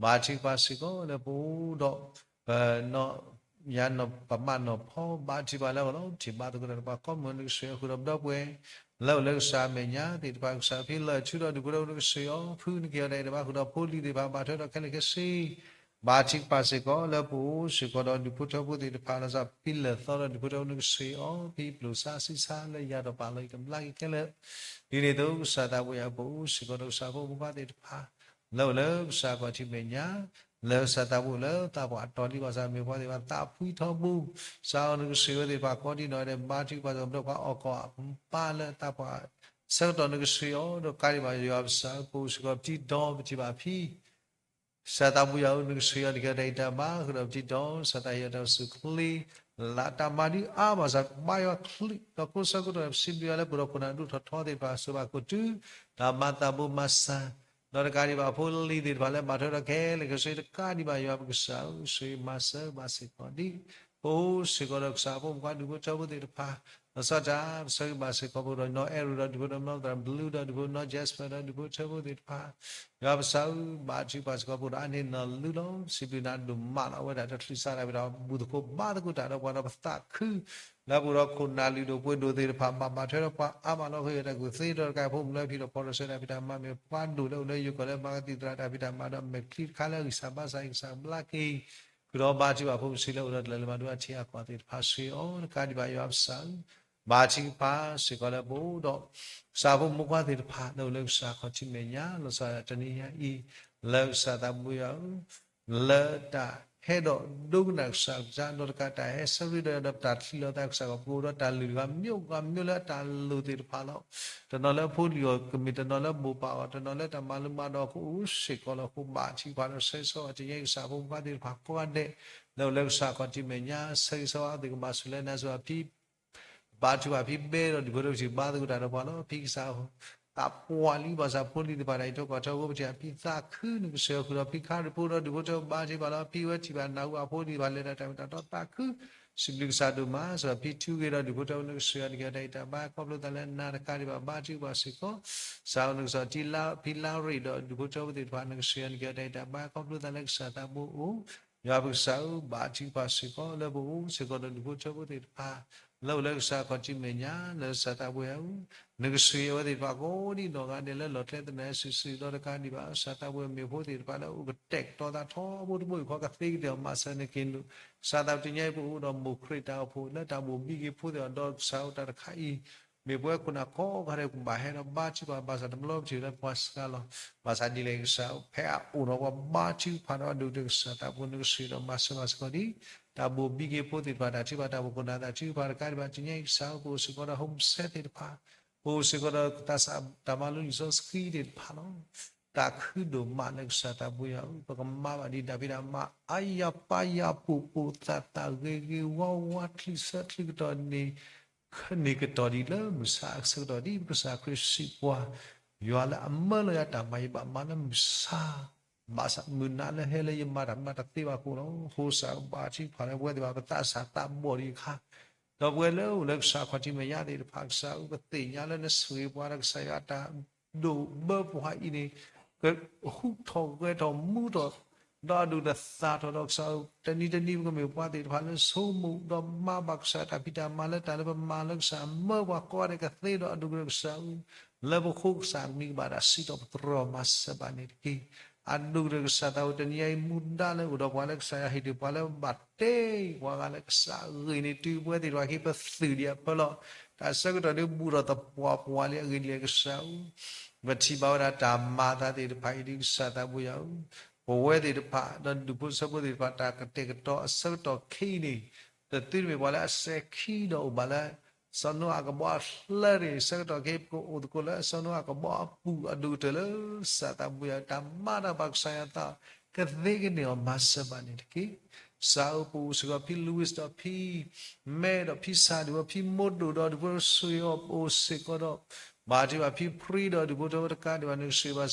ဘါထုကဖၣ်စ့ၢ်ကီးလၢပအိၣ်ဒီး ပနီၢ်ယါနီၢ်ပမးနီၢ်ဖီ ဘါထုကဖၣ်လၢအဂီၢ်လီၤ ပထံၣ်ဘါသကိးတၢ်ဒီးပှၤကိးမုၢ်နကစၢ်ယွၤဃုာ်ဒီးပဒီပုၢ်ဝဲၢ် လၢအိၣ်လၢကစၢ်အမဲာ်ညါသ့ၣ်တဖၣ် ကစၢ်ဖံလၢာ်ထူဒီးဒူၣ်ဖိထၢဖိနကစၢ်ယွၤအီၤ ဖုနက့ၤအီၤတၢ်အဲၣ်တၢ်ဘါဃုာ်ဒီးဖိလံၤသ့ၣ်တဖၣ် ဘၣ်ထွဲဒီးခဲလၢာ်ခဲဆ့ ဘါထုကဖၣ်စ့ၢ်ကီးလၢပအိၣ်စ့ၢ်ကီးဒီးဒူၣ်ဖိထၢဖိသ့ၣ်တဖၣ် လီၤဆီဖံလၢာ်သီဒီးဒူၣ်ဖိထၢဖိနကစၢ်ယွၤအီၤ ဖံပျိၢ်စါဆံဆါလၢယၤဒီးပာ်လီၤအံၤတဘျါက့ၤခဲလၢာ် ဒ်န့ၣ်အသိးကစၢ်သးပှၢ်ယွၤပအိၣ်စ့ၢ်ကီးဒီးကစၢ်ဖိမုၣ်ခွါသ့ၣ်တဖၣ် လၢအိၣ်လၢကစၢ်ခီၣ်ထံးမဲာ်ညါ လၢကစၢ်သးပှၢ်လၢသးပှၢ်အတီၤလံ ဘၣ်ဆၣ်မ့ၢ်ပှၤသ့ၣ်တဖၣ်သးဖှံထီဘိ ကစၢ်ဧၢ နကစၢ်ယွၤသ့ၣ်တဖၣ်ကိးဒံနီၢ်ဂၤဒဲး ဘါထုကဖၣ်စ့ၢ်ကီး ပဒီပုၢ်ဝဲၢ်ခွါအီၣ်ကီၢ်အပူၤပၢ်လၢသးပှၢ် ဆၢကတီၢ်နကစၢ်ယွၤအီၤ ဒီးကးဒံးဘၣ်ယွၤပကစၢ်ဧၢ ပအိၣ်စ့ၢ်ကီးပထံဒီးပထံၣ်ဘၣ်ဖံ ကစၢ်သးပှၢ်ယွၤဧၢ နကစၢ်ယွၤန့ၣ်ကဲတၢ်အံၤတၢ်ဘါ ဃုာ်ဒီးပထံဒီး ကစၢ်သးဟ့ၣ်အီၤတၢ်အိၣ်ဆူၣ်အိၣ်ချ့ လၢတၢ်မၤဒ်အါဘၣ်ဆၣ် ကဘါယွၤချုး ဒီးကိးဆၢကတီၢ်ပစံးဘျုးယွၤလၢပအိၣ်ဒီးခိၣ်နၢ်ဒိၣ်ထီၣ်ထီသ့ၣ်တဖၣ် စိၤဘၣ်ခိၣ်တုၤ တၢ်မၤသးဘိမၤစၢ် ဒီးတကးဒံးဘၣ်ဖိလံၤသ့ၣ်တဖၣ်လၢဘၣ်ထွဲဒီးခဲလၢာ်ခဲဆ့ တကးဒံးဘၣ်ယွၤပကစၢ်ဧၢ ဆိၣ်ဂ့ၤမၤစၢၤဘၣ်စ့ၢ်ကီးဒ် ပအိၣ်စ့ၢ်ကီးဒီးကစၢ်ဖိမုၣ်ခွါဒူၣ်ဖိထၢဖိသ့ၣ်တဖၣ် လီၤဆီဒၣ်တၢ် ပဆၢဂ့ၤဘၣ်စ့ၢ်ကီးပအိၣ်ဒီးနီၢ်အဲၣ်ရူဒီးဒူၣ်ဖိထၢဖိနီၢ်သရၣ်ဘျုးဒီးဒူၣ်ဖိနီၢ် Jasper ဒီးဒူၣ်ဖိထၢဖိသ့ၣ်တဖၣ် ယွၤပကစၢ်ဧၢ ဘါထုကဖၣ်စ့ၢ်ကီးပအိၣ်ဒီးအါန့ၢ်နီၢ်လုၢ်လီၤ စံးဘျုးနၤဒိၣ်မးလီၤ အဝဲဒၣ်တချုးစးဒၣ်ဝဲဒီး ဘူၣ်သကိးဘါသကိးတၢ်ဒီးပှၤဒီးပသးခု လၢပအိၣ်ဒီးခိၣ်နၢ်လုၢ်ဒိၣ်ပှ့ၤဒိၣ်သ့ၣ်တဖၣ် ဘၣ်ဘၣ်ထွဲဒီးပှၤအါမးလီၤ ဃ့ဝဲတၢ်ကူၣ်သ့ဒီးတကးဖိမုၣ်လၢဖံးဒီးဖီဒီးဆှၢတၢ်ဖံးတၢ်မၤ မ့ၢ်ပှၤဒိၣ်လၢအိၣ်လၢယိၤကီၢ်လၢမၤကသံၣ်သရၣ်တၢ်ဖံးတၢ်မၤဒီးမဲာ်ချံတခါလၢအဂံၢ်စၢ်ဘါစၢ်အံၤ ကစၢ်ဘျါက့ၤ ဃုာ်ဒီးဘါထုကဖၣ်ဖိပစံးလၢအိၣ်ဒီးတၢ်လၢမၤဒိအထံအကီၢ်သ့ၣ်တဖၣ် ဆိၣ်ဂ့ၤအီၤ တကးဒံးဘၣ်ယွၤပကစၢ်ဧၢ ဘါထုကဖၣ်စ့ၢ်ကီးလၢပအိၣ်ဒီး ကစၢ်ဖိမုၣ်ခွါသ့ၣ်တဖၣ် လၢအိၣ်လၢကစၢ်ခီၣ်ထံးမဲာ်ညါ လီၤဆီဒၣ်တၢ်တနံၤညါအံၤ လၢကစၢ်သးဘိယွၤဧၢ လၢတၢ်ဟဲဒီးဒိကနၣ်ကစၢ်ကစၢ် ဒီးတကးတၢ်ဟဲဆၢရ့ဒီးယွၤဒီးပတၢ်ချံးလီၤသးကစၢ်ဂီၢ် ပအိၣ်ဒီးတၢ်လုၢ်တၢ်ဂၤ မျိုးဂၤမျိုးလၢအတၢ်လိၣ်သ့ၣ်တဖၣ်လီၤ. တနီၤလၢဖိလံၤအဂီၢ်ကမ့ၢ် တနီၤလၢမိၢ်ပၢ်အဂီၢ် တနီၤလၢတၢ်မၤလိမၤဒိးအဃိအိၣ်စ့ၢ်ကီးလီၤ. အဃိဘါထုကဖၣ်ဒီးဆၢဂ့ၤဆၢဝါတနံၤညါအံၤ ကစၢ်ဖိမုၣ်ခွါသ့ၣ်တဖၣ်ကိးဂၤဒဲး လၢအိၣ်လၢကစၢ်ခီၣ်ထံးမဲာ်ညါ ဆၢဂ့ၤဆၢဝါအဝဲသ့ၣ် ကဘၣ်ဆိၣ်လၢနၤစ့ၢ်ကီးဖံ ဘါထုကဖၣ်ဖံဘဲဒီးဒူၣ်ဖိထၢဖိဘါထုကဖၣ်လီၤ. ဖံကစၢ်သးပှၢ်လံ ဘၣ်ဆၣ်ဖိလံၤသ့ၣ်တဖၣ်တၢ်အံးထွဲကွၢ်ထွဲအဃိ ပထံၣ်ဘၣ်ဖံသးခု နကစၢ်ယွၤဃုာ်ဒီးဖံခါဒူၣ်ဖိဒီးဒူၣ်ဖိထၢဖိဘါထုကဖၣ်လီၤ. ဖံဝဲထံၣ်ဘၣ်နၢ်ဟူဘၣ်ဖိလံၤတဖၣ် လဲၤတၢ်တၢ်မ့ၢ်တၢ်တီသးခု စံးဘျုးကစၢ်ဒိၣ်မး စ့ၢ်ကီးဖံထူဂ့ၤဒီးဒူၣ်ဖိထၢဖိ နကစၢ်ယွၤန့ၣ်ကဲတၢ်အံၤတၢ်ဘါ ခီဖျိသးလၢနၤတကးဒံးဘၣ် ဘါထုကဖၣ်စ့ၢ်ကီး ကစၢ်ဧၢ နကစၢ် ဖံလါရ့ၣ်ဒီးဒူၣ်ဖိထၢဖိသ့ၣ်တဖၣ် နကစၢ်ယွၤန့ၣ်ကဲတၢ်အံၤတၢ်ဘါ ခီဖျိသးလၢကစၢ်သးဘိအိၣ် ယွၤပကစၢ်ဧၢ ဘါထုကဖၣ်စ့ၢ်ကီးလၢပအိၣ်စ့ၢ်ကီးဒီးဒူၣ်ဖိထၢဖိသ့ၣ်တဖၣ် လၢအိၣ်လၢကစၢ်ခီၣ်ထံးမဲာ်ညါ လၢကစၢ်သးပှၢ်ယွၤဧၢ နကစၢ်ယွၤအဝဲသ့ၣ်တဖၣ်ကိးဒံနီၢ်ဂၤဒဲးလၢလီၢ်ကျဲသနၢၣ်စုာ်စုာ်ဒီးတကးဒံးဘၣ် ကစၢ်သးပှၢ်ယွၤမ့ၢ်ဖိသ့ၣ်တဖၣ်လၢအိၣ်ကတဲာ်ကတီၤသးထီဘိတဘိယူၢ်ဃီ ကသ့ကတၢၢ်မၤစၢၤနက့ၤနုာ် ကစၢ်သးပှၢ်တနံၤအံၤပအိၣ်ဒီးမိၢ်ခရံာ်တၢ်အိၣ်ဖှိၣ်လၢတၢ်ဘိၣ်ဘံက့ၤဖိသ့ၣ်တဖၣ်ဒီးကစၢ်ဧၢ တၢ်တခါအံၤ မ့ၢ်ပဝဲခိၣ်နၢ်ကိးဂၤဒဲးကဘၣ်ဟဲဒီးဘါထုကဖၣ် ဘၣ်ဆၣ်တဘျီပထံၣ်လၢပှၤစှၤလီၤ ဘၣ်ဆၣ်ဒ်လဲၣ်ကစၢ် ဖဲအအိၣ်ဒီးပှၤဘါထုကဖၣ်ဒီးအဒိၣ်ကတၢၢ် ကစၢ်သးပှၢ်နကစၢ်ဒီးမၤစၢၤဘၣ်စ့ၢ်ကီးဒ် တၢ်ဘိၣ်ဘံက့ၤဖိသ့ၣ်တဖၣ် တၢ်ထုကဖၣ်တၢ်ဘိၣ်ခိၣ်နၢ်သးထုကဖၣ်တကးဒံးဘၣ် တနံၤအံၤကစၢ်ဧၢ ပအိၣ်စ့ၢ်ကီးဒီး homeless သ့ၣ်တဖၣ် ပအိၣ်စ့ၢ်ကီးဒီးသးစၢ်တၢ်မၤလိလံာ်စီဆှံသ့ၣ်တဖၣ်လီၤ သးခုဒိၣ်မးလၢကစၢ်သးပှၢ်ယွၤဧၢ ပကမၤဘၣ်ဒ်တၢ်ဖံးတၢ်မၤ အါယၤပာ်ယၤပိာ်ပိာ်သၣ်သၣ်ဂ့ၤဂ့ၤဝါဝါ ချုးဆၢချုးကတီၢ်န့ၣ် န့ၣ်ကတီၢ်ဒ်လၢမုၢ်ဆါအဆၢကတီၢ်ဒ် ပကစၢ်ခရံာ်စံးပှၤ ယွၤလၢအမၢလီၤယၤတၢ်မၤယဘၣ်မၤလၢမုၢ်ဆါ ဘၣ်ဆၣ်မုၢ်နၤလၢဟဲလၢယမၤတၢ်မၤတသ့ဘၣ်အဃိလီၤ. အဃိကစၢ်ဘါထုကဖၣ်လၢပဝဲသ့ၣ်တဖၣ် ပသးစၢ်သးဘီၣ်ဒံးအခါ ဒီးပဝဲလၢအိၣ်လၢကစၢ်ခီၣ်ထံးမဲာ်ညါသ့ၣ်တဖၣ် ကစၢ်ဧၢ ပသ့ၣ်ညါလၢနဆိၣ်ဂ့ၤပှၤဒီး ကစၢ်ယွၤ တၢ်ဒိၣ်ဘၢပှၤအံၤန့ၣ် ကဟူးထီၣ်ဂဲၤထီၣ်မူထီၣ် ဒီးအဒိၣ်ဒီးသၣ်ထီၣ်ဒီး ကစၢ်ဧၢ တနံၤတနံၤ ပကမ့ၢ်ပှၤသ့ၣ်တဖၣ်လၢဆိကမိၣ် ဒီးမၤဘၣ်ကစၢ်တၢ်ဖံးတၢ်မၤလၢတၢ်လၢပမၤလၢကစၢ် မၢပှၤကိးဂၤဒဲးကသ့ဒီးအဒိၣ်ကတၢၢ် ကစၢ်ဧၢ, လၢပဃိ ကစၢ်အကမံကဘၣ်တၢ်စံးထီၣ်ပတြၢၤ မၤစၢၤဘၣ်န့ၣ်တက့ၢ်. အဒိၣ်ကတၢၢ် ကစၢ်သးဝဲ တနံၤညါအံၤ မူဒါလၢအိၣ်ဒီးပှၤလၢ ကစၢ်ယွၤဟ့ၣ်ဒုးပှၤလၢဘၣ်တဲပှၤဂၤလၢ ကစၢ်အဂ့ၢ်န့ၣ် တုၤပဝဲသ့ၣ်တဖၣ်က့ၤ ပသုးဒံးအဖၢလီၤ. တၢ်ဆၢကတီၢ်ဒုး ဘူးထီၣ်သပှၢ်ပှၢ်လံအဂ့ၢ်ဒ်လဲၣ် ကစၢ်ဧၢ, ပထံၣ်ဘၣ်ဝဲဒၣ်တၢ်မၤအသးသ့ၣ်တဖၣ်အံၤဒုး ကစၢ်သးပူၤယၤဧၢ, ပဝဲသ့ၣ်တဖၣ် ဒီးဒူၣ်ဖိထၢဖိသ့ၣ်တဖၣ် တၢ်ကတဲာ်ကတီၤအဆၢကတီၢ်ခဲအံၤန့ၣ် တသုတမ့ၢ်ပှၤလၢအစဲၤခံဒီးအိၣ်ဘၣ်လၢ စီၤနိအၤအကဘီအချၢန့ၣ် ဆၢကတီၢ်ခဲအံၤ ပကအိၣ်သကိးလၢစီၤနိအၤအကဘီအပူၤ အဒိၣ်ကတၢၢ်လၢ ကစၢ်သးပူၤယၤဧၢ, တၢ်မၤတၢ်ဘၣ်ကစၢ်ယွၤသး ကသ့ကန့ၢ်အီၤ မၤစၢၤဘၣ်န့ၣ်တက့ၢ်. ကစၢ်ဧၢ, ပအိၣ်စ့ၢ်ကီးဖံ Louis ဒီးဖံ မဲဒီးဖံစၢ်ဒံးဝဲ ဖံမိၢ်ဒိၣ်ဒီးဒူၣ်ဖိထၢဖိဆိၣ်ဂ့ၤအီၤ ပအိၣ်စ့ၢ်ကီးဒီး ဘၣ်ထံဘၣ်ဖံဖြံဒီးဒူၣ်ဖိထၢ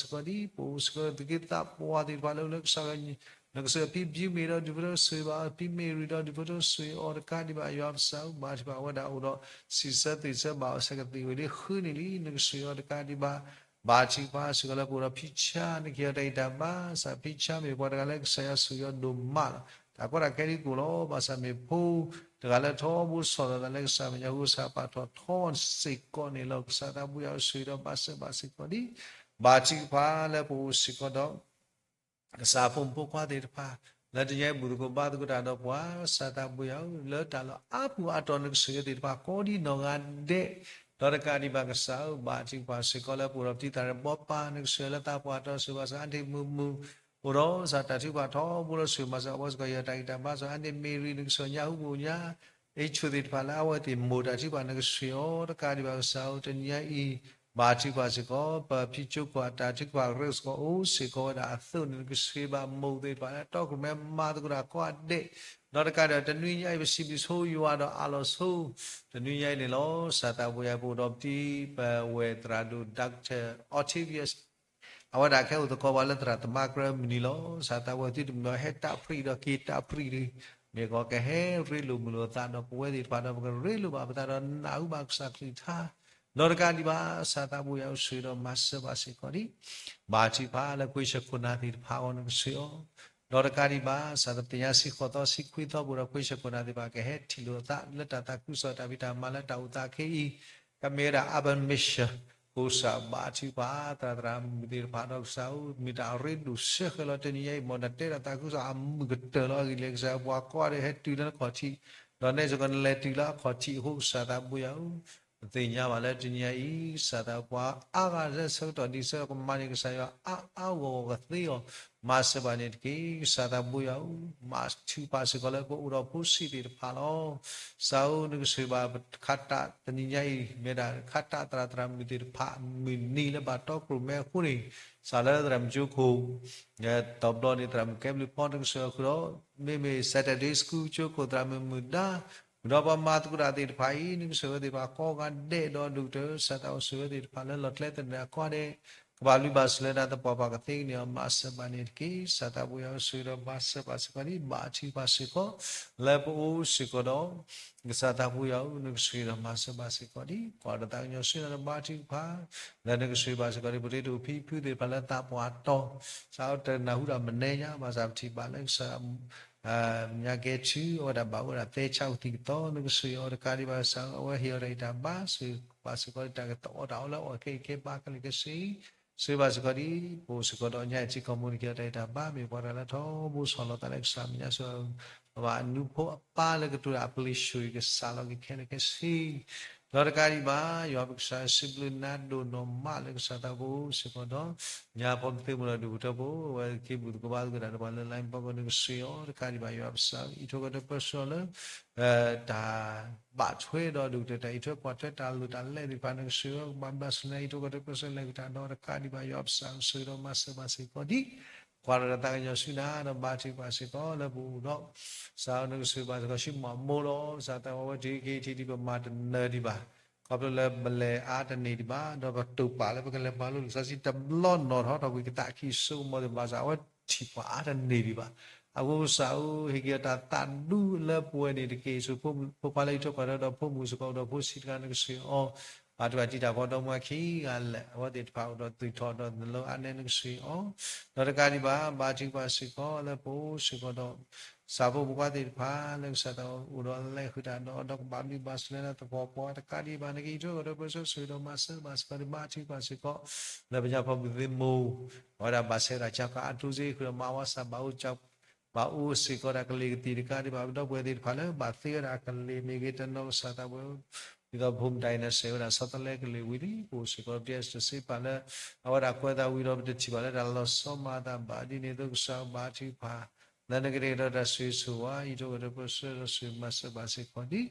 ဖိတကးဒံးဘၣ် နကဆိၣ်ဂ့ၤဘၣ်စ့ၢ်ကီးဒံး ပအိၣ်စ့ၢ်ကီးသုးက့သးပှၢ်သ့ၣ်တဖၣ်လၢ လၢကစၢ် နကဆိၣ်ဂ့ၤဖံဘျုးမ့ၢ်ဒီးဒူၣ်ဖိထၢဆိၣ်ဂ့ၤဘၣ် ဖံမ့ၢ်ရံၤဒီးဒူၣ်ဖိထၢဆိၣ်ဂ့ၤအီၤတကးဒံးဘၣ် ယွၤပကစၢ်ဧၢ, ဘၣ်ထံဘၣ်ဝဲဒၣ်အိၣ်ဒီး စံးဆၢသ့ၣ်ဆၢဘၣ်အီၤဆၢကသ့ၣ်ဝဲလံဃုန့ၣ်လံ နကဆိၣ်ဂ့ၤအီၤတကးဒံးဘၣ်. ဘၣ်ထံပၢ်စ့ၢ်ကီးလၢပအိၣ်ဒီးဖံဆါ နကဟ့ၣ်အီၤတၢ်ဂံၢ်တၢ်ဘါ စးဖံဆါမ့ၢ်ပှၤတဂၤလၢကစၢ်ယွၤဆိၣ်ဂ့ၤအီၤဒိၣ်မးလီၤ. တၢ်ကီတၢ်ခဲဒ်ကိၣ်လီၤ ဘၣ်ဆၣ်မ့ၢ်ဖိတဂၤလၢထီဘိဆီၣ်လီၤသးလၢကစၢ်မဲာ်ညါ ကစၢ်ပာ်ထီၣ်ထီစ့ၢ်ကီးန့ၣ်လီၤ. ကစၢ်သးပူၤယၤဧၢ ဆိၣ်ဂ့ၤဒီးမၤစၢၤဘၣ်စ့ၢ်ကီးဒံး ဘၣ်ထံကဖၣ်လၢပအိၣ်စ့ၢ်ကီးဒီး ကစၢ်ဖိမုၣ်ဖိခွါသ့ၣ်တဖၣ် လၢတနံၤအံၤဘူၣ်သကိးဘါသကိးတၢ်ဒီးပှၤ ကစၢ်သးပူၤယၤဧၢ လၢတၢ်လီၢ်အါပူၤအါတီၤ နကဆိၣ်ဂ့ၤသ့ၣ်တဖၣ်ကိးဒ်နီၢ်ဂၤဒဲး ဒီးတကးဒံးဘၣ်ကစၢ်ဧၢ ဘၣ်ထံကဖၣ်စ့ၢ်ကီးလၢပအိၣ်ဒီးပတံၤသၣ်ရ့ဘီပၢ် နကဆိၣ်ဂ့ၤလၢသးပှၢ်တီၤ ဆိၣ်ဂ့ၤဘၣ်စ့ၢ်ကီးအါန့ၣ်မုာ်မုာ် အိၣ်ဒီးစးတၢ်ထုကဖၣ်ထီဘိလီၤ ဆိၣ်ဂ့ၤမၤစၢၤအဝဲစ့ၢ်ကီး ယတၢ်ဂံၢ်တၢ်ဘါစ့ၢ်ကီး အါန့ၣ်မ့ၢ်ရံၤ နကဆိၣ်ဂ့ၤညါဟူဘိၣ်ညါ အ့ၣ်ဆိၣ်သ့ၣ်တဖၣ်လၢအဝဲသ့ၣ်မိၢ်တၢ်ထုကဖၣ် နကဆိၣ်ဂ့ၤအီၤတကးဒံးဘၣ်ကစၢ်ဧၢ တနံၤညါအံၤ ဘၣ်ထုကဖၣ်စ့ၢ်ကီး ပဖံကၠိခိၣ်အတၢ်ထုကဖၣ်ရဲၣ်စ့ၢ်ကီး အိၣ်စ့ၢ်ကီးဝဲဒၣ်အသိးန့ၣ် နကဆိၣ်ဂ့ၤဘၣ်မိၢ်သ့ၣ်တဖၣ်လၢတီခိၣ်ရိၣ်မဲမၤသကိးတၢ်ကိးဂၤဒဲး ဒီးတကးဒံး တနွံညါအံၤ ပစံးဘျုးဆိယွၤဒီးအးလီၤဆိ တနွံညါအံၤန့ၣ်လီၤ ကစၢ်သးပူၤယၤ ပအိၣ်ဒီးပတံၤ ပဝဲၢ်သရၣ်ဒိၣ် Doctor Octavius အဝဲဒၣ်ကဟဲအိၣ်သကိးပှၤလၢသရၣ်သမါကြၢးမုၢ်နံၤလီၤ. ကစၢ်သးပူၤ သုတမ့ၢ်ဟဲတၢ်ဖှံဒီးက့ၤတၢ်ဖှံတဂ့ၤ, မ့ၢ်ကီးကဟဲရ့လိာ်မုာ်လိာ်သးဒီးပဝဲသ့ၣ်တဖၣ်ဒီး ပကရ့လိာ်ဘၣ်ပသးဒီးနၢ်ဟူဘၣ်ကစၢ်ကလုၢ်ကထါ ဒီးတကးဒံးဘၣ် ကစၢ်သးပူၤယၤ ဆိၣ်ဂ့ၤဒီးမၤစၢၤဘၣ်စ့ၢ်ကီးဒံး ဘၣ်ထုကဖၣ်လၢကွ့ဆၢခိၣ်နၢ်သ့ၣ်တဖၣ်အဂီၢ် နကဆိၣ်ဂ့ၤအီၤ, ဒီးတကးဒံးဘၣ် ကစၢ်သးပူၤ သ့ၣ်ညါဆံဃိးသီ ဆံခွံသီ ပအိၣ်ဒီးကွ့ဆၢခိၣ်နၢ်သ့ၣ်တဖၣ် ကဟဲထံၣ်လိာ်အသးလၢတၢ်သးခုကစီၣ်တၢ်ဖံးတၢ်မၤလၢတၢ်အိၣ်သးခဲအံၤ ကမ့ၢ်ဝဲဒၣ် urban mission ကစၢ်ဘၣ်ထုကဖၣ် သရၣ်သရၣ်မုၣ်သ့ၣ်တဖၣ်ဒီးကစၢ်ဧၢ မ့ၢ်တၢ်အရ့ဒိၣ်စဲဃဲၤလီၤ တနံၤညါအံၤ မ်နတဲတၢ်သးခုကစီၣ်အမုာ်ကတၢၢ်လီၤ အဂ့ၢ်ဒ်လဲၣ် ကစၢ်ပှၤကိးဂၤဒဲးဟဲတုၤလၢနခီၣ်ထံး, ဒီးနဲဆိကီး နလဲၤတုၤလၢအခီၣ်ထံးအဃိ ကစၢ်သးပူၤယၤဧၢ ပသ့ၣ်ညါဘၣ်လၢတနံၤညါအံၤ ကစၢ်သးပှၤအါဂၤလၢဆၢကတီၢ်ဒ်ဆၢကမၤန့ၢ် ကစၢ်ယွၤအါအါဂီၢ်ဂီၢ်ကသ့အီၤ, မၤစၢၤဘၣ်န့ၣ်တက့ၢ်. ကစၢ်သးပူၤယၤဧၢ, ဘၣ်ထုကဖၣ်စ့ၢ်ကီးလၢပအိၣ်ဒီးဖိဆံးသ့ၣ်တဖၣ်လီၤ. ကစၢ်ဧၢ နကဆိၣ်ဂ့ၤဘၣ်ခါတၢ်တနံၤညါအံၤ မ့ၢ်ဒၣ်ခါတၢ်သရၣ်သရၣ်မုၣ်သ့ၣ်တဖၣ် မုၢ်နံၤလၢဘၣ်တီခိၣ်ရိၣ်မဲအဃိန့ၣ် စးလၢသရၣ်မုၣ်ကၠိခိၣ် တဘျီန့ၣ် သရၣ်မုၣ်ကဲဘျုးဖီ နကဆိၣ်ဂ့ၤအီၤဃုာ်ဒီး မ့မ့ၢ် Saturday School ကၠိခိၣ်သရၣ်မုၣ်မုၢ်ဒါ ဒီးပှၤမၤသကိးတၢ်သ့ၣ်တဖၣ်အံၤ နကဆိၣ်ဂ့ၤသ့ၣ်တဖၣ်ကိးဂၤဒဲးဒီးဒိၣ်ကတၢၢ် ကစၢ်သးပှၢ်ဆိၣ်ဂ့ၤသ့ၣ်တဖၣ်လၢလီၢ်ကျဲသနၢၣ်အကိးဂၤဒဲး ကဘၣ်ဘျုးဘၣ်ဆိၣ်လၢတၢ်သပှၢ်ပှၢ်ကသ့ကန့ၢ်အီၤ မၤစၢၤဘၣ်န့ၣ်တက့ၢ်. ကစၢ်သးပူၤယၤဧၢ ဆိၣ်ဂ့ၤဒီးမၤစၢၤဘၣ်စ့ၢ်ကီးဒံး ဘၣ်ထုကဖၣ်စ့ၢ်ကီး လၢပအိၣ်စ့ၢ်ကီးဒီး ကစၢ်သးပူၤယၤဧၢ နကဆိၣ်ဂ့ၤဒီးမၤစၢၤဘၣ်စ့ၢ်ကီးဒံး ကွၢ်တၢ်သးကညီၤဆူနၤဒီးဘါထုကဖၣ် လၢနကဆိၣ်ဂ့ၤဘၣ်စ့ၢ်ကီးဒံး ပတံၤဒိၣ်ဖံဖုသ့ၣ်တဖၣ်လၢသးပှၢ်တီၤ စးထီၣ်တနၢ်ဟူတၢ်မနုၤညါ ဘၣ်ဆၣ်ပထံၣ်ဘၣ်လၢကစၢ် ညါကဲထူ အဝဲဒၣ်ဘၣ်အိၣ်ဝဲဒၣ်သဲဆါအူသံၣ်ကသီ နကဆိၣ်ဂ့ၤအီၤတကးဒံးဘၣ် ကစၢ်ဧၢ အဝဲဟ့ၣ်အီၤတၢ်ဂံၢ်တၢ်ဘါ ဆိၣ်ဂ့ၤဘၣ်စ့ၢ်ကီးဒံး တၢ်ကသီၣ်အီၣ်တၢ်အီလၢအီၣ်ခဲအံၤခဲဘါခဲလၢာ်ခဲဆ့ ဆိၣ်ဂ့ၤဘၣ်စ့ၢ်ကီးဒံး ပအိၣ်စ့ၢ်ကီးဒီးညါအံၤထံကီၢ်မူနက့ၤအီၤတၢ်ဂံၢ်တၢ်ဘါ မ့ၢ်ပှၤတဂၤလၢထီဘိဆီၣ်လီၤသးလၢကစၢ်မဲာ်ညါ ဆိၣ်ဂ့ၤဘၣ်အနူဖိအပၢ်လၢကတိၤတၢ်အပျ့ၤ ဆိၣ်ဂ့ၤကစၢ်လီၤက့ၤခဲလၢာ်ခဲဆ့ ဒီးတကးဒံးဘၣ် ယွၤပကစၢ်စံးဘျုးနၤဒိၣ်နီၢ်မးလၢကစၢ်သးပူၤစ့ၢ်ကီးဒီး ညါဖိကသ့ၣ်မုၢ်ဒီးဒူၣ်ဖိထၢဖိ အဝဲက့ၤဘူၣ်သကိးဘါသကိးတၢ်ဒီးပှၤလၢ line ဖီခိၣ် နကဆိၣ်ဂ့ၤအီၤတကးဒံးဘၣ် ယွၤပကစၢ် အံးထွဲကွၢ်ထွဲပၢဆှၢအီၤလၢ တၢ်ဘၣ်ထွဲဒီးဒိၣ်ကတၢၢ်တၢ်အံးထွဲကွၢ်ထွဲတၢ်လိၣ်တၢ်လဲသ့ၣ်တဖၣ် နကဆိၣ်ဂ့ၤအီၤ ကဘၣ်ဘျါစၢၤလၢအံးထွဲကွၢ်ထွဲပၢဆှၢလဲၤကတၢၢ်ဒီးတကးဒံးဘၣ် ယွၤပကစၢ်ဆိၣ်ဂ့ၤဒီးမၤစၢၤဘၣ်စ့ၢ်ကီးဒံး ကွၢ်တၢ်သးကညီၤဆူနၤဒီးဘါထုကဖၣ်စ့ၢ်ကီးလၢပအိၣ်ဒီး ကစၢ်ဧၢ နကဆိၣ်ဂ့ၤဘၣ်စ့ၢ်ကီး ဆူမီၢ်မိၢ်လီၤ ကစၢ်သးဝဲတ့ၢ်က့ၤထံၣ်ဒံး ပမၤတနၢၤဒံးဘၣ် ခီဖျိလၢပလဲၤအါတန့ၢ်ဒံးဘၣ် ဒီးပတိာ်ပာ်လၢပကလဲၤမၤလိလံာ်စီဆှံတဘျီနီၣ်ထီၣ်ထီၣ်ကွံာ်ကသးခံစိကမီၤသ့ၣ်ဘၣ်ဆၣ် အဝဲထံၣ်ပှၤအါတန့ၢ်ဒံးဘၣ် အဃိကစၢ်ဧၢ, ဟ့ၣ်က့ၤအီၤတၢ်သးဒူလၢပှဲၤန့ၣ်တက့ၢ်. ဆူဖိခွါလၢအံးထွဲကွၢ်ထွဲဒီးဖိမုၣ်စ့ၢ်ကီး ဒီးဖိဆံးတဂၤနကစၢ်အံၤအီၤ, ဘါထုကဖၣ်တံာ်တာ်ပှၤဒီမါခံဂၤလၢာ်, အဝဲသ့ၣ်တဖၣ်အိၣ်ဒီးသူၣ်ထီၣ်ဒီးနလၢအါနဲနကစၢ်အံၤအီၤ, ဒီးတကးဒံးဘၣ် ဘါထုကဖၣ်စ့ၢ်ကီးလၢပအိၣ်စ့ၢ်ကီးဒီး ကစၢ်ဖိမုၣ်ဖိခွါသ့ၣ်တဖၣ်လၢကစၢ်သးအိၣ်ဒီးလဲၤဃုာ်တၢ်ဒီး ဒီးကဘၣ်ဘျုးဘၣ်ဆိၣ်လၢနၤသပှၢ်ပှၢ်, တကးဒံးဘၣ် နကအံးထွဲကွၢ်ထွဲပၢဆှၢ ဆိၣ်ဂ့ၤဒီးမၤစၢၤဘၣ်စ့ၢ်ကီးန့ၣ် ဘါထုကဖၣ်စ့ၢ်ကီး လၢပညါဖီမုၣ်သ့ၣ်မိၢ်, အဝဲဒၣ်ဘၣ်ဆဲးဝဲဒၣ်ကၠီကၤအတိစ့ ဃုာ်ဒီးမၤဝါစၢ်ဘၣ်အိၣ် ဘၣ်အိၣ်စ့ၢ်ကီးဒၣ်ကလံၤကသံၣ်တကးဒံးဘၣ် ပဒီပုၢ်ဝဲၢ်သ့ၣ်တဖၣ်လၢဘၣ်သ့ဝဲဒၣ်ကလံၤမ့ၢ်ဂ့ၤ တနီၤကစၢ်သးဝဲ ဒ်သိးပဖိမုၣ်တၢ်အံၤန့ၣ် စဲးဝဲဒၣ်ဆီတလဲကလံၤဝံၤလံ, ပအိၣ်စ့ၢ်ကီး ပတစ့ပာ်လၢ အဝဲဒၣ်ကွဲးသးဝံၤဒီး ပတထံၣ်ဘၣ်လၢတၢ်လီၤဆီမၤအသးဘၣ်. ဒ်န့ၣ်အသိးကစၢ်ဘါထုကဖၣ် လၢနကတဲာ်ကတီၤတၢ်ဆိၣ်ဂ့ၤဆိၣ်ဝါ အံးထွဲကွၢ်ထွဲပၢဆှၢဒီးဆိၣ်ဂ့ၤမၤစၢၤဘၣ်စ့ၢ်ကီးဒံး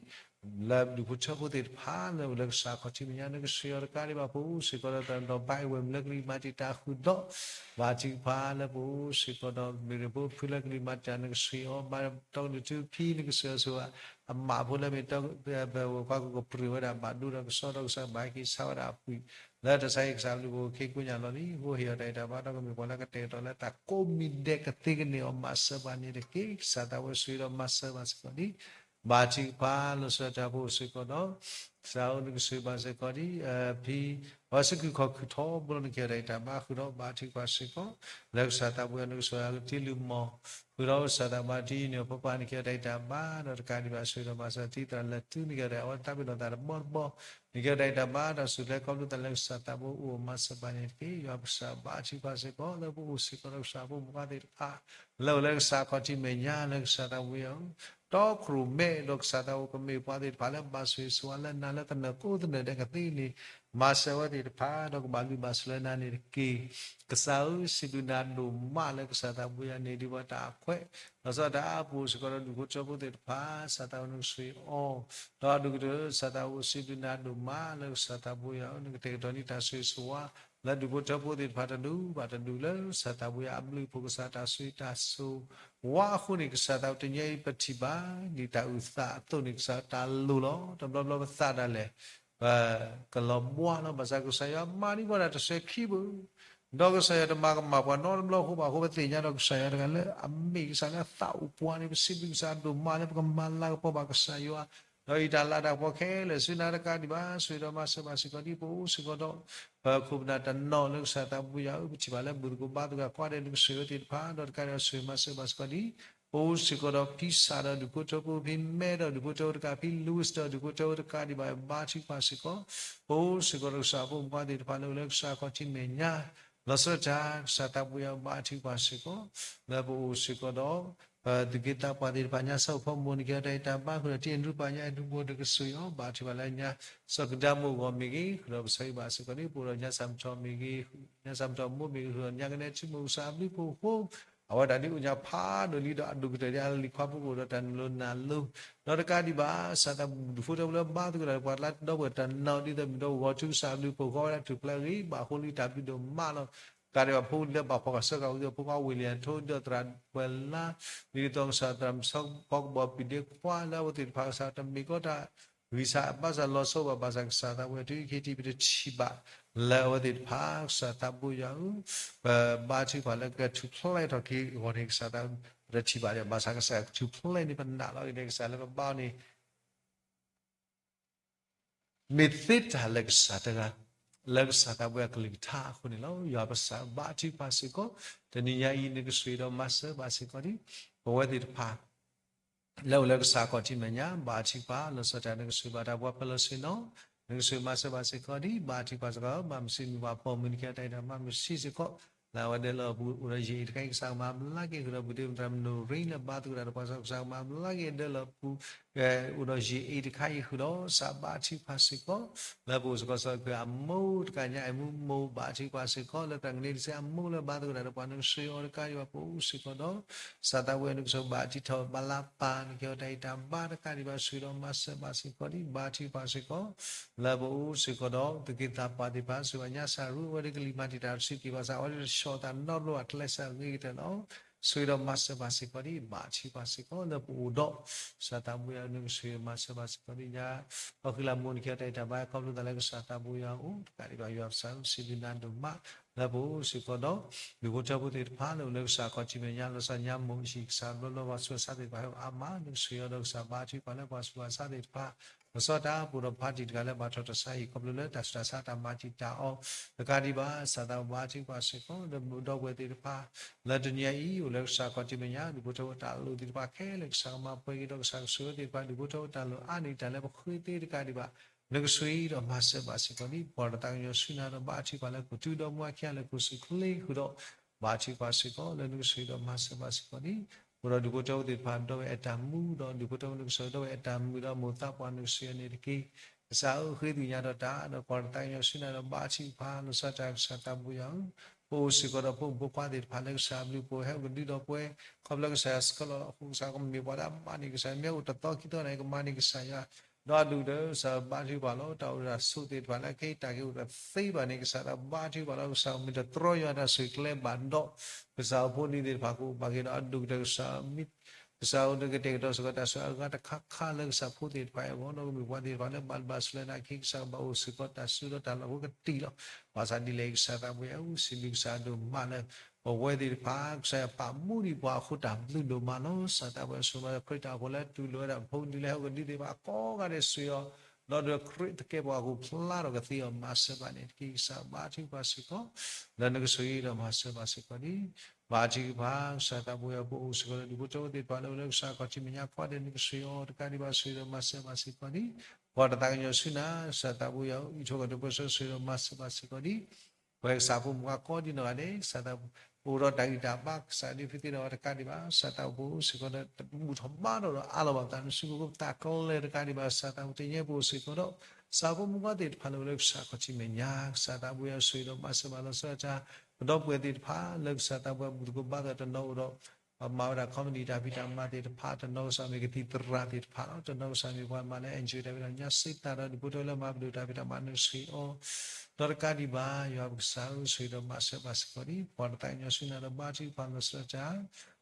လၢဒူၣ်ဖိထၢဖိသ့ၣ်တဖၣ်လၢအိၣ်လၢကစၢ်ခီၣ်ထံးမဲာ်ညါ နကစၢ်အံၤအီၤတကးဒံးဘၣ် ပအိၣ်စ့ၢ်ကီးဒီးတၢ်ဒီးဘၣ်အဝဲမ့ၢ်လၢကလံၤမၤတံာ်တာ်ဃုာ်ဒီး ဘါထုကဖၣ်လၢပအိၣ်စ့ၢ်ကီးဒီး မ့ၢ်ရ့ဖိဖုလၢကလံၤမၤတံာ်တာ်နကစၢ်အံၤအီၤ ဘၣ်တီကဒုးထူဖံနကစၢ်အံၤဆိၣ်ဂ့ၤ အမးဖိလၢမ့ၢ်တၢ် ပဝဲပှၤကကပြုၢ်ဝဲဒၣ်ဘၣ်ဒိဒီးကစီဒီးကစၢ်ဘၣ်ဟဲက့ၤဆါဝဲဒၣ်အပှံာ် လၢတၢ်ဆါဟံၣ်ကစၢ်ဘျုးဖှိၣ်ခ့ကိညါလီၤလံ. အဃိဟ့ၣ်အီၤတၢ်အံးတၢ်ဘါဒီးကမ့ၢ်ပှၤလၢကတဲာ်ကတီၤလၢတၢ်ကိးမံၤဒဲးကသ့ကန့ၢ်အီၤ မၤစၢၤဘၣ်န့ၣ်တက့ၢ်. ကစၢ်သးဝဲဆိၣ်ဂ့ၤဒီးမၤစၢၤဘၣ်စ့ၢ်ကီးဒံး ဘါထုကဖၣ် လီၤဆီဒၣ်တၢ်ဖိစ့ၢ်ကီးဒီး ကစၢ်ဧၢ နကဆိၣ်ဂ့ၤဘၣ်စ့ၢ်ကီးဒံး ဖံ ပှၤစ့ၢ်ကီး ခီၣ်ခုၣ်ထီဘိလီၤ နကဟ့ၣ်အီၤတၢ်အံးတၢ်ဘါဃုာ်ဒီး ဘါထုကဖၣ်စ့ၢ်ကီး လၢကစၢ်သးပှဲၤအံၤ နကဆိၣ်ဂ့ၤအကတံၤလုၢ်မီၢ် ဃုာ်ဒီးကစၢ်သးပှဲၤအံၤ တံၤအံၤန့ၣ် ပပၢ် နကဟ့ၣ်အီၤတၢ်အံးတၢ်ဘါ ဒီးတကးဒံးဘၣ် ဆိၣ်ဂ့ၤဒီးမၤစၢၤသံသရၣ်လၢာ်တု နကဟ့ၣ်အီၤတၢ်အံး အဝဲတၢ်ဘ့ၣ်နီၢ်သးတဘီတဘီ နကဟ့ၣ်အီၤတၢ်အံးတၢ်ဘါ ဒီးစူၢ်ဖျဲးခီဖျိသးလၢကစၢ်သးပှဲၤအံၤ အိၣ်မၤစၢၤဘၣ်န့ၣ်တက့ၢ်. ယွၤပကစၢ်ဘါထုကဖၣ်စ့ၢ်ကီး လၢပအိၣ်စ့ၢ်ကီးဒီးကစၢ်ဖိမုၣ်ဖိခွါသ့ၣ်တဖၣ် လၢအိၣ်လၢကစၢ်ခီၣ်ထံးမဲာ်ညါ လၢကစၢ်သးပှဲၤအံၤ တီခိၣ်ရိၣ်မဲဒီးကစၢ်သးအိၣ် ကမ့ၢ်ပှၤသ့ၣ်တဖၣ်လၢဘၣ်ဆိၣ်ဂ့ၤဆိၣ်ဝါလၢနၤလၢသနၢၣ်ကိးသနၢၣ်ဒဲးကသ့န့ၣ် မၤစၢၤဝဲသ့ၣ်တဖၣ် ဒီးကဘၣ်ဘျုးဘၣ်ဆိၣ်လၢနၤန့ၣ်တက့ၢ်. ကစၢ်ဧၢ စံးဘျုးနၤဒိၣ်မးလၢကစၢ်သးပှဲၤအံၤန့ၣ် ဒ်ပှၤတၢ်အခွဲး လီၤဆီဒၣ်တၢ်အပူၤစ့ၢ်ကီးဒီးဒူၣ်ဖိထၢဖိသ့ၣ်တဖၣ် ကစၢ်သးဝဲနကဆိၣ်ဂ့ၤအီၤ ဒီးအဒိၣ်ကတၢၢ် ကစၢ်သးဝဲစံးဘျုးနၤဒိၣ်မးလၢကစၢ်သးပှဲၤအံၤ နကတဲာ်ကတီၤန့ၢ်တၢ်ဆိၣ်ဂ့ၤဆိၣ်ဝါ လၢဒူၣ်ဖိထၢဖိသ့ၣ်တဖၣ်တဒူၣ်ဘၣ်တဒူၣ်လၢကစၢ်သးပှဲၤအံၤအဘျုးအဖှိၣ် ကစၢ်တၢ်ဆိၣ်ဂ့ၤတၢ်ဆိၣ်ဝါအဃိန့ၣ် ကစၢ်သးဝဲတနံၤအံၤပထံၣ်ဘၣ် ဒ်တၢ်အုၣ်သးအသိးန့ၣ် ကစၢ်တၢ်လိၣ်လီၤ. တဘျီဘျီပသးဒၣ်လဲာ် ပကလီၤဘှါလီၤ. ဘၣ်ဆၣ်ကစၢ်ယွၤမၤန့ၢ်ပှၤဒၣ်တစဲးခံဘၣ် ဒီးကစၢ်ယွၤတမၤကမၣ်ပှၤနီတဘျီအဃိဘၣ်အဃိ ပသ့ၣ်ညါဒီးကစၢ်ယွၤတဂၤလၢအမ့ၢ်ကစၢ်လၢအသးအိၣ်ပှၤန့ၣ် ပစံးဘျုးကစၢ်ဒိၣ်မးလၢပကမၤလၤကပီၤဘၣ်ကစၢ်ယွၤ ဒီးအံးတၢ်လၤတၢ်ကပီၤခဲလၢာ်ဆူနၤတကးဒံးဘၣ် ဆိၣ်ဂ့ၤဒီးမၤစၢၤဘၣ်စ့ၢ်ကီးဒ်ပအိၣ်စ့ၢ်ကီးဒီး ပခိၣ်ပနၢ်တနီၤလၢကစၢ်သးပှဲၤအံၤ ပထံၣ်ဘၣ်လၢဘူၣ်သကိးဘါသကိးတၢ်ကွၢ်ဒဲးနကဆိၣ်ဂ့ၤဝဲသ့ၣ်တဖၣ် ဒီးတကးဒံးဆိၣ်ဂ့ၤမၤစၢၤဘၣ်စ့ၢ်ကီးဒ် ပအိၣ်စ့ၢ်ကီးဒီးဖံစၢ်ဒီးဒူၣ်ဖိထၢဖိ ဖံမဲဒီးဒူၣ်ဖိထၢဖိတကး ဖံလူးဝံၣ်စၢ် ဒူၣ်ဖိထၢဖိတကးဒံးဘၣ် ဘါထုကဖၣ်စ့ၢ်ကီး ပအိၣ်စ့ၢ်ကီးဒီးကစၢ်ဖိမုၣ်ဖိခွါသ့ၣ်တဖၣ်လၢအိၣ်လၢကစၢ်ခီၣ်ထံးမဲာ်ညါ လီၤဆီဒၣ်တၢ် ကစၢ်သးပှဲၤအံၤ ဘါထုကဖၣ်စ့ၢ်ကီး လၢပအိၣ်စ့ၢ်ကီးဒီး ပသူၣ်က့သးပှၢ်သ့ၣ်တဖၣ် ညါစၢ်အိၣ်ဖီမိၢ် နကဟ့ၣ်အီၤတၢ်အံးတၢ်ဘါဃုာ်ဒီး တံၤအဒူပှၤညါအဒူမိၢ် နကဆိၣ်ဂ့ၤအီၤ ဘါထုကဖၣ်လၢညါ စီၤကုၤဒါမိၢ်အဂီၢ်မ့ၢ်ဂ့ၤ ဃုာ်ဒီးပဆၢဂ့ၤဘၣ်စ့ၢ်ကီးန့ၣ် ပအိၣ်ဒီးညါစၢ်မုၢ်ထီၣ်မ့ၢ်ဂ့ၤ ညါစၢ်မုၢ်ထီၣ်မိၢ်မ့ၢ်ဂ့ၤ ဃုာ်ဒီးညါကနဲထံမိၢ် ကစၢ်အဘျုးဖှိၣ်အဃိ အဝဲဒၣ်ဒ်အိၣ်ညါဖးဒိၣ်လံဒီးအဒိၣ်ကတၢၢ်ဒ်အလီၢ်ခီဖျိကအိၣ်ဒီးတၢ်နုာ်လီၤနၤလီၤ ဒီးတကးဒံးဘၣ် ကစၢ်သးဒူၣ်ဖိထၢဖိလၢဘါသကိးတၢ်ဒီးပှၤလၢဒီပုၢ်ဝဲၢ်တနီၤ ဒ်သိးမ့ၢ်ဒီးဂီၤထူကစၢ်အဘျုးဖှိၣ်ဃီဝဲဒၣ်ထူၣ်ဖျဲးဂ့ၤ ဘၣ်ဃိလံတၢ်ဘျုးဒိၣ်မးလီၤ. တကးဒံးဘၣ်ဖိလံၤလၢဘၣ်ဖှီၣ်ကစၢၢ်ကဝံၤဒီး ဖိခွါဝ့ၢ်လံၤအထိ ဒီးသရၣ်ဒွဲၣ်လါ ဒ်သိးကစၢ်သရၣ်မုၣ်စီၤကဘီၣ်ပံၤဒ့ခွါလၢအဝဲသ့ၣ်တဖၣ် ကစၢ်တမ့ၢ်ကီတၢ်ဂံၢ်စၢ်ဘါစၢ်လီၤဆီဘၣ် ဘၣ်ဆၣ်ကစၢ်သးဝဲတုၤခဲအံၤပတထံၣ်ဘၣ် လၢအဝဲသ့ၣ်တဖၣ် ကစၢ်သးဘိယွၤဧၢ ပဘါထုကဖၣ်လၢကထူၣ်ဖျဲးထီၣ်က့ၤအဂီၢ်န့ၣ် ကစၢ်သးပတထံၣ်ဘၣ်ဒီး ဘၣ်ဆၣ်ကစၢ်ကထူၣ်ဖျဲးန့ၣ် ပနာ်လီၤက့ၤန့ၣ် ကစၢ်လၢပဘါအီၤန့ၣ် မ့ၢ်သ့တၢ်လၢကစၢ်တဂၤ လၢကစၢ်သးဘိယွၤအကလုၢ်ကထါအဃိန့ၣ်လီၤ. ယွၤပကစၢ်ဘါထုကဖၣ်စ့ၢ်ကီး တနံၤညါအံၤ နကဆိၣ်ဂ့ၤဒီးမၤစၢၤဘၣ်စ့ၢ်ကီးဒ် ပဝဲသ့ၣ်တဖၣ် လၢအိၣ်လၢကစၢ်ခီၣ်ထံးမဲာ်ညါ ဘါထုကဖၣ် လီၤဆီဒၣ်တၢ် နကဆိၣ်ဂ့ၤဘၣ်တၢ်ပှၤပၢၤလီၢ်ဆ့ၣ်နီၤ နကဆိၣ်ဂ့ၤမၤစၢၤဘၣ်စ့ၢ်ကီးဒ် ဘါထုကဖၣ်စ့ၢ်ကီး ဘၣ်မုၢ်စံးမုၢ်ဘၣ်ဖှီၣ်မုၢ်နံၤခံဂၤတၢ်အံးတၢ်ဘါမုၢ်ဆ့ၣ်စ့ၢ်ကီး လၢအဝဲဒၣ်လၢအပူၤ အိၣ်ဒီးယံာ်အံၤတခါအံၤ ကစၢ်ကမၤဘျါက့ၤဃုာ်ဒီး ဘူၣ်ဒ့မတၤမနိၣ်ရံလၢဘါသကိးတၢ်ဒီးပှၤစ့ၢ်ကီး ကစၢ်ကမၤဘျါက့ၤဒၣ်လၢအပူၤ အိၣ်ဒီးယံာ်အံၤတခါအံၤဃုာ်ဒီး ကစၢ်ဘါထုကဖၣ်စ့ၢ်ကီး လၢပအိၣ်စ့ၢ်ကီးစ့ၢ်ကီးအမိၢ်တကးညါ အဲၣ်မူမိၢ် ဘါထုကဖၣ်စ့ၢ်ကီး လၢတၢ်ကန့ၢ်တစဲးအမိၢ်လၢဘါသကိးတၢ်ဒီးပှၤ နကဆိၣ်ဂ့ၤအီၤတကးဒံးဘၣ် ပအိၣ်စ့ၢ်ကီးဒီး ကစၢ်သးဝဲ နကဆိၣ်ဂ့ၤဘၣ်ထံထီၣ်ဘၣ်လၢပၢ် နကဟ့ၣ်အီၤတၢ်အံးတၢ်ဘါတကးဒံးဘၣ် ဆိၣ်ဂ့ၤဒီးမၤစၢၤဘၣ်စ့ၢ်ကီးဒ် ဘါထုကဖၣ်စ့ၢ်ကီး လၢပအိၣ်စ့ၢ်ကီးဒီး သူၣ်က့သးပှၢ်သ့ၣ်တဖၣ် ဆိၣ်ဂ့ၤဘၣ်ညါစၢ်ရူ အဝဲဒၣ်ကလံၤမၤတံာ်တာ်တဆံးက့ၤဘၣ်ဆၣ် အဝဲဒၣ်တဆီၣ်သးနီတဘျီဘၣ် ကျဲးစၢးဂ့ၤကတၢၢ်လီၤ. ဆိၣ်ဂ့ၤဒီးမၤစၢၤဘၣ်စ့ၢ်ကီးဒ် ဘါထုကဖၣ်စ့ၢ်ကီး လၢပအိၣ်ဒီး ကစၢ်သးဘိယွၤ နကဆိၣ်ဂ့ၤမၤစၢၤဘၣ်စ့ၢ်ကီးဒ်ညါ အဃိလၢမိၢ် နကဟ့ၣ်အီၤတၢ်အံးတၢ်ဘါ ခီဖျိသးလၢကစၢ်သးဘိယွၤအအိၣ် တကးဒံးဘၣ် ယွၤပကစၢ်ဧၢ စံးဘျုးနၤဒိၣ်မး လၢပအိၣ်စ့ၢ်ကီးဒီး ဒူၣ်ဖိထၢဖိသ့ၣ်တဖၣ်လၢအိၣ်လၢကစၢ်ခီၣ်ထံးမဲာ်ညါ လီၤဆီညါ မိၢ်အံၣ် ကစၢ်ဘျီဘျီပှၤဆူးပှၤဆါသ့ၣ်တဖၣ် ဟဲအိၣ်အါမး နကဆိၣ်ဂ့ၤဒီးကစၢ်ဘါထုကဖၣ်လၢပှၤဆူးပှၤဆါသ့ၣ်တဖၣ် လီၤဆီဒၣ်တၢ် ပအိၣ်ဒီးဖါတံၢ်တဂၤလၢဘၣ်ထီၣ်တၢ်ဆါဟံၣ် ခီဖျိလၢတၢ်ဆူးတၢ်ဆါတၢ်မၤတံာ်တာ်အီၤ တကးဒံးဘၣ် ကစၢ်သးဘါထုကဖၣ်စ့ၢ်ကီး ဒီပုၢ်ဝဲၢ်သ့ၣ်တဖၣ် လၢတနံၤအံၤ အိၣ်လၢကစၢ်ခီၣ်ထံးမဲာ်ညါ ဒူၣ်ဖိထၢဖိတၢ်လိၣ်သ့ၣ်တဖၣ်ခဲလၢာ် ကစၢ်ကမၤပှဲၤက့ၤဒီးကစၢ်ကဆိၣ်ဂ့ၤသ့ၣ်တဖၣ် ဒူၣ်ဖိထၢဖိတၢ်လိၣ်အါန့ၢ်တၢ်လၢပဃ့သ့တကးဒံးဘၣ် နကဆိၣ်ဂ့ၤဒီးမၤစၢၤဘၣ်စ့ၢ်ကီးန့ၣ် ပှၤတသးကညီၤဆူနၤဒီးဘါထုကဖၣ်လၢ ကီၢ်သူဒီးမူအခံဂၤလၢ ကီၢ်စူၢ်ချ့ဃုာ်ဒီး ဘါထုကဖၣ်စ့ၢ်ကီး လၢနကဆိၣ်ဂ့ၤဒီးမၤစၢၤဘၣ်စ့ၢ်ကီးန့ၣ် အိၣ်ဒီးဒူၣ်ဖိထၢဖိသ့ၣ်တဖၣ် ဒီးဝဲအဲၣ်တၢ်မူဒီး ဒူၣ်ဖိထၢဖိနကဆိၣ်ဂ့ၤ ဒီးဝဲအဲၣ်တၢ်မုာ်ဒီးမိၢ်သးပှၢ် နကဆိၣ်ဂ့ၤန့ၣ်တက့ၢ်. ကစၢ်ဧၢ ဃ့ကညးဒီးတၢ် ဒီးပှၤတသးကညီၤဆူနၤဒီးဘါထုကဖၣ် လီၤဆီဒၣ်တၢ် ကစၢ်သးဘိယွၤဧၢ ပအိၣ်စ့ၢ်ကီးဒီးဖိမုၣ်ဖိခွါသ့ၣ်တဖၣ်လၢကစၢ်အဘျုးပှဲၤ ဟဲအိၣ်ကဒုဒီးပှဲၤ ခီဖျိကစၢ်ယွၤဆှၢလီၤအဃိ ကစၢ်ကမ့ၢ်ပှၤလၢအမၤန့ၢ် ကစၢ်မ့ၢ်အိၣ်တသီခံသီန့ၣ် ကမၤန့ၢ်ကစၢ်ယွၤ ဒီးအဒိၣ်ကတၢၢ် ကစၢ်ဘါထုကဖၣ်လီၤ တၢ်အိၣ်တၢ်ဆိးသ့ၣ်တဖၣ်လၢခဲအံၤတၢ်က့ၤအိၣ်တသ့ဘၣ်န့ၣ် ကစၢ်သးဘါထုကဖၣ်လီၤ ကစၢ်မ့ၢ်တတြီယွၤတၢ်ဆိၣ်ကျဲဘၣ်ဒီး ကစၢ်အဖိအလံၤသ့ၣ်တဖၣ်ကအိၣ်ဘၣ်က့ၤဒီးအဒိၣ်ကတၢၢ် ကစၢ်မ့ၢ် ကစၢ်အိၣ်ဒီးကတဲာ်ကတီၤစ့ၢ်ကီးတၢ်ဆိၣ်အဂၤတခါခါလၢကစၢ်ဖိသ့ၣ်တဖၣ်အဂီၢ် ဒီးကမ့ၢ်ပှၤသ့ၣ်တဖၣ်လၢဘၣ်ဘျုးဘၣ်ဆိၣ်လၢနၤအခံ ကစၢ်ကဘၣ်အိၣ်စ့ၢ်ကီးတၢ်စုဒီးတၢ်လီၢ်ဖိကတံၢ်လီၤ. ဘၣ်ဆၣ်ဒ်လဲၣ် ကစၢ်သးဘိယွၤဧၢ စံးဘျုးကစၢ်ဒိၣ်မးလၢ ပဝဲသ့ၣ်တဖၣ် ကစၢ်ယွၤပာ်မူဒံးပှၤအဃိတၢ်ဘျုးဒိၣ်မးလီၤ. ကစၢ်သးဘိယွၤဆိၣ်ဂ့ၤဘၣ်ခရံာ်တၢ်အိၣ်ဖှိၣ်လၢတူၢ်လိာ်ဝဲဒၣ်ဖိဒံးလၢဟဲအိၣ်ကဒုသ့ၣ်တဖၣ်အကိးဂၤဒဲးဆိၣ်ဂ့ၤအီၤ ဒီးဒုးခရံာ်တကဲပှၤအဃိဖျါထီၣ်ကသ့အီၤ မၤစၢၤဘၣ်န့ၣ်တက့ၢ်. ကစၢ်ဘါထုကဖၣ်စ့ၢ်ကီး လၢနကဆိၣ်ဂ့ၤဒီးမၤစၢၤဘၣ်စ့ၢ်ကီးန့ၣ် ဘါထုကဖၣ် ကစၢ်သးဘိယွၤ ပအိၣ်စ့ၢ်ကီးလၢဒူၣ်ဖိထၢဖိသ့ၣ်တဖၣ်လၢအိၣ်လၢကစၢ်ခီၣ်ထံးမဲာ်ညါကိးဂၤဒဲး နကဆိၣ်ဂ့ၤအီၤတကးဒံးဘၣ် ဆိၣ်ဂ့ၤဒီးမၤစၢၤဘၣ်စ့ၢ်ကီးန့ၣ် ပှၤတသးကညီၤဆူနၤ ကစၢ်သးဘိယွၤ အံးထွဲကွၢ်ထွဲပၢဆှၢ ဆိၣ်ဂ့ၤဒီးမၤစၢၤဘၣ်စ့ၢ်ကီးန့ၣ် ပဝဲကစၢ်ဖိမုၣ်ဖိခွါကိးဒံနီၢ်ဂၤဒဲး ကစၢ်သးဘိ ပအိၣ်ဒီးတၢ်ဂံၢ်တၢ်ဘါ ကစၢ်ဒ်ဖုသ့ၣ်ဒီးတကးဒံးဘၣ် ကစၢ်သးဘိပအိၣ်စ့ၢ်ကီးဒီး တဘူၣ်ထီၣ်ဘါထီၣ်ဒီးအးလီၤဘၣ်ပသး နစုကဝဲၤပသးကလၢာ်တကးဒံးဘၣ် ကစၢ်သးဘိတညဲပအိၣ်စ့ၢ်ကီးဒီး ကစၢ်ဖိမုၣ်ဖိခွါသ့ၣ်တဖၣ်လၢအိၣ်လၢကစၢ်ခီၣ်ထံးမဲာ်ညါ ကစၢ်သးဘိယွၤ ဆိၣ်ဂ့ၤဒီးမၤစၢၤဘၣ်လီၤဆီဒၣ်တၢ် ပဒီပုၢ်ဝဲၢ်သ့ၣ်တဖၣ် လၢကစၢ်သးဘိယွၤ ဘူၣ်သကိးဘါသကိးတနီၤအိၣ်ဒီး ပှၤမၤဝဲဒၣ် comedy တၢ်ဖံးတၢ်မၤသ့ၣ်တဖၣ် တနီၤကစၢ်မ့ၢ်ကသံၣ်သရၣ်သ့ၣ်တဖၣ်လီၤ. တနီၤကစၢ်မ့ၢ်ပှၤမၤလၢ NGO တၢ်ဖံးတၢ်ညါစ့ၢ်ကီးဒီး ဒူၣ်ဖိထၢဖိလၢမၤပဒိၣ်တၢ်ဖံးတၢ်မၤ နဆိၣ်ဂ့ၤအီၤ ဒီးတကးဒံးဘၣ် ယွၤပကစၢ်ဧၢ ဆိၣ်ဂ့ၤဒီးမၤစၢၤဘၣ်စ့ၢ်ကီးန့ၣ် ပှၤတသးကညီၤဆူနၤဒီးဘါထုကဖၣ်လီၤဆီဒၣ်တၢ်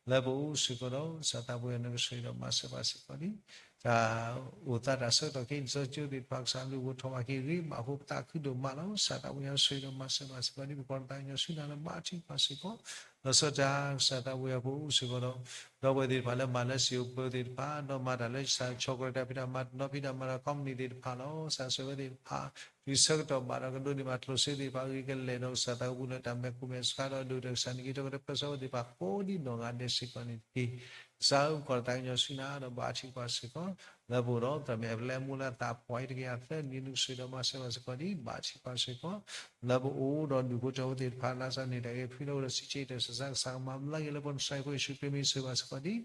လၢပအိၣ်စ့ၢ်ကီးဒီး ကစၢ်သးဘိယွၤ နကဆိၣ်ဂ့ၤဒီးမၤစၢၤဘၣ်စ့ၢ်ကီးန့ၣ် တၢ်အိၣ်သးတၢ်ဆၢကတီၢ်ခဲအံၤ လံာ်စီဆှံကၠိသ့ၣ်တဖၣ် ကစၢ်အဘျုးအဖှိၣ်ထီၣ်ဘၣ်က့ၤဂ့ၤဘၣ်အဃိ ပသးခုဒိၣ်မးလီၤ. ကစၢ်သးဘိယွၤ ဆိၣ်ဂ့ၤဒီးမၤစၢၤဘၣ်စ့ၢ်ကီးန့ၣ် ပှၤတသးကညီၤဆူနၤဒီးဘါထုကဖၣ်စ့ၢ်ကီး လီၤဆီဒၣ်တၢ် ကစၢ်သးဘိယွၤ ပအိၣ်စ့ၢ်ကီးဒီး ဒီပုၢ်ဝဲၢ်သ့ၣ်တဖၣ်လၢမၤလၢစံာ်အိၣ်ပၢသ့ၣ်တဖၣ် ဒီးမၤတၢ်လၢကစၢ်ဆီၣ်ကီၢ်တၢ်ဖံးတၢ်မၤ တနီၤဖံးတၢ်မၤဒီး comedy သ့ၣ်တဖၣ်လီၤ. ကစၢ်ဆိၣ်ဂ့ၤဝဲသ့ၣ်တဖၣ် တုၤဆၢကတီၢ်ဘၣ်ဒီးကဒိးန့ၢ်ဘၣ်ကျိၣ်စ့သ့ၣ်တဖၣ်အဂ့ၤကလဲာ်ဒီး ကစၢ်သးကပူၤလၢတၢ်မဲာ်ခိၣ်မဲာ်ဆှးဒီး ဒိၣ်ကတၢၢ်ကစၢ်န့ၣ်က့ၤထီၣ်ကဒီးပၢဆှၢဝဲသ့ၣ်တဖၣ်ကိးဒံနီၢ်ဂၤဒဲးစ့ၢ်ကီးန့ၣ်တက့ၢ်. ကစၢ်ဧၢ ပကီၢ်တသးကညီၤဆူနၤဒီးဘါထုကဖၣ်စ့ၢ်ကီး လၢပအိၣ်ဒီးသရၣ်မုၣ်အဲၣ်ပလဲအမူလၢအသးပှၢ်အံၤတကယၤသၢနံၣ် နကဆိၣ်ဂ့ၤဒီးမၤစၢၤဘၣ်စ့ၢ်ကီးန့ၣ် ဘါထုကဖၣ်စ့ၢ်ကီး လၢပအိၣ်ဒီးဒူၣ်ဖိထၢဖိသ့ၣ်တဖၣ် လၢကစၢ်န့ၢ်တၢ်ဂ့ၤဖုလီၤဒီးစံးဆၢတၢ်ဆၢကစၢ်ကမၤဘျါက့ၤလၢပနီၢ်ကစၢ်ယ့ၣ်ၡူးခရံာ်မံၤ ဆိၣ်ဂ့ၤဘၣ်စ့ၢ်ကီးန့ၣ်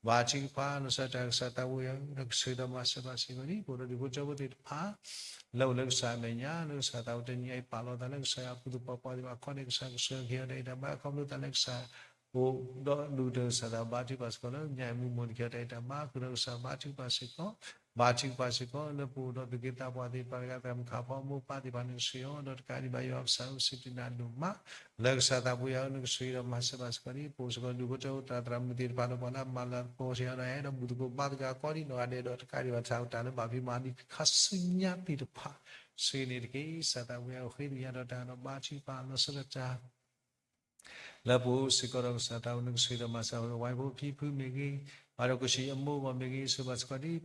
ဘါထုကဖၣ် လီၤဆီဒၣ်တၢ် ကစၢ်သးဘိယွၤ နကဆိၣ်ဂ့ၤဒီးမၤစၢၤဘၣ်စ့ၢ်ကီးန့ၣ် ပအိၣ်ဒီးဒူၣ်ဖိထၢဖိသ့ၣ်တဖၣ် လၢအိၣ်လၢကစၢ်အမဲာ်ညါ လၢကစၢ်သးအိၣ်တနံၤအံၤ ပာ်လီၤသးလၢကစၢ်ယွၤအပူၤသပှၢ်ပှၢ်သ့ၣ်တဖၣ်ခီန့ၣ် ကစၢ်ကဆိၣ်ဂ့ၤက့ၤအီၤဒီးအဲၣ်တၢ်ဘါ ခီဖျိသးလၢကစၢ် အိၣ်ဒီးဒူၣ်ကတၢၢ်ကစၢ်သးဘါထုကဖၣ်စ့ၢ်ကီး လၢညါအံၤမုၢ်မီၢ်တက့ၤအီၤဒီးအဲၣ်တၢ်ဘါ ဃုာ်ဒီးကစၢ်ဘါထုကဖၣ်စ့ၢ်ကီး ဘါထုကဖၣ်စ့ၢ်ကီး လၢပအိၣ်ဒီးသူၣ်က့သးပှၢ်သ့ၣ်တဖၣ်တဂၤ သရၣ်မုၣ်ခးဖီမိၢ်ပၢ်သ့ၣ်တဖၣ်န့ၣ် ကဆိၣ်ဂ့ၤအီၤ ဒီးတကးဒံးဘၣ် ယွၤပကစၢ်ဧၢစံးဘျုးနၤဒိၣ်မး လၢကစၢ်သးဘိယွၤဧၢ နကဆိၣ်ဂ့ၤဒီးမၤစၢၤဘၣ်စ့ၢ်ကီးန့ၣ် ပအိၣ်စ့ၢ်ကီးဒူၣ်ဖိထၢဖိသရၣ်မုၣ်သ့ၣ်တဖၣ်ဒီးပှၤလၢအမၤလၤကပီၤစ့ၢ်ကီးဒီး အဲၣ်ဒိးဘူၣ်သကိးဘါသကိးကိးဒံနီၢ်ဂၤဒဲးဒီးတကးဒံးဘၣ် တၢ်အိၣ်တၢ်လၢဘၣ်ဖံးမၤဒံးခါဆူညါသ့ၣ်တဖၣ် ဆိၣ်ဂ့ၤန့ၣ်တက့ၢ်. ကစၢ်သးဘိယွၤ ဃ့ကညးဒီးတၢ်ဒီးဘါထုကဖၣ်လီၤဆီဒၣ်တၢ် လၢပအိၣ်စ့ၢ်ကီးဒီးကစၢ်သးဘိယွၤ နကဆိၣ်ဂ့ၤဒီးမၤစၢၤ ဝဲဖိဖံဖုမ့ၢ်ဂ့ၤ, ဘၣ်ဒီးကီၢ်ဆံးအမိၢ်ဂီၢ်မ့ၢ်ဂ့ၤ ဆိၣ်ဂ့ၤဘၣ်စ့ၢ်ကီးဒ်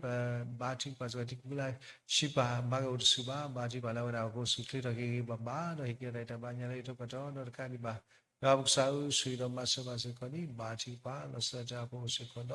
ပဘါထုကဖၣ်စ့ၢ်ကီး ထံကဘုလၢ ဆံပာ်ဘၣ်ကအိၣ်တဆူၣ်ဘၣ် ဘါထုကဖၣ်လၢအဝဲဒၣ်အဃိ ဆူၣ်ချ့ထီၣ်က့ၤဂ့ၤဂ့ၤဘၣ်ဘၣ် ဒီးဟ့ၣ်က့ၤတၢ်အဲၣ်တၢ်ဘါညါလၢဟံၣ်ထိၣ်ကတီၢ် ဒီးတကးဒံးဘၣ် ယွၤပကစၢ်ဧၢ ဆိၣ်ဂ့ၤဒီးမၤစၢၤဘၣ်စ့ၢ်ကီးဒ် ဘါထုကဖၣ်လီၤဆီဒၣ်တၢ် ပအိၣ်စ့ၢ်ကီး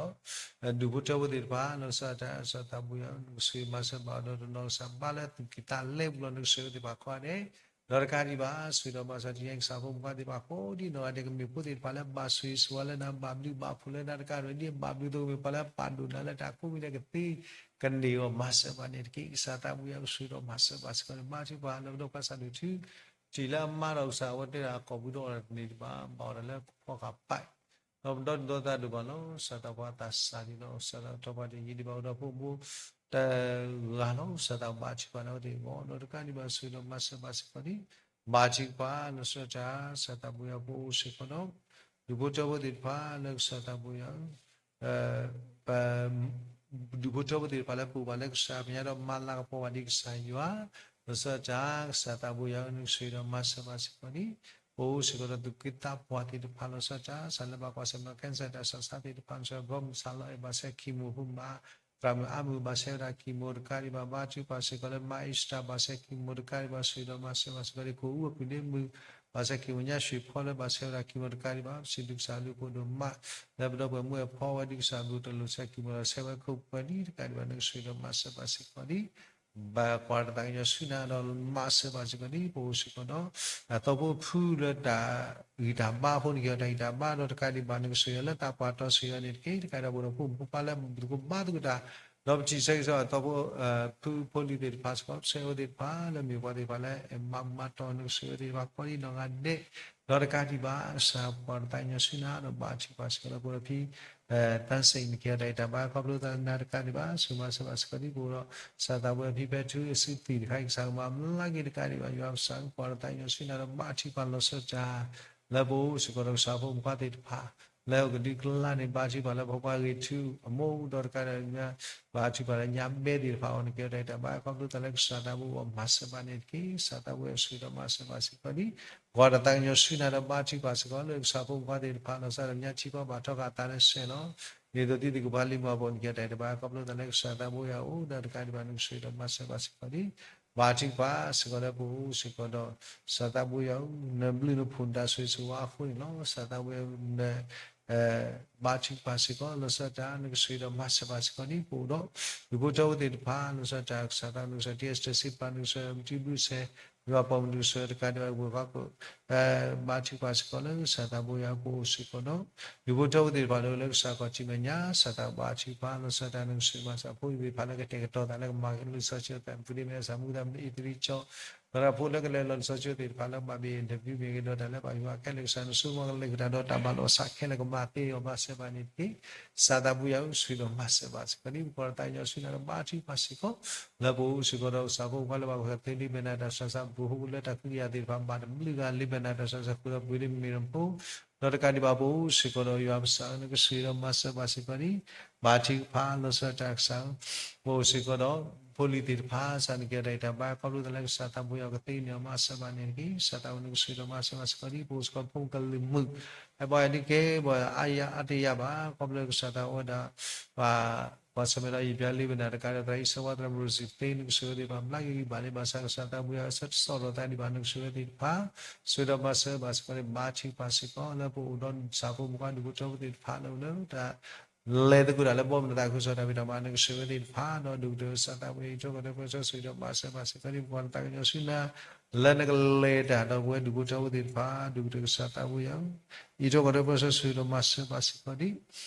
ဒီး ဒူၣ်ဖိထၢဖိသ့ၣ်တဖၣ် လီၤဆီဒၣ်တၢ် ကစၢ်သးဘိယွၤ နကဆိၣ်ဂ့ၤမၤစၢၤဘၣ်ဒီးတနီၤကစၢ်ဘါလၢသူၣ်ကံၢ်သးလဲပူၤလီၤ နကဆိၣ်ဂ့ၤသ့ၣ်တဖၣ်ကိးဂၤဒဲး ဒီးတကးဒံးဘၣ် ဆိၣ်ဂ့ၤဒီးမၤစၢၤတနံၤအံၤ ကစၢ်ဖိမုၣ်ဖိခွါသ့ၣ်တဖၣ်ကိးဒံနီၢ်ဂၤဒဲး ကမ့ၢ်ဖိသ့ၣ်တဖၣ်လၢဘၣ်ဆိၣ်ဂ့ၤဆိၣ်ဝါလၢနၤဘၣ်ဘျုးဘၣ်ဖှိၣ်လၢနၤတကးဒံးဘၣ် ဒ်ဘၣ်ဘျုးသ့ၣ်ကမ့ၢ်ပှၤလၢပာ်ဒိၣ်နၤလၢတၢ်ကိးမံၤလၢကသ့ကန့ၢ်အီၤ မၤစၢၤဘၣ်န့ၣ်တက့ၢ်. ကစၢ်သးဘိယွၤ ကဆိၣ်ဂ့ၤဒီးမၤစၢၤဘၣ်စ့ၢ်ကီးန့ၣ် ဘါထုကဖၣ်လၢပဒီပုၢ်ဝဲၢ်စၢ်ဒိၣ်ထူ ထံၣ်လၢအမါဒီးကစၢ်အဝဲတဲဒၣ်အကိာ်ပူၤဒီးအီၤတန့ၢ်ဒံးဘၣ် ဘၣ်အီၤဒၣ်လၢဖီဃာ်ပာ် ဒီးပဒီဒိးသးဒိၣ်ဘၣ်လီၤ. ကစၢ်သးပှၤသးစၢ်ဒံးလီၤ. ကစၢ်သးထီၣ်ပှၤတယံာ်ဒံးဘၣ် အိၣ်ဒီးဖိမုၣ်ဖိတဂၤလီၤ. ကစၢ်သးဘါထုကဖၣ်လၢအဝဲသ့ၣ်အဂီၢ် ဒီးတကးဒံးဘၣ် ဆိၣ်ဂ့ၤဒီးမၤစၢၤဘၣ်စ့ၢ်ကီးန့ၣ် ဘါထုကဖၣ်လီၤဆီဒၣ်တၢ် ကစၢ်သးဘိယွၤ ပအိၣ်စ့ၢ်ကီးဒီး ဒူၣ်ဖိထၢဖိသ့ၣ်တဖၣ်လၢကစၢ်သးဘိယွၤ ပ ဒူၣ်ဖိထၢဖိသ့ၣ်တဖၣ်လၢပအိၣ်ဘၣ်လၢကစၢ်မဲာ်ညါဒီးမၤလၤကပီၤဘၣ်ဒ်ကစၢ်ယွၤ လီၤဆီဒၣ်တၢ် ကစၢ်သးဘိယွၤ နကဆိၣ်ဂ့ၤဒီးမၤစၢၤဘၣ်စ့ၢ်ကီးန့ၣ် ပအိၣ်စ့ၢ်ကီးဒီးသူၣ်က့သးပှၢ်သ့ၣ်တဖၣ်လီၤဆီဒၣ်တၢ် စးလၢဘၣ်ကွၢ်ဆၢၣ်မဲာ် cancer တၢ်ဆးဆါသ့ၣ်တဖၣ် နဆၢဂီၢ်မုၢ်စးလီၤအဲၣ်ဘၣ်ဆဲ chemo ဖိမး သရၣ်မုၣ်အါမုၣ်ဘၣ်ဆဲဝဲဒၣ် chemo တကးဒံးဘၣ် ဘါထုကဖၣ်စ့ၢ်ကီးလၢ မါအ့စတၢ်ဘၣ်ဆဲ chemo တကးဒံးဘၣ် ဆှၢဒီးမၤစၢၤဘၣ်စ့ၢ်ကီး ဒ်ကိၣ်အူအပူၤန့ၣ်မုၢ် ဘၣ်ဆဲ chemo ညါ ရွှေဖီလၢဘၣ်ဆဲဝဲဒၣ် chemo တကးဒံးဘၣ် ပစံးဘျုးကစၢ်အဘျုးအဖှိၣ်ဒိၣ်မး လၢပဒီပုၢ်ဝဲၢ်မုၣ်အဖီဝဲဒ်ကစၢ်အဘျုးတလိၣ်ဆဲ chemo ဒီးဆဲဝဲခိၣ်ပှဲၤဒ်တကးဒံးဘၣ် နကဆှၢဒီးမၤစၢၤဘၣ်စ့ၢ်ကီးဒ် ဘၣ်ကွၢ်တၢ်သးကညီၤဆူနၤဒီးမၤစၢၤဘၣ်စ့ၢ်ကီးဒ် ပအိၣ်စ့ၢ်ကီးဒီး အသီဖိဖုလၢတၢ်ဂံၢ်တၢ်ဘါအဃိန့ၣ်က့ၤ တၢ်ဂံၢ်တၢ်ဘါဒီးတကးဒံးဘၣ် နကဆှၢအီၤလၢတၢ်ပှၤတီဆှၢအီၤန့ၣ်တက့ၢ် တကးဒံးဘၣ် ပအိၣ်ဒီးဖိမုၣ်ဖိခွါလၢမုၢ်သကိးဘါသကိးတၢ် ဒီးပထံၣ်ဆၢက့ၤဆၢအသီဖိ ဖုဖိလံၤသ့ၣ်တဖၣ်စ့ၢ်ကီး ဆှၢဝဲသ့ၣ်တဖၣ်လၢမ့ၢ်ပှၤသ့ၣ်တဖၣ်လၢ မၤမၤတီၢ် နကဆှၢဝဲသ့ၣ်တဖၣ်ကိးဒ်နီၢ်ဂၤဒဲး ဒီးတကးဒံးဘၣ် ကစၢ်ကွၢ်တၢ်သးကညီၤဆူနၤဒီးဘါထုကဖၣ်စ့ၢ်ကီးလၢပအိၣ်ဒီးဖံ သးစ့ၣ်န့ၣ်က့ၤ တၢ်ဂံၢ်တၢ်ဘါခီဖျိသးနၤတကးဒံးဘၣ် ဆှၢမၤစၢၤဘၣ်စ့ၢ်ကီးဒ်ပအိၣ်ဒီး ကစၢ်သးဘိယၤဖံဖဲထူအစုသ့ၣ်တခါအံၤ ကစၢ်ကမၤဘျါက့ၤတကးဒံးဘၣ် ယွၤကစၢ်ကွၢ်တၢ်သးကညီၤဆူနၤဒီးဘါထုကဖၣ် လီၤဆီဒၣ်တၢ် လၢပအိၣ်စ့ၢ်ကီးဒီးကစၢ်ဖိမုၣ်ဖိခွါသ့ၣ်တဖၣ် လၢအကဒုကလါန့ၣ် ဘါထုကဖၣ်လၢဖိခွါဂ့ၤထူအမိၢ်ဒီးတကးဒံးဘၣ် ဘါထုကဖၣ်လၢညါဘဲသ့ၣ်တဖၣ်အဂီၢ်န့ၣ်က့ၤ တၢ်ဂံၢ်တၢ်ဘါခီဖျိသးလၢကစၢ်သးဘိယၤမၤစၢၤဘၣ်န့ၣ်တက့ၢ် ကစၢ်သးဘိယၤဆှၢဒီးမၤစၢၤဘၣ်စ့ၢ်ကီးဒ် ကွၢ်တၢ်သးကညီၤဆူနၤဒီးဘါထုကဖၣ်စ့ၢ်ကီးလၢကစၢ်ဖိမုၣ်ဖိခွါသ့ၣ်တဖၣ် လီၤဆီဒၣ်တၢ်ညါထံကီၢ်ဘၣ်ထီၣ်ဃာ်အသးလၢစဲးလီၤ. ဒ်သိးသုကဘၣ်လံမၤပှၤန့ၣ်က့ၤ တၢ်ဂံၢ်တၢ်ဘါခီဖျိသးလၢကစၢ်သးဘိယၤအိၣ်ဒီးတကးဒံးဘၣ် နကဆှၢဒီးမၤစၢၤဘၣ်စ့ၢ်ကီးဒ် ဘါထုကဖၣ်စ့ၢ်ကီးလၢပအိၣ်စ့ၢ်ကီးဒီး ကစၢ်သးဘိယၤဧၢ နဘျုးနဖှိၣ်နတၢ်ဆိၣ်ဂ့ၤဆိၣ်ဝါအဃိန့ၣ်လီၤ. ကစၢ်သးဘိယၤဧၢ န ဘါထုကဖၣ်စ့ၢ်ကီး လီၤဆီဒၣ်တၢ် နကဆှၢဒီးမၤစၢၤဘၣ်စ့ၢ်ကီးဒ်ပအိၣ်ဒီး ဒူဖိထၢဖိသ့ၣ်တဖၣ် လီၤဆီဒၣ်တၢ် ကစၢ်သး နကဆှၢ တံအစတၢၤစ့ပာ် နကဆှၢ မတံဘုစဲ ယွၤပိာ်မုၣ် နကဆှၢတကးဒံးဘၣ် ဝ့ၢ်ဃီခိၣ် ဘါထုကဖၣ်စ့ၢ်ကီးလၢကစၢ်သးဘိယၤပအိၣ်စ့ၢ်ကီးဒီး ဒူဖိထၢဖိသ့ၣ်တဖၣ်လၢ လၢကစၢ်ခီၣ်ထံးမဲာ်ညါ ကစၢ်သးဘါထုကဖၣ် လီၤဆီဒၣ်တၢ် နကဆှၢမၤစၢၤဖိသ့ၣ်တဖၣ်လၢကတဲာ်ကတီၤသးလၢကမၤက့ၤလံာ်စီဆှံသး မူဒမ့ၢ်အစၢ်မူသးမ့ၢ်အ့ၣ်သရံကၠီ သရၣ်ဖိလၢကလဲၤလီၤလံာ်စီဆှံသ့ၣ်တဖၣ်လၢကဘၣ်မ့ၢ် interview မ့ၢ်ဂ့ၤဒီးတၢ်လၢဘၣ်ယွၤခဲလၢာ်ကစၢ် နဆိကမိၣ်ကလဲၤကဒါဒီးတၢ်မၤလိာ်အဆၢခဲလၢာ်ကမၤသ့အီၤမၤစၢၤဘၣ်န့ၣ်တက့ၢ်. ကစၢ်သးဘိယၤဧၢ ဆိၣ်ဂ့ၤဒီးမၤစၢၤဘၣ်စ့ၢ်ကီးဒ် ပကွၢ်တၢ်သးကညီၤဆူနၤဒီးဘါထုကဖၣ်စ့ၢ်ကီး လၢပအိၣ်စ့ၢ်ကီးဒီးကစၢ်ဖိခွါလၢဘၣ်ကသ့လံာ်မဲာ်နါတၢ်ဆၢစၢ် ပှၤဖိလၢတၢ်ခွဲးတၢ်ယာ်သ့ၣ်တဖၣ် ဘၣ်တဘျုးဂၤလံာ်မဲာ်နါတၢ်ဆၢစၢ် ဃုာ်ဒီးပှ့ၤလံမ့ၢ်တဖိ ဒီးတကးဒံးဘၣ်ပအိၣ်စ့ၢ်ကီးဒီးယွၤပစၢ် နကဆိၣ်ဂ့ၤဒီးမၤစၢၤဘၣ်စ့ၢ်ကီးဒ် ဘါထုကဖၣ်လီၤဆီဒၣ်တၢ်ကစၢ် ပအိၣ်စ့ၢ်ကီးဒီး ဖိလံၤသ့ၣ်တဖၣ် စးနကဲတၢ်ဂံၢ်တၢ်ဘါ ခီဖျိသးလၢကစၢ်သးဘိယၤကသ့န့ၣ် မၤစၢၤဘၣ်န့ၣ်တက့ၢ်. ကစၢ်သးဘိနကဆိၣ်ဂ့ၤဒီးမၤစၢၤဘၣ်စ့ၢ်ကီးဒ် ပအိၣ်စ့ၢ်ကီးဖိကလုာ်မုၣ် ဟဲဘီယၤဒ်ကဲဘီယၤအါယၤအါတယၤဘၣ် ခီဖျိကစၢ်သးအိၣ်ဝဲဒၣ် ပှၤ ပှၤဆၢၣ်မဲာ်ဒီးယံာ်ပျါလံာ်မဲာ်နါတကးဒီးသရၣ်အံၣ်စၢဝါသရၣ်မရူၢ်စံၣ်သ့ နကဆိၣ်ဂ့ၤသ့ၣ်တဖၣ်ဘျါက့ၤဂံၢ်ဘၣ်လံ ဘၣ်ဆၣ်ကစၢ်သးဘိယၤအဆၢတဆီၣ်ဒီးသးဒံးဘၣ် နကဆိၣ်ဂ့ၤသ့ၣ်တဖၣ် ဆိၣ်ဂ့ၤဒီးမၤစၢၤဘၣ်စ့ၢ်ကီးန့ၣ် ဘါထုကဖၣ်စ့ၢ်ကီး လၢပအိၣ်ဒီးစၢ်ဖိမုၣ်ခွါဒူၣ်ဖိထၢဖိသ့ၣ်တဖၣ်လၢ လၢတၢ် လဲၤသကိးတၢ်လၢဘီမုၢ်နသးခုကစီၣ်တၢ်ဖံးတၢ်မၤ နကဆိၣ်ဂ့ၤသ့ၣ်တဖၣ် ဒီးဒူၣ်ကတၢၢ်ကစၢ်သးဘိယၤ အံးထွဲကွၢ်ထွဲပၢဆှၢ ဆိၣ်ဂ့ၤဒီးမၤစၢၤဘၣ်စ့ၢ်ကီးဒ် ပကွၢ်တၢ်သးကညီၤဆူနၤ လၢနကလဲၤတၢ်ဒီးပဝဲဒူၣ်ဖိထၢဖိသ့ၣ်တဖၣ် ဒူၣ်ကတၢၢ်ကစၢ်သးဘိယၤဧၢ အံးထွဲကွၢ်ထွဲပၢဆှၢ ဆိၣ်ဂ့ၤဒီးမၤစၢၤဘၣ်စ့ၢ်ကီးဒ်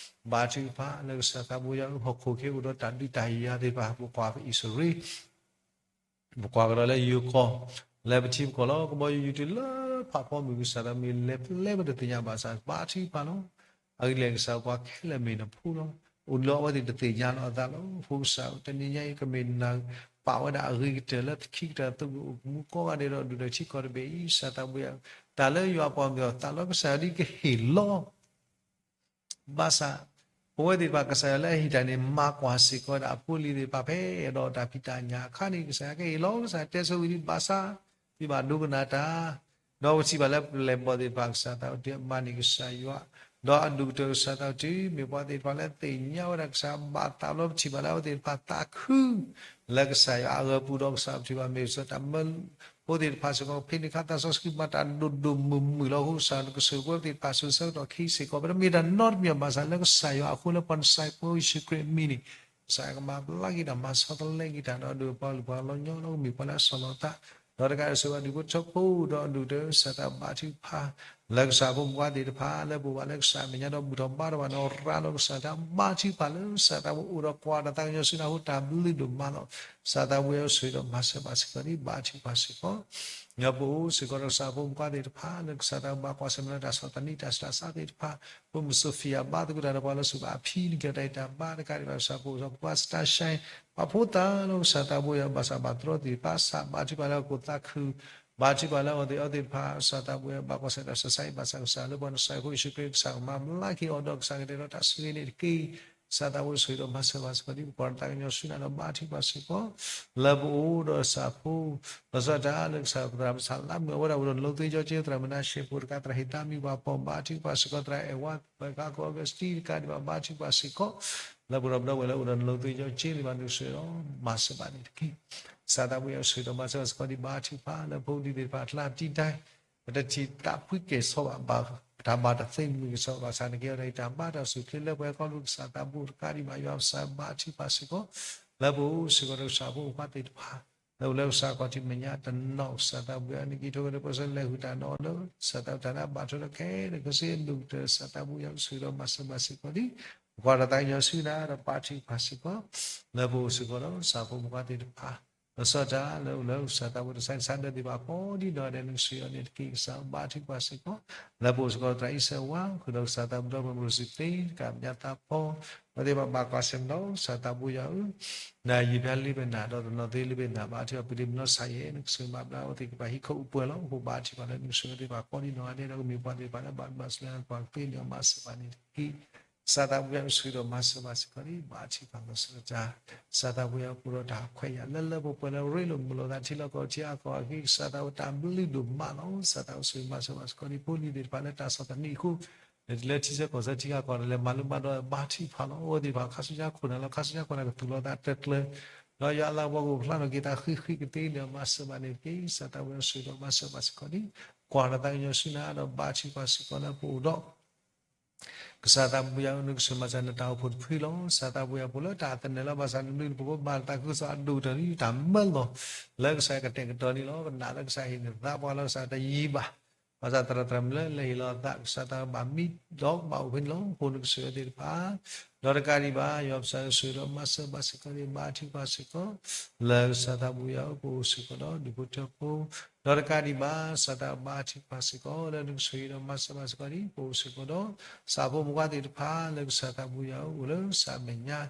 ဘါထုကဖၣ်လၢကစၢ်သးဘိယၤဧၢ ဟီၣ်ခိၣ်က့ၤအိၣ်ဒီးတၢ်ဒုးတၢ်ယၤသ့ၣ်တဖၣ် ပကွၢ်အံၣ်စရ့လး ပကွၢ်ကဒီးလၢယိၤကီၢ် လၢပထံပကီၢ်လီၤ ကဘီယူၤယူၤတုၤလၢဖးဖီမုၢ် ကစၢ်သးမ့ၢ်လဲၤဖဲလဲၣ်ပတသ့ၣ်ညါဘၣ်ဆၣ် ဘါထုကဖၣ်လီၤ. အဂ့ၢ်ဒ်လဲၣ်ကစၢ်ပှၤခဲလၢာ်မ့ၢ်နဖိလီၤ. အိၣ်လီၤအဝဲသ့ၣ်တသ့ၣ်ညါလီၤအသးလီၤ. အဃိကစၢ်တနံၤညါအံၤ ကမ့ၢ်နၤပာ်ဝဲဒၣ်အဂ့ၤကတၢၢ်လၢပခံကတၢၢ်သပှၢ်အိၣ်မူကိးဂၤဒဲးဒီးဒူၣ်ဒီးထံကီၢ်တဘ့ၣ်အံၤ ကစၢ်သးဘိယၤ တၢ်လၢယွၤအပှၤမ့ၢ်အီၤသးလီၤ ကစၢ်ယွၤဒ်ကဟ့ၣ်လီၤ ဘၣ်ဆၣ် ပဝဲသ့ၣ်တဖၣ်ကစၢ်ယွၤလၢအဟ့ၣ်တၢ်န့ၣ် မၤကွၢ်စ့ၢ်ကီးဝဲဒၣ်အဖိအလံၤသ့ၣ်တဖၣ်ဖဲအဲၣ်ဒိးတၢ်ဖံးတၢ်ညၣ်အခါန့ၣ် ကစၢ်ယွၤကဟ့ၣ်လီၤ ကစၢ်တဲဆိဝံၤဒ်ဘၣ်ဆၣ် သုဘၣ်ဒိကနၣ်တၢ် ဒီးပထံၣ်ဘၣ်လၢပလဲၤဘီၣ်သ့ၣ်တဖၣ် ကစၢ်သးအိၣ်တ့ၢ်အမါန့ၣ်ကစၢ်ယွၤ ဒီးအဒူၣ်ကတၢၢ်ကစၢ်သးအိၣ်တ့ၢ် မ့ၢ်ပှၤသ့ၣ်တဖၣ်လၢသ့ၣ်ညါဝဲဒၣ်ကစၢ်ဘၣ်သးဘျီ ပထံၣ်ဘၣ်လၢအဝဲသ့ၣ်တဖၣ်သးခု လၢကစၢ်ယွၤအဂၢၤပူၤဒီးကစၢ်ပထံၣ်ဘၣ်မ့ၢ်ကစၢ်တၢ်မၢ ဖိသ့ၣ်တဖၣ်စ့ၢ်ကီး ဖဲန့ၣ်ခါသးစီဆှံမၤတၢ်ဒိၣ်ဒိၣ်မုၢ်မုၢ်လီၤ အဃိကစၢ်နကဆိၣ်ဂ့ၤပဝဲသ့ၣ်တဖၣ်ဆူကစၢ်ကတီၢ်ခံစ့ၢ်ကီး ပတမ့ၢ်တၢ်နီတမံၤဘၣ်ဆၣ် လၢကစၢ်ယွၤအဃိလၢပှၤနစဲးဖိယ့ၣ်ၡူးခရံာ်အမံၤန့ၣ် ကစၢ်ယွၤကမၤဘျါက့ၤတၢ်မၤဆီတလဲက့ၤတၢ်ဒီးဒုးပှၤလုၢ်ပှၤလီၢ်ညီလီၤ ကမ့ၢ်ပှၤလၢအဆီၣ်လီၤသး ဒီးတကးဒံးဆၢဘၣ်ဒူၣ်ဖိထၢဖိဒီးအဒူၣ်ကတၢၢ်ကစၢ်သးဘါထုကဖၣ် လၢကစၢ်ဖိမုၣ်ဖိသ့ၣ်တဖၣ် လၢပအိၣ်ဘၣ်လၢကစၢ်အမဲာ်ညါဒီးဘူၣ်ထီၣ်ဘါထီၣ်ဘၣ်န့ၣ် ရၤလီၤကစၢ်သးဘါထုကဖၣ်လၢကစၢ်သးဘိအိၣ်ဒီးကွၢ်တၢ်သးကညီၤဆူနၤအဃိတၢ်ဘျုးဒိၣ်မးလီၤ. ကစၢ်သးဘိယၤဆိၣ်ဂ့ၤဒီးမၤစၢၤဘၣ်စ့ၢ်ကီးဒ်ဘါထုကဖၣ်စ့ၢ်ကီး ပအိၣ်စ့ၢ်ကီးဒီးကစၢ်ဖိမုၣ်ဖိသ့ၣ်တဖၣ် လၢကစၢ်သးဘၣ်ကွၢ်ဆၢၣ်မဲာ်လၢတၢ်ဆီၣ်သနံးတၢ်ဆူးတၢ်ဆါသ့ၣ်တဖၣ် ဖိမုၣ်စီၤဖံယၤဘါသကိးတၢ်ဒီးပှၤလၢအဆိၣ်ဂ့ၤအဖံန့ၣ်က့ၤတၢ်အံၤတၢ်ဘါတကးဒံးဘၣ် ကစၢ်ဖိစီၤဖိခွါစတၢ်ရှဲ ပှၤဖိသၣ်လၢကစၢ်သးဘိယၤ ဘၣ်ဆၣ်ဘၣ်တြီသ့ၣ်တဖၣ် ကစၢ်ဘါထုကဖၣ်လၢအခိၣ်သးခု ဘါထုကဖၣ်လၢအဝဲသ့ၣ်အီသ့ၣ်တဖၣ် ကစၢ်သးဘိယၤ ဘၣ်ကွၢ်ဆၢၣ်တၢ်ဆူးတၢ်ဆါအံၤ ဘၣ်ဆၣ်ကစၢ်လၢပှၤနစဲးဖိယ့ၣ်ၡူးခရံာ် ကစၢ်ကမၤဘျါက့ၤအီၤဒီး ကစၢ်ကတဲာ်ဒီးတၢ်ဆိၣ်ဂ့ၤန့ၣ်တက့ၢ်. ကစၢ်သးဘိယွၤဆိၣ်ဂ့ၤဒီးမၤစၢၤဘၣ်စ့ၢ်ကီးဒံး ပကွၢ်တၢ်သးကညီၤဆူနၤဒီးဘါထုကဖၣ်စ့ၢ်ကီး လၢပအိၣ်ဒီးကစၢ်ဖိ လီၤဆီဒၣ်တၢ်လၢကစၢ်သရၣ်မုၣ်ဆၣ်လါမုၣ်အဝဲဒၣ်အိၣ်ဒီး နီၣ်သ့ကၠီက့ သရၣ်မုၣ်နါၡဲးဖိတကး သရၣ်ဟ့ၣ်သးမံၤဘၣ်ဖီၣ် ဘါထုကဖၣ်စ့ၢ်ကီး သရၣ်အဲၣ်ဝါ ပကါကီၢ်အီကူးစတံတကးဒံးဘၣ် ဘါထုကဖၣ်စ့ၢ်ကီး လၢပဒီပုၢ်ဝဲၢ်လၢအိၣ်ဒီးနီၣ်သ့ကၠီက့သ့ၣ်တဖၣ် နကဆိၣ်ဂ့ၤဒီးမၤစၢၤဘၣ်န့ၣ်တက့ၢ်. ကစၢ်သးဘိယွၤဆိၣ်ဂ့ၤဒီးမၤစၢၤဘၣ်စ့ၢ်ကီးဒံး ဘါထုကဖၣ်လၢဖိဒံသ့ၣ်တဖၣ်အကျါတံတၢ် ပတထံၣ်တၢ်ဖှံကဲၤဆီဘၣ် ဘၣ်ပတၢ်ဘၣ်တၢ်သ့ၣ်မုၢ်ကစီၣ်ဘၣ်ဆၣ်န့ၣ်က့ၤအီၤဒီး ယတၢ်ဘါတၢ်စူၢ်ချ့လၢပှၤဟဲခီဖျိကစၢ်သးဘိတကးဒံးဘၣ် ယွၤပစၢ်ဘါထုကဖၣ်စ့ၢ်ကီး လၢပအိၣ်စ့ၢ်ကီးဒီးကစၢ်ဖိမုၣ်ဖိသ့ၣ်တဖၣ် လၢအိၣ်လၢကစၢ်ခီၣ်ထံးမဲာ်ညါတနီၤ ကစၢ်သးဘိယွၤ နက့ၤထိၣ်က့ၤဒီးပဆၢလဲၤဃုာ်တၢ်ဒီးအီၤလၢ ကစၢ်သးဘိတၢ်လၢအဘၣ်ထွဲဒီးခဲလၢာ်ခဲဆ့အဒိၣ်ကတၢၢ် ကစၢ်သးဘိယွၤဆိၣ်ဂ့ၤဒီးမၤစၢၤဘၣ်စ့ၢ်ကီးဒံး ပကွၢ်တၢ်သးကညီၤဆူနၤဒီးဘါထုကဖၣ်စ့ၢ်ကီး လၢပအိၣ်စ့ၢ်ကီးဒီးကစၢ်ဖိမုၣ်ဖိသ့ၣ်တဖၣ် လီၤဆီဒၣ်တၢ်လၢအိၣ်လၢကစၢ်သးဘိတၢ်ဆါန့ၣ်ဆါဒၢးသ့ၣ်တဖၣ်ကိးဒံနီၢ်ဂၤဒဲး နကဆိၣ်ဂ့ၤအီၤန့ၣ်တက့ၢ် ကစၢ်ဘါထုကဖၣ်စ့ၢ်ကီး လၢပအိၣ်စ့ၢ်ကီးသရၣ်အံၣ်စၢးဝါ ဃုာ်ဒီးကစၢ်သးဘိဒီးပှၤမုၢ်စံးသ့ တကးမဲာ်ညါသးဖီ အဝဲသ့ၣ်တဖၣ်ဘၣ်ကွၢ်ဆၢၣ်မဲာ်ဒီး ကစၢ်သးဘိယွၤဧၢ နယံာ်ဖျါလံဘၣ်နၤ ဒီးတနီၤသ့လံဘၣ်နၤ ဘါထုကဖၣ်ပလံၤမနီၤဆါယဲ နကဆိၣ်ဂ့ၤဘၣ်ဘျါအဝဲသ့ၣ်ကဘၣ်ဟံးခိၣ်အိၣ်ပှဲၤလီၤ အဃိဘါထုကဖၣ်လၢနကဆိၣ်ဂ့ၤသ့ၣ်တဖၣ်ကိးဒံနီၢ်ဂၤဒဲး ဒီးကမ့ၢ်ပှၤသ့ၣ်တဖၣ်လၢဘၣ်ဘၣ်ဆၢလၢပှၤကသ့န့ၣ် မၤစၢၤဘၣ်န့ၣ်တက့ၢ်. ကစၢ်သးဘိယွၤဆိၣ်ဂ့ၤဒီးမၤစၢၤဘၣ်စ့ၢ်ကီးဒံး ဘါထုကဖၣ်လီၤဆီဒၣ်တၢ် ကစၢ်သးဘိယွၤအိၣ်ဒီးတၢ်ခွဲးယာ် လၢလၢပှဲၤပှဲၤလၢရ့လိာ်မုာ်လိာ်သးထံလီၢ်ကီၢ်ထံအါကီၢ်အဂ့ၢ် ကစၢ်သးဘိတၢ်ဘျုးဒိၣ်မးလီၤ. ကစၢ်သးဘိဆိၣ်ဂ့ၤမၤစၢၤဘၣ်စ့ၢ်ကီးဒံး ဖိလံၤသ့ၣ်တဖၣ်လၢတၢ်ဆီၣ်သနံးအဃိ လဲၤတုၤလၢထံဆၢကီၢ်ဆၢထံဂၤကီၢ်ဒီး လဲၤမၤလိမၤဒိး ဘါထုကဖၣ်လီၤ. အဝဲသ့ၣ်တဖၣ်ခါဆူညါခိၣ်နၢ်လၢခါဆူညါခိၣ်နၢ်ကသူၣ်လီၤသးတကျၢၤ ဒီးယွၤအလၤကပီၤကအိၣ်ဖျါထီၣ်က့ၤသးဃံးဃံးကသ့န့ၣ် မၤစၢၤဘၣ်န့ၣ်တက့ၢ်. ကစၢ်သးဘိယွၤဆိၣ်ဂ့ၤဒီးမၤစၢၤဘၣ်စ့ၢ်ကီးဒံး ကွၢ်တၢ်သးကညီၤဆူနၤဒီးဘါထုကဖၣ်စ့ၢ်ကီးလၢပအိၣ်ဒီး ကစၢ်သးဘိယွၤဧၢ နကဆိၣ်ဂ့ၤမၤစၢၤနတၢ်အိၣ်ဖှိၣ်တဖုလီၤ. ကစၢ်သးဘိယွၤ ပှၤလၢတၢ်သနၢၣ်လၢဘၣ်ဆၣ်နဘျုးနဖှိၣ်ဖိဘၣ်တၢ်သးခုကစီၣ်အဒိၣ်ကတၢၢ်န့ၣ် တၢ်မၢလီၤ လၢကစၢ်ယွၤကတဲာ်ကတီၤန့ၣ်လီၤ. ပနာ်လၢကစၢ်ဟ့ၣ်န့ၢ်သးပှၤလၢကစၢ်တယံာ်ဘၣ် ဘၣ်ဆၣ်သရၣ်သရၣ်မုၣ်လၢလဲၤဟ့ၣ်လီၤသး ကစၢ်သးဘၣ်မံဒီးဘၣ်အိၣ်ဖဲန့ၣ်လီၤ. အဃိနကဆိၣ်ဂ့ၤသ့ၣ်တဖၣ် ဒီးတကးဒံးဘၣ် ယွၤပစၢ်ဆိၣ်ဂ့ၤဒီးမၤစၢၤဘၣ်စ့ၢ်ကီးန့ၣ် ဘါထုကဖၣ်စ့ၢ်ကီး လၢကစၢ်သးဘိယွၤအိၣ် ပအိၣ်စ့ၢ်ကီးဒီးဒူၣ်ဖိထၢဖိ ဒီးတကးဒံးဘၣ် ကစၢ်သးဘိယွၤဘါထုကဖၣ်စ့ၢ်ကီး လၢနကဆိၣ်ဂ့ၤဒီးမၤစၢၤဘၣ်စ့ၢ်ကီးဒံး ပအိၣ်စ့ၢ်ကီးဒီး ကစၢ်ဖိမုၣ်ဖိသ့ၣ်တဖၣ် လၢကစၢ်သးဘိယွၤအိၣ်လၢကစၢ်မဲာ်ညါ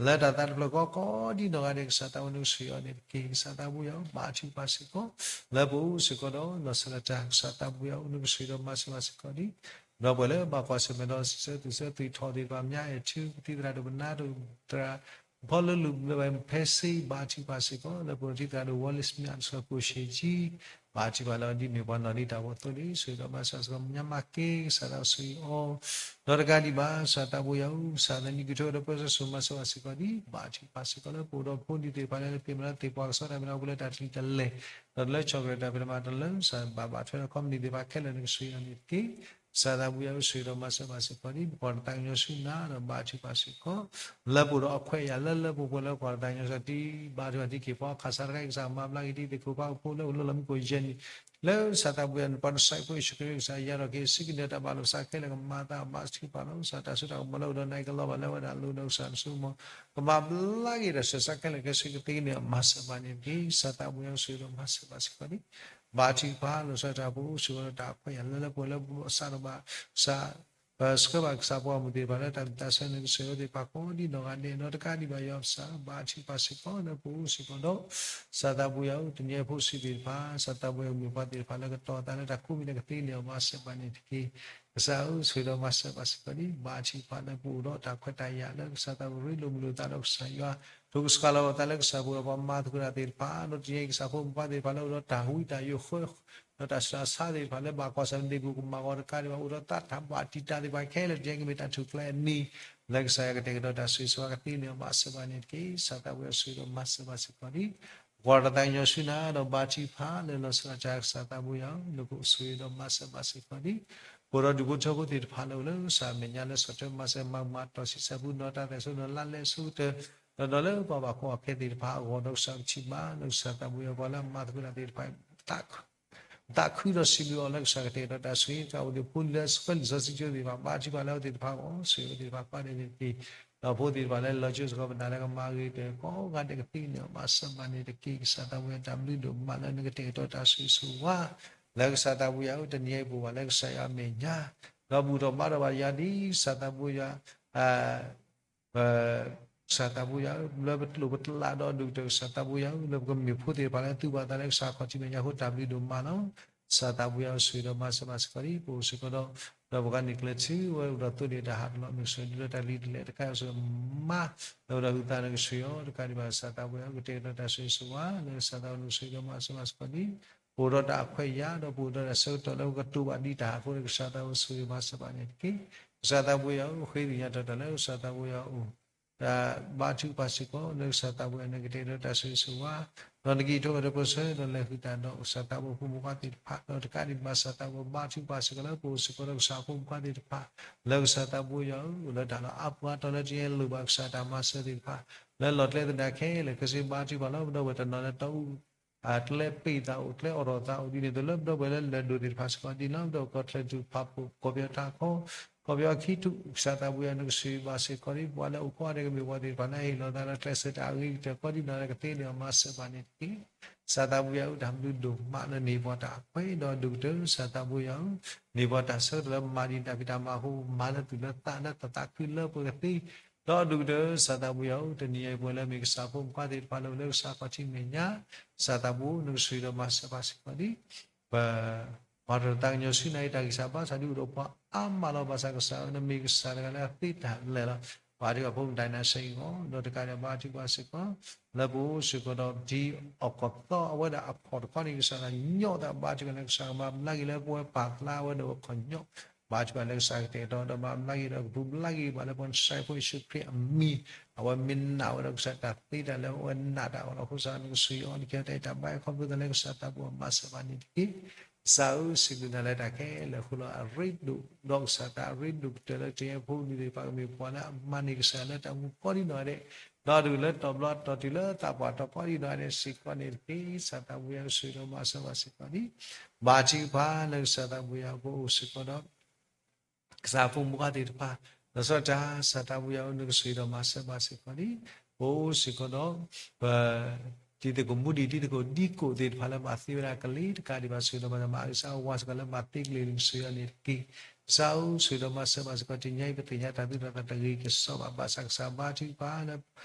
လၢတၢ်သးတဖျၢၣ်ဃီကိးဒံနီၢ်ဂၤဒဲး ကစၢ်သးဘိယွၤနကဆိၣ်ဂ့ၤအီၤန့ၣ်တက့ၢ်. ကစၢ်သးဘိယွၤဘါထုကဖၣ်စ့ၢ်ကီး လၢပအိၣ်စ့ၢ်ကီးဒီး လီၤဆီဒၣ်တၢ် ကစၢ်သးဘိယွၤအိၣ် နကဆိၣ်ဂ့ၤဒီးမၤစၢၤဘၣ်စ့ၢ်ကီးဒံး ဒီးပှၤလၢဘၣ်ကွၢ်ဆၢၣ်မဲာ်ဒီးစံးဆၢသူၣ်ဆၢသုးထီၣ်သ့ၣ်တဖၣ် မ့ၢ်အဲၣ်ထု ကသံၣ်သရၣ်ဒိၣ်ပနၢ်ဒိၣ်သရၣ် ဖီလၢလူၢ်မ့ၢ်ဘၣ်ဖဲစ့ ဘါထုကဖၣ်စ့ၢ်ကီး လၢပအိၣ်ဒီးသရၣ်ဒိၣ် Wallace Smith အဒိၣ်စီၤကိၣ်ရှ့ကၠံ ဘါထုကဖၣ်လၢအဒ်န့ၣ်ပှၤနီၢ်ဒံးတၢ်အိၣ်ဖှိၣ်အသိးန့ၣ် ဆိၣ်ဂ့ၤဒီးမၤစၢၤစ့ၢ်ကီး မညါမၤက့ ကစၢ်သးဘိဆိၣ်ဂ့ၤအီၤ ဒီးတကးဒံးဘၣ် ကစၢ်သးဘိယွၤဧၢ ကစၢ်သးနံၤကထၢဒီးပၢဆှၢဆိၣ်မၤစၢၤဘၣ်စ့ၢ်ကီးဒံး ဘါထုကဖၣ်စ့ၢ်ကီးလၢပအိၣ်ဒီးဖိဒံးသ့ၣ်တဖၣ်လၢ ပမ့ၢ်လၢသ့ၣ်ပှၤကဆီတၢ်မ့ၢ်ဒီးပှၤလၢတၢ်တလံၤတလဲၢ် ဒီးတလၢဆီၣ်ထွဲတၢ်ဖံးတၢ်မၤတလၢ ကစၢ်ဘၣ်ဘၣ်ထွဲဒီးခီပနံၣ်သ့ၣ်တဖၣ်ခဲလၢာ်န့ၣ် ကဆိၣ်ဂ့ၤအီၤန့ၣ်တက့ၢ်. ကစၢ်သးဘိယွၤဧၢ ဆိၣ်ဂ့ၤဒီးမၤစၢၤဘၣ်စ့ၢ်ကီးဒံး ပကွၢ်တၢ်သးကညီၤဆူနၤဒီးဘါထုကဖၣ်စ့ၢ်ကီး လၢပအိၣ်ဒီးအခွဲးအယာ်လၢလၢပှဲၤပှဲၤလၢကွၢ်တၢ်သးကညီၤစ့ၢ်ကီးဒံး ဘါထုကဖၣ်တံၢ်က့ၤပှၤခးစးတခါအံၤ ကစၢ်မၤဘျါက့ၤဒံးသ့ၣ်ခိၣ်ဖးအိၣ်ဖိလၢအိၣ်လၢလီၢ်မံခိၣ်ယဲၢ်နံၣ် လၢကစၢ်သးဘိယွၤန့ၣ် ပှၤနစဲးဖိယ့ၣ်ၡူးခရံာ် ကစၢ်ယၤဒီးက့ၤစံးက့ၤန့ၢ်တၢ်ဘၣ်လိာ်ကစၢ်ခဲလၢာ် ကမၤသးဘၣ်ထုကဖၣ်လီၤ ကစၢ်တၢ်စိတၢ်ကမီၤလၢအိၣ်ဒီးနၤအံၤကလီၤဘၣ်လၢဝဲဒၣ်လိၤဒီးကစၢ်နဆိကမိၣ် ကမၤဘျါက့ၤတၢ်ဆၢကတီၢ်ခဲလၢာ်ခဲဆ့ကသ့န့ၣ် မၤစၢၤဘၣ်န့ၣ်တက့ၢ်. ကစၢ်သးဘိယွၤဆိၣ်ဂ့ၤဒီးမၤစၢၤဘၣ်စ့ၢ်ကီးဒံး ဘါထုကဖၣ်လီၤဆီဒၣ်တၢ် ပအိၣ်စ့ၢ်ကီးဒီးတၢ်ခွဲးယာ်လၢလၢပှဲၤပှဲၤလၢပစးထီၣ်ဘၣ် ကစၢ် ပဆှၢဘၣ်ကစၢ်ပှၤဂီၢ်မုၢ်သ့ၣ်တဖၣ်လၢတၢ်သးဆၢန့ၣ် ကစၢ်ယွၤသ့ၣ်တဖၣ်ကိးဒံနီၢ်ဂၤဒဲး ဒီးတကးဒံးဘၣ်ယွၤပစၢ် ဘါထုကဖၣ်စ့ၢ်ကီးလၢပအိၣ်စ့ၢ်ကီးဒီး ကစၢ်သးဘိယွၤဧၢ တနံၤအံၤဖိဆံးသ့ၣ်တဖၣ် ကစၢ်သးဘိယွၤကမ့ၢ်ပှၤသ့ၣ်တဖၣ်လၢကတီၤသးလၢတၢ်ကိးမံၤလၢကသ့န့ၣ် မၤစၢၤဘၣ်န့ၣ်တက့ၢ်. ကစၢ်ဧၢ ဆိၣ်ဂ့ၤဒီးမၤစၢၤဘၣ်စ့ၢ်ကီးဒံး ဘါထုကဖၣ်လၢပအိၣ်ဒီးတၢ်ခွဲးတၢ်ယာ်လၢကစၢ်သးဘိရ့လိာ်မုာ်လိာ်သးဒီးကစၢ်ယွၤ ထိၣ်ကဆှီလီၤသးလၢကစၢ်ပူၤဒီးပှၤမၤသကိးတၢ်သ့ၣ်တဖၣ် ဒီးတနံၤအံၤကစၢ်ဖိမုၣ်ဖိသ့ၣ်တဖၣ်လၢအိၣ်ဒီးတၢ်ဝံတၢ်ယိးဃၢ ဒီးတၢ်ဆူးတၢ်ဆါသ့ၣ်တဖၣ်လၢဘၣ်ကွၢ်ဆၢၣ်မဲာ်သ့ၣ်ပူၤ ကမၤဂီၤတကးဒံးဘၣ် အိၣ်ဒီးတၢ်တၢ်ဘၣ်တံာ်တာ်သ့ၣ်တဖၣ်ခဲလၢာ် တနံၤအံၤကမ့ၢ်တၢ်ထူၣ်ဖျဲးအနံၤ လၢကစၢ်ယွၤကတဲာ်ကတီၤတၢ်ဆိၣ်ဂ့ၤဆိၣ်ဝါကသ့န့ၣ် မၤစၢၤဘၣ်န့ၣ်တက့ၢ်. ကစၢ်သးဘိယွၤဆိၣ်ဂ့ၤဒီးမၤစၢၤဘၣ်စ့ၢ်ကီးဒံး ပကွၢ်တၢ်သးကညီၤဆူနၤဒီးဘါထုကဖၣ်လၢလီၤဆီဒၣ်တၢ် ကစၢ်သးဘိယွၤဧၢ နကဆိၣ်ဂ့ၤဒီးမၤစၢၤဘၣ်စ့ၢ်ကီးဒံး ပအိၣ်ဒီးဒူၣ်ဖိထၢဖိသ့ၣ်တဖၣ်လၢအိၣ်လၢကစၢ်မဲာ်ညါလၢဆီၣ်ထွဲမၤစၢၤမၤကမၣ်တီၢ်ဆံးစၢ်ပူၤနီၢ်တၢ်သးစူၤနီၢ်လါလဲအဆိကတၢၢ် ဒီးဒီးလၢပှၤဘၣ်ကီဘၣ်ခဲသ့ၣ်တဖၣ်အဂီၢ် ဒီးကစၢ်ကထံၣ်ဘၣ်လၢကစၢ်သးဘိယွၤပှၤလၢအမၤသကိးတၢ်သ့ၣ်တဖၣ် သးခုဒီးစံးဘျုးအီၤလၢကစၢ်ကတဲာ်ကတီၤတၢ်ဆိၣ်ဂ့ၤ တၢ်အိၣ်ဒီးဖိလံၤလၢဆှၢလံာ်စီဆှံကၠိသ့ၣ်တဖၣ် ဘါထုကဖၣ်လၢအဝဲသ့ၣ်တဖၣ်အဂီၢ် ဆိၣ်ဂ့ၤအဝဲသ့ၣ်တဖၣ်ကိးဂၤဒဲးန့ၣ်တက့ၢ်. ဒီးဖိသ့ၣ်တဖၣ်လၢလီၤကၠိစ့ၢ်ကီးပနာ်လၢကမၤဂ့ၤဒီးကိးဂၤဒဲးကသ့န့ၣ် မၤစၢၤဘၣ်န့ၣ်တက့ၢ်. ကစၢ်သးဘိယွၤတၢ်ဘျုးဒိၣ်မးလၢနကတဲာ်ကတီၤတၢ်ဆိၣ်ဂ့ၤဆိၣ်ဝါ လၢကစၢ်သးဘိယွၤဧၢ တနံၤအံၤပအိၣ်ဘၣ်လၢကစၢ်ယွၤအမဲာ်ညါ ဒီးဘူၣ်ထီၣ်ဘါထီၣ်ဘၣ်ယွၤဒ်ကစၢ်သးဘိယွၤ ကစၢ်သးဘိယွၤဧၢ လၢပကျိၣ်ပတလးဒီးဒိၣ်ကတၢၢ် ကစၢ်သးဘိယွၤဧၢ လၢပကမ့ၢ်ဖိသ့ၣ်တဖၣ်လၢသူၣ်ဘၣ်သးလၢကစၢ်ခီၣ်ထံးမဲာ်ညါအဃိ တၢ်ဘျုးဒိၣ်မးလီၤ. ကစၢ်သးပူၤယွၤအိၣ်ဆိၣ်ဂ့ၤဒီးမၤစၢၤဘၣ်စ့ၢ်ကီးဒံး ပအိၣ်စ့ၢ်ကီးဒီး ဒီးပှၤဂၤန့ၣ်ကျဲၤထံၣ်ဝဲအိၣ်ဒီးသိၣ်ဒ့တၢ်ဟးတလီၢ် မ့ၢ်ဆိၣ်ဒုလၢတၢ်လံၤတလဲၣ်တခါအံၤ ဆိၣ်မၤ လၢဝဲဒီးဟုးသးနကဆှံအီၤ တကးဒံးဘၣ်ကစၢ်သးပူၤယွၤအိၣ်ကတဲာ်ကတီၤတၢ်ဆိၣ်ဂ့ၤဆိၣ်ဝါ လၢကစၢ်သးပူၤနကဆိၣ်ဂ့ၤဒီးမၤစၢၤဘၣ်စ့ၢ်ကီးဒံး ပအိၣ်ဒီးတၢ်အခွဲးအယာ် ဒီးပအိၣ်ဒီးတၢ်ဆၢကတီၢ်လၢပကတိၤဘၣ်ဒံးတၢ်ဟးဃိဒီးကစၢ်သးပူၤဆိၣ်ဂ့ၤမၤစၢၤဘၣ်န့ၣ်တက့ၢ်. ကစၢ်သးပူၤယွၤအိၣ်ဃ့ကညးထီၣ်တၢ်လၢကစၢ်သးပူၤယွၤအိၣ် တၢ်ဘါထုကဖၣ်စ့ၢ်ကီး လၢကစၢ်သးပူၤယွၤနကတဲာ်ကတီၤတၢ်ဆိၣ်ဂ့ၤဆိၣ်ဝါ ဒီးနကဟံးထီၣ်က့ၤဒီးပကစၢ်ဒီးလဲၤဃုာ်တၢ်ဒီးကစၢ်သးပူၤဖိမုၣ်ဖိခွါသ့ၣ်တဖၣ် ဒီးတကးဒံးဘၣ်ကစၢ်သးပူၤဘါထုကဖၣ်စ့ၢ်ကီးလၢပအိၣ်စ့ၢ်ကီးဒီးကစၢ်ဖိမုၣ်ဖိခွါသ့ၣ်တဖၣ် လၢကစၢ်သးပူၤယွၤအိၣ်လၢတၢ်လီၢ်အါပူၤအါတီၤလၢတယဲၢ်လိၣ်ဘၣ်ကစၢ်တၢ်မၤစၢၤသ့ၣ်တဖၣ် လၢလီၤကျဲသဒၣ်ခဲလၢာ် ကစ့ဘါထုကဖၣ်လီၤ ပဒီပုၢ်ဝဲၢ်တနီၤလၢတီအူ အကျဲပ့ၤသးအိၣ် ကျဲအိၣ်ထီၣ်သးအိၣ်ဒ်န့ၣ်အသိးလၢပဒီပုၢ်ဝဲၢ်လၢလဲၤဒိၣ်သ့ၣ်တဖၣ်စ့ၢ်ကီး ဒ်လီၤပဒီပုၢ်ဝဲၢ်ကီၢ်ချၢထူၣ်ဖးပိာ် ကီၢ်ပယီၤထးခီ ကီၢ်ပယီၤခံထူၣ် ကစၢ်သးပူၤယွၤနကဆိၣ်ဂ့ၤဘၣ်စ့ၢ်ကီးဒံး ပှၤလၢအိၣ်ခိးအါဒဲးကမ့ၢ်ပှၤသ့ၣ်တဖၣ်လၢဟ့ၣ်လီၤသးဒီးကျဲးစၢးတၢ်အဂ့ၤကတၢၢ် ကီဒံနီၢ်ဒီးကသ့န့ၣ်အီၤမၤစၢၤဘၣ်န့ၣ်တက့ၢ်. ကစၢ်သးပူၤယွၤအိၣ်တၢ်ဘျုးဒိၣ်မးလၢန့ၢ်ပှၤတၢ်အခွဲး ဒီးအဒိၣ်ကတၢၢ် ကစၢ်သးပူၤယွၤအိၣ် န့ၢ်ပှၤတၢ်ဆၢကတီၢ်လၢမၤဒံးတၢ်ဖံးတၢ်မၤအဃိ မၤလၢသူၣ်လၢသးလၢတၢ်သးခုလၢပှဲၤကသ့ ဒီးအဒိၣ်ကတၢၢ် ကစၢ်သးပူၤယွၤအိၣ် တနံၤအံၤပဝဲလၢမ့ၢ်ကစၢ်ဖိမုၣ်ခွါသ့ၣ်တဖၣ်လၢအိၣ်လၢကစၢ်ခီၣ်ထံးမဲာ်ညါ ကစၢ်သးပူၤနကဆိၣ်ဂ့ၤဒီးမၤစၢၤဘၣ်စ့ၢ်ကီးဒံး ပ မၤထီၣ်သးကညီၤဆူနၤအံၤတၢ်ဂံၢ်စၢ်ဘါစၢ်ဒုးအိၣ်ဒီးပှၤအါမးလီၤ ဘၣ်ဆၣ်ကစၢ်နမ့ၢ်ကစၢ်တဂၤလၢအသ့တၢ်လဲာ်လီၤ. ဘါထုကဖၣ်ဖိမုၣ်တၢ်နါဆဲအံၤအဂီၢ် ဒီးတကးဒံးဘၣ်ဘါထုကဖၣ်စ့ၢ်ကီး လၢပအိၣ်စ့ၢ်ကီးဒီးဒ်အီၣ်ကီၢ်သီအဝဲဒၣ်အဖီၣ်တခီန့ၣ် ကစၢ်သးညီသးဘါထုကဖၣ်လၢကစၢ်ကမၤဘျါက့ၤလၢပဝဲပာ်ဖျါဝဲဒီးပခီၣ်ညီ ဘါထုကဖၣ်လၢကစၢ်ကတဲာ်ကတီၤ ဒီးမၤဘျါက့ၤဒီးကပူၤဘျါက့ၤဘၣ်လၢပှၤနစဲးဖိယ့ၣ်ၡူးခရံာ်အမံၤ အဝဲမ့ၢ်နာ်ဝဲဒီးကစၢ်တၢ်သ့တၢ်လၢအဝဲနာ်တၢ်အဂီၢ်လီၤ. အဃိစ့ၢ်ကီးနကဆိၣ်ဂ့ၤအီၤ နကဟဲတဲတၢ်ဘါယွၤခီဖျိသးလၢကစၢ်သးပူၤအမၤစၢၤဘၣ်န့ၣ်တက့ၢ်. ကစၢ်ဧၢ စံးဘျုးနၤလၢတၢ်ခဲလၢာ်အဃိလီၤ. အရ့ဒိၣ် ဒီးကစၢ်သးအရ့ဒိၣ်ကတၢၢ်လၢကယဲၢ်ဖိလံၤသ့ၣ်တဖၣ်ကမ့ၢ်ပှၤလၢအမၤန့ၢ်ကစၢ်လၢတၢ်မူကီဒံနီၢ်ဒဲး ဒီးအဒိၣ်လၢတီၤဘျီတီၤတုၤလၢသးပှၢ်တီၤကီဒံနီၢ်ဒဲးစ့ၢ်ကီးန့ၣ်တက့ၢ်. ကစၢ်သးပူၤယွၤဆိၣ်ဂ့ၤဒီးမၤစၢၤဘၣ်စ့ၢ်ကီးန့ၣ် ဘါထုကဖၣ်လၢကစၢ်သးပူၤယွၤပအိၣ်စ့ၢ်ကီးဒီး ကစၢ်ဖိမုၣ်ဖိခွါသ့ၣ်တဖၣ် လီၤဆီဒၣ်တၢ် ကစၢ်သးပူၤယွၤအိၣ်နကဆိၣ်ဂ့ၤဒီးမၤစၢၤဘၣ်စ့ၢ်ကီးန့ၣ် ပအိၣ်စ့ၢ်ကီးဒီး ပ တံၤသကိးမူဒံး တံၤသကိးဒံကိးသ့ၣ်တဖၣ်လၢဘၣ်သ့ဝဲဒၣ်ကလံၤ တကးဒံးဘၣ်ဆိၣ်ဂ့ၤဒီးမၤစၢၤဘၣ်စ့ၢ်ကီး အဝၤစ့ၢ်ကီးလၢဘၣ်သ့ကလံၤနကဆိၣ်ဂ့ၤအီၤန့ၣ်တက့ၢ်. ကစၢ်ဧၢ ဆိၣ်ဂ့ၤဒီးမၤစၢၤဘၣ်စ့ၢ်ကီး တနံၤအံၤပသ့ၣ်ညါတၢ်သူၣ်တၢ်သးတဂ့ၤကစီၣ်ဘၣ် ဘၣ်ဆၣ်ကစၢ်ဘါထုကဖၣ်လၢ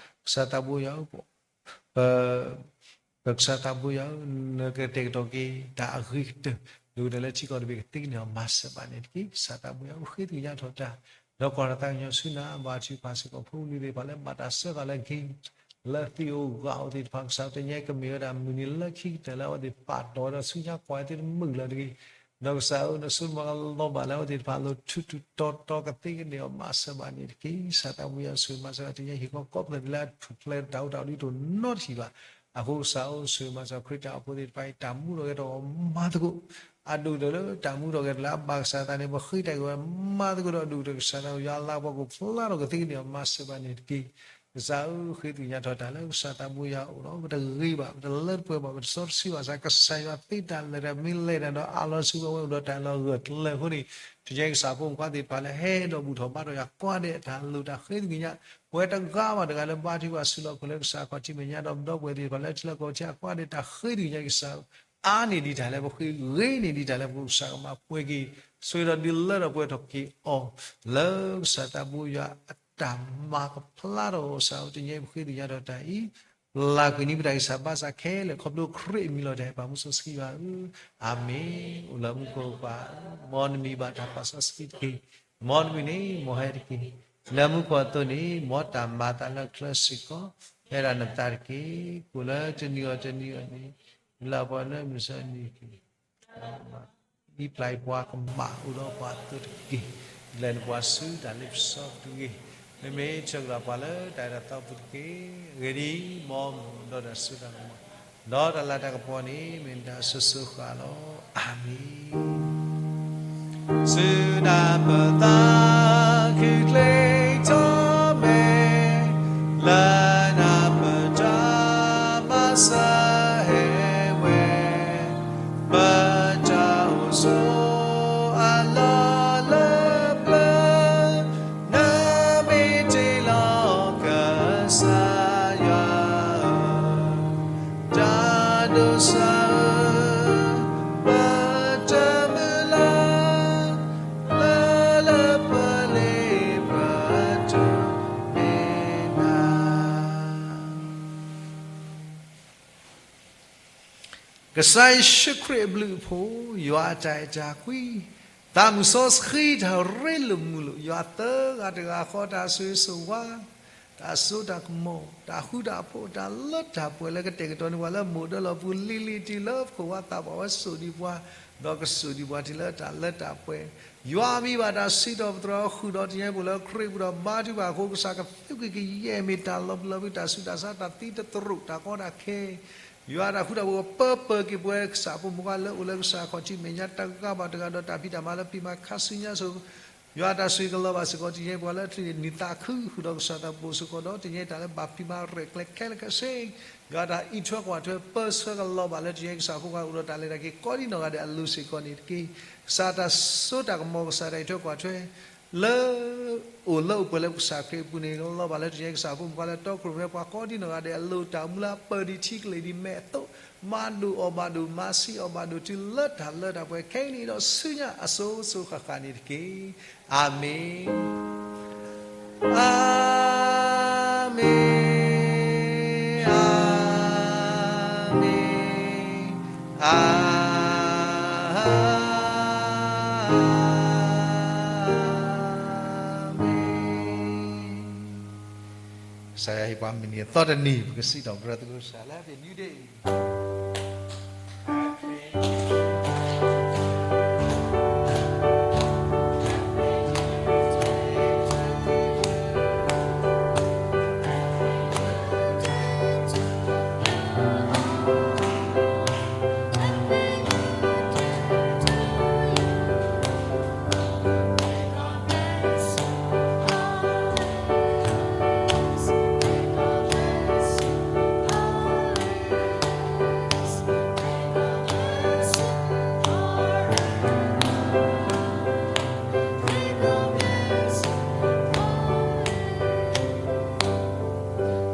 ကစၢ်သးပူၤယွၤ ပ ပကစၢ်သးပူၤယွၤ နကတဲာ်ကတီၤက့ၤတၢ်အဂ့ၤကတၢၢ် ဒိၣ်ကတၢၢ်လၢထံကီၢ်တဘ့ၣ်ကသ့ကန့ၢ်အီၤမၤစၢၤဘၣ်န့ၣ်တက့ၢ်. ကစၢ်သးပူၤယွၤအိၣ်ဃ့သကညးထီၣ်တၢ် ဒီးကွၢ်ထီၣ်သးကညီၤဆူနၤ ဘါထုကဖၣ်စ့ၢ်ကီးဖိလံၤသ့ၣ်တဖၣ်လၢဘၣ်တၢ်စၢဃာ်လၢက့ၤ လၢသံၣ်အိၣ်ဂၢ်အိၣ်သ့ၣ်တဖၣ် ကစၢ်တနံၤအံၤကမ့ၢ်ဝဲဒၣ်မုၢ်နံၤလၢခံကတၢၢ်လၢအဝဲသ့ၣ်ပာ်တီၤဝဲဒီးဆူညါကွၢ်ဝဲသ့ၣ်တမုာ်လၢၤတဂ့ၤ ဒီးကစၢ်ဧၢ နဆိကမိၣ်လီၤဘၣ်လၢအဝဲသ့ၣ်တဖၣ်အလိၤထူးထူးတီၤတီၤကသ့ကန့ၢ်အီၤမၤစၢၤဘၣ်န့ၣ်တက့ၢ်. ကစၢ်သးပူၤယွၤဆိၣ်ဂ့ၤမၤစၢၤဘၣ် တနံၤအံၤဟ့ၣ်ခီကိးဖျၢၣ်သ့ၣ်လၢအထူၣ်ဖျဲးတၢ်အိၣ်တၢ်အီၤဒ်သိးနီတထံၣ်ဘၣ်. အဃိကစၢ်ဧၢ ဆိၣ်ဂ့ၤမၤစၢၤခရံာ်တၢ်အိၣ်ဖှိၣ်သ့ၣ်တဖၣ်အံၤ တၢ်မူထီၣ်ဂဲၤထီၣ်အီၤမၤသကိး အဒိၣ်ကတၢၢ်လၢတၢ်မူထီၣ်ဂဲၤထီၣ်လၢအဘၣ်ကစၢ်သးန့ၣ် ပဃ့တၢ်က့ၤဝဲမၤသကိးဒီးအဒိၣ်ကတၢၢ်ကစၢ်သးပူၤယွၤလၤကပီၤကဖျါထီၣ်ကသ့ကန့ၢ်အီၤမၤစၢၤဘၣ်န့ၣ်တက့ၢ်. ကစၢ်ဧၢ ဃ့သကညးထီၣ်တၢ်လၢကစၢ်သးပူၤယွၤအိၣ်လီၤ. ပတဂ့ၤဘၣ် ပတလၢတပှဲၤဘၣ် ပတစီတဆှံဘၣ် ကစၢ်ယွၤသ့တၢ်လၢာ်တၢ်မ့ၢ်လဲၤတၢ်ဒီးအးလီၤဆူအဝဲအိၣ်ဒီးတၢ်လီၤဂၢၢ်ကျၢၤအဃိန့ၣ် တနံၤအံၤကစၢ်ဖိမုၣ်ဖိခွါသ့ၣ်တဖၣ်လၢဟဲဒီးဘူၣ်ထီၣ်ဘါထီၣ်ယွၤကွၢ်ဒဲးတၢ်လိၣ်တၢ်ဃ့သကညး ပဝဲတဂၤဘၣ်တဂၤလၢဘါထုကဖၣ်ဆူလီၢ်ခၢၣ်လၢကစၢ်ခီၣ်ထံးမဲာ်ညါဒီးပဒီပုၢ်ဝဲၢ်သ့ၣ်တဖၣ်လၢထံလီၢ်ကီၢ်ပူၤအကွၢ်ဒဲးတၢ်ဃ့သကညးကစၢ်ဧၢ အါန့ၢ်ဒံးတၢ်လၢပဃ့ ဂ့ၤန့ၢ်ဒံးတၢ်လၢပကစၢ်ကမၤပှဲၤက့ၤ ဆိၣ်ဂ့ၤဒီးဒုးလၢထီၣ်ပှဲၤထီၣ်က့ၤအီၤ လၢကစၢ်သးပူၤယွၤအတၢ်မၤကဖျါထီၣ်ကစၢ်ဧၢ တနံၤအံၤပဃ့သကညးထီၣ်တၢ်အံၤ လၢကွံာ်နံၤပတၢ်ဂံၢ်စၢ်ဘါစၢ်ခဲလၢာ် ခီဖျိခရံာ်အမံၤလီၤတၢ်ဟဲပာ်မူစီဆှံယွၤဧၢ အၤမ့ၣ် အိၣ်လၢမူခိၣ်ပၢ်ဧၢ မ်နမံၤဘၣ်တၢ်ပာ်စီဆှံတက့ၢ် မ်နမုၢ်န့ၣ် မ်ဟဲတက့ၢ် လၢမူခိၣ်အသိးန့ၣ် မ်တၢ်မၤသးလၢကျဲစ့ၢ်ကီး ဟဲဒၣ်နသးတက့ၢ် ကိးလၢတနံၤအီၤတနံၤအီၤန့ၣ် လၢပှၤလၢမုၢ်စၢနံၤတက့ၢ် ဒ်ပျၢ်အံၤပှၤကမၣ်အိၣ်ဒီးပှၤအသိးတက့ၢ် လဲၤနပှၤဆူတၢ်လ့ပစီပူၤတဂ့ၤ မ့မ့ၢ်ဆၢကတီၢ်ပှၤလၢတၢ်အဲၣ်တၢ်သီပူၤတက့ၢ် အဂ့ၢ်ဒ်အံၤ မ်ဒီးတၢ်စိတၢ်ကမီၤ ဒီးတၢ်လၤတၢ်ကပီၤန့ၣ် မ့ၢ်တၢ်စိၤစိၤဃာ်လီၤ အၤမ့ၣ် စုနၢ်ပၢၢ်သးခုချ့ထီၣ်မဲာ် လၢနၢ်ပၢၢ်တၢ်မၤစၢၤဟဲဝဲ ပတၢ်အိၣ်ဆိးအလီၢ်လၢပျၢၤ နမ့ၢ်တ့လီၤကစၢ်ယွၤ တၢ်ဒိးစၢ်ဧၢ ပတၢ်မုၢ်လၢ် လၢလၢပှဲၤပှဲၤလၢပတၢ်မ့ၢ်တၢ် ကစၢ်ယ့ၣ်ၡူးခရံာ်အဘျုးအဖှိၣ်, ယွၤအတၢ်အဲၣ်တၢ်ကွံ, သးမုၢ်စီဆှံတၢ်ရ့လိာ်မုာ်လိာ်, ယွၤသၢဂၤတဂၤဃီတၢ်ဆိၣ်ဂ့ၤဆိၣ်ဝါ, တၢ်စိတၢ်ကမီၤ, တၢ်ဃူတၢ်ဖိး, တၢ်လၢတၢ်ပှဲၤလၢကတဲာ်ကတီၤန့ၢ်ပှၤလၢမိၢ်ဒၢလီၢ်ပူၤလံၤလံၤတုၤလၢပခိၣ်ပှၤသးပှၢ်ဝဲစိာ်ဒံးပှၤ, ဒီးကစိာ်ဒံးပှၤတုၤလၢတၢ်လၢတၢ်ပှဲၤ ယွၤမ့ၢ်ဘၣ်တၢ်စံးထီၣ်ပတြၢၤအီၤဃုာ်ဒီးတနံၤအံၤပှၤလၢခရံာ်ပူၤဒီးဘါထုကဖၣ်အဃိ ကစၢ်ကသုးကွံာ်ကယဲၢ်မ့ၢ်တၢ်လီၤပျံၤလီၤဖုး တၢ်ဆူးတၢ်ဆါ တၢ်သံတသရူး တၢ်ကီတၢ်ခဲ, ယွၤတၢ်ဃူတၢ်ဖိးကပၢပၢက့ၤပဝဲကစၢ်ဖိမုၣ်ခွါလၢအိၣ်လၢကစၢ်ခီၣ်ထံးမဲာ်ညါတဂၤဘၣ်တဂၤဒီးတၢ်ဖံးတၢ်မၤလၢဖံးမၤခါဆူညါဆိ ယွၤတၢ်ဆိၣ်ဂ့ၤကလီၤဘၣ်စ့ၢ်ကီးတနံၤအံၤပှၤလၢအချံန့ၣ် နံၣ်သးခုဃုာ်ဒီးကစၢ်သးဘိၣ်စ့ၢ်ကီးဒီး တနံၤအံၤတၢ်လၢဘၣ်ဖံးမၤရဲၣ်ကျဲၤခဲလၢာ်ခဲဆ့ ယွၤတၢ်အံးထွဲကွၢ်ထွဲပၢဆှၢကလီၤဘၣ်လၢတနံၤအံၤကစၢ်ဖိခွါအိၣ်ဒီးတၢ်လဲၤတၢ်က့ၤကိးဒံနီၢ်ဂၤဒဲးအလိၤစ့ၢ်ကီးန့ၣ်တက့ၢ်. ကစၢ်တၢ်စိတၢ်ကမီၤကစၢ်တၢ်အံးထွဲကွၢ်ထွဲ လၢ အိၣ်လၢအိၣ်ပှဲၤလၢကစၢ်ခရံာ်အပူၤန့ၣ် လီၤဘၣ်လၢတနံၤအံၤကစၢ်ဖိမုၣ်ခွါလၢတီခိၣ်ရိၣ်မဲပှၤကိးဒံနီၢ်ဂၤဒဲးအလိၤ တၢ်အိၣ်မူလၢအပၢၢ်ဒံးထံကလ့ၤဒံးမဲာ်အသိး မၤဒိၣ်အီၣ်ဘၣ်ဒိၣ် မၤဆံးအီၣ်ဘၣ်ဒိၣ်တုၤလၢတၢ်လၢတၢ်ပှဲၤခဲအံၤန့ၣ်ဒီးဆူညါအစိၤစိၤဃၣ်ဃၣ်န့ၣ်တက့ၢ်. အၤမ့ၣ်, အၤမ့ၣ်, အၤမ့ၣ်, အၤမ့ၣ်. ကစၢ်ယွၤဟ့ၣ်ပှၤမုၢ်နံၤအသီတနံၤ ပကစံးထီၣ်ပတြၢၤသုကစၢ်လၢ Happy New Day.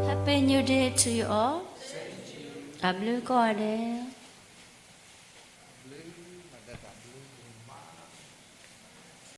Happy New Day to you all. တၢ်ဘျုးကိးဂၤဒဲး.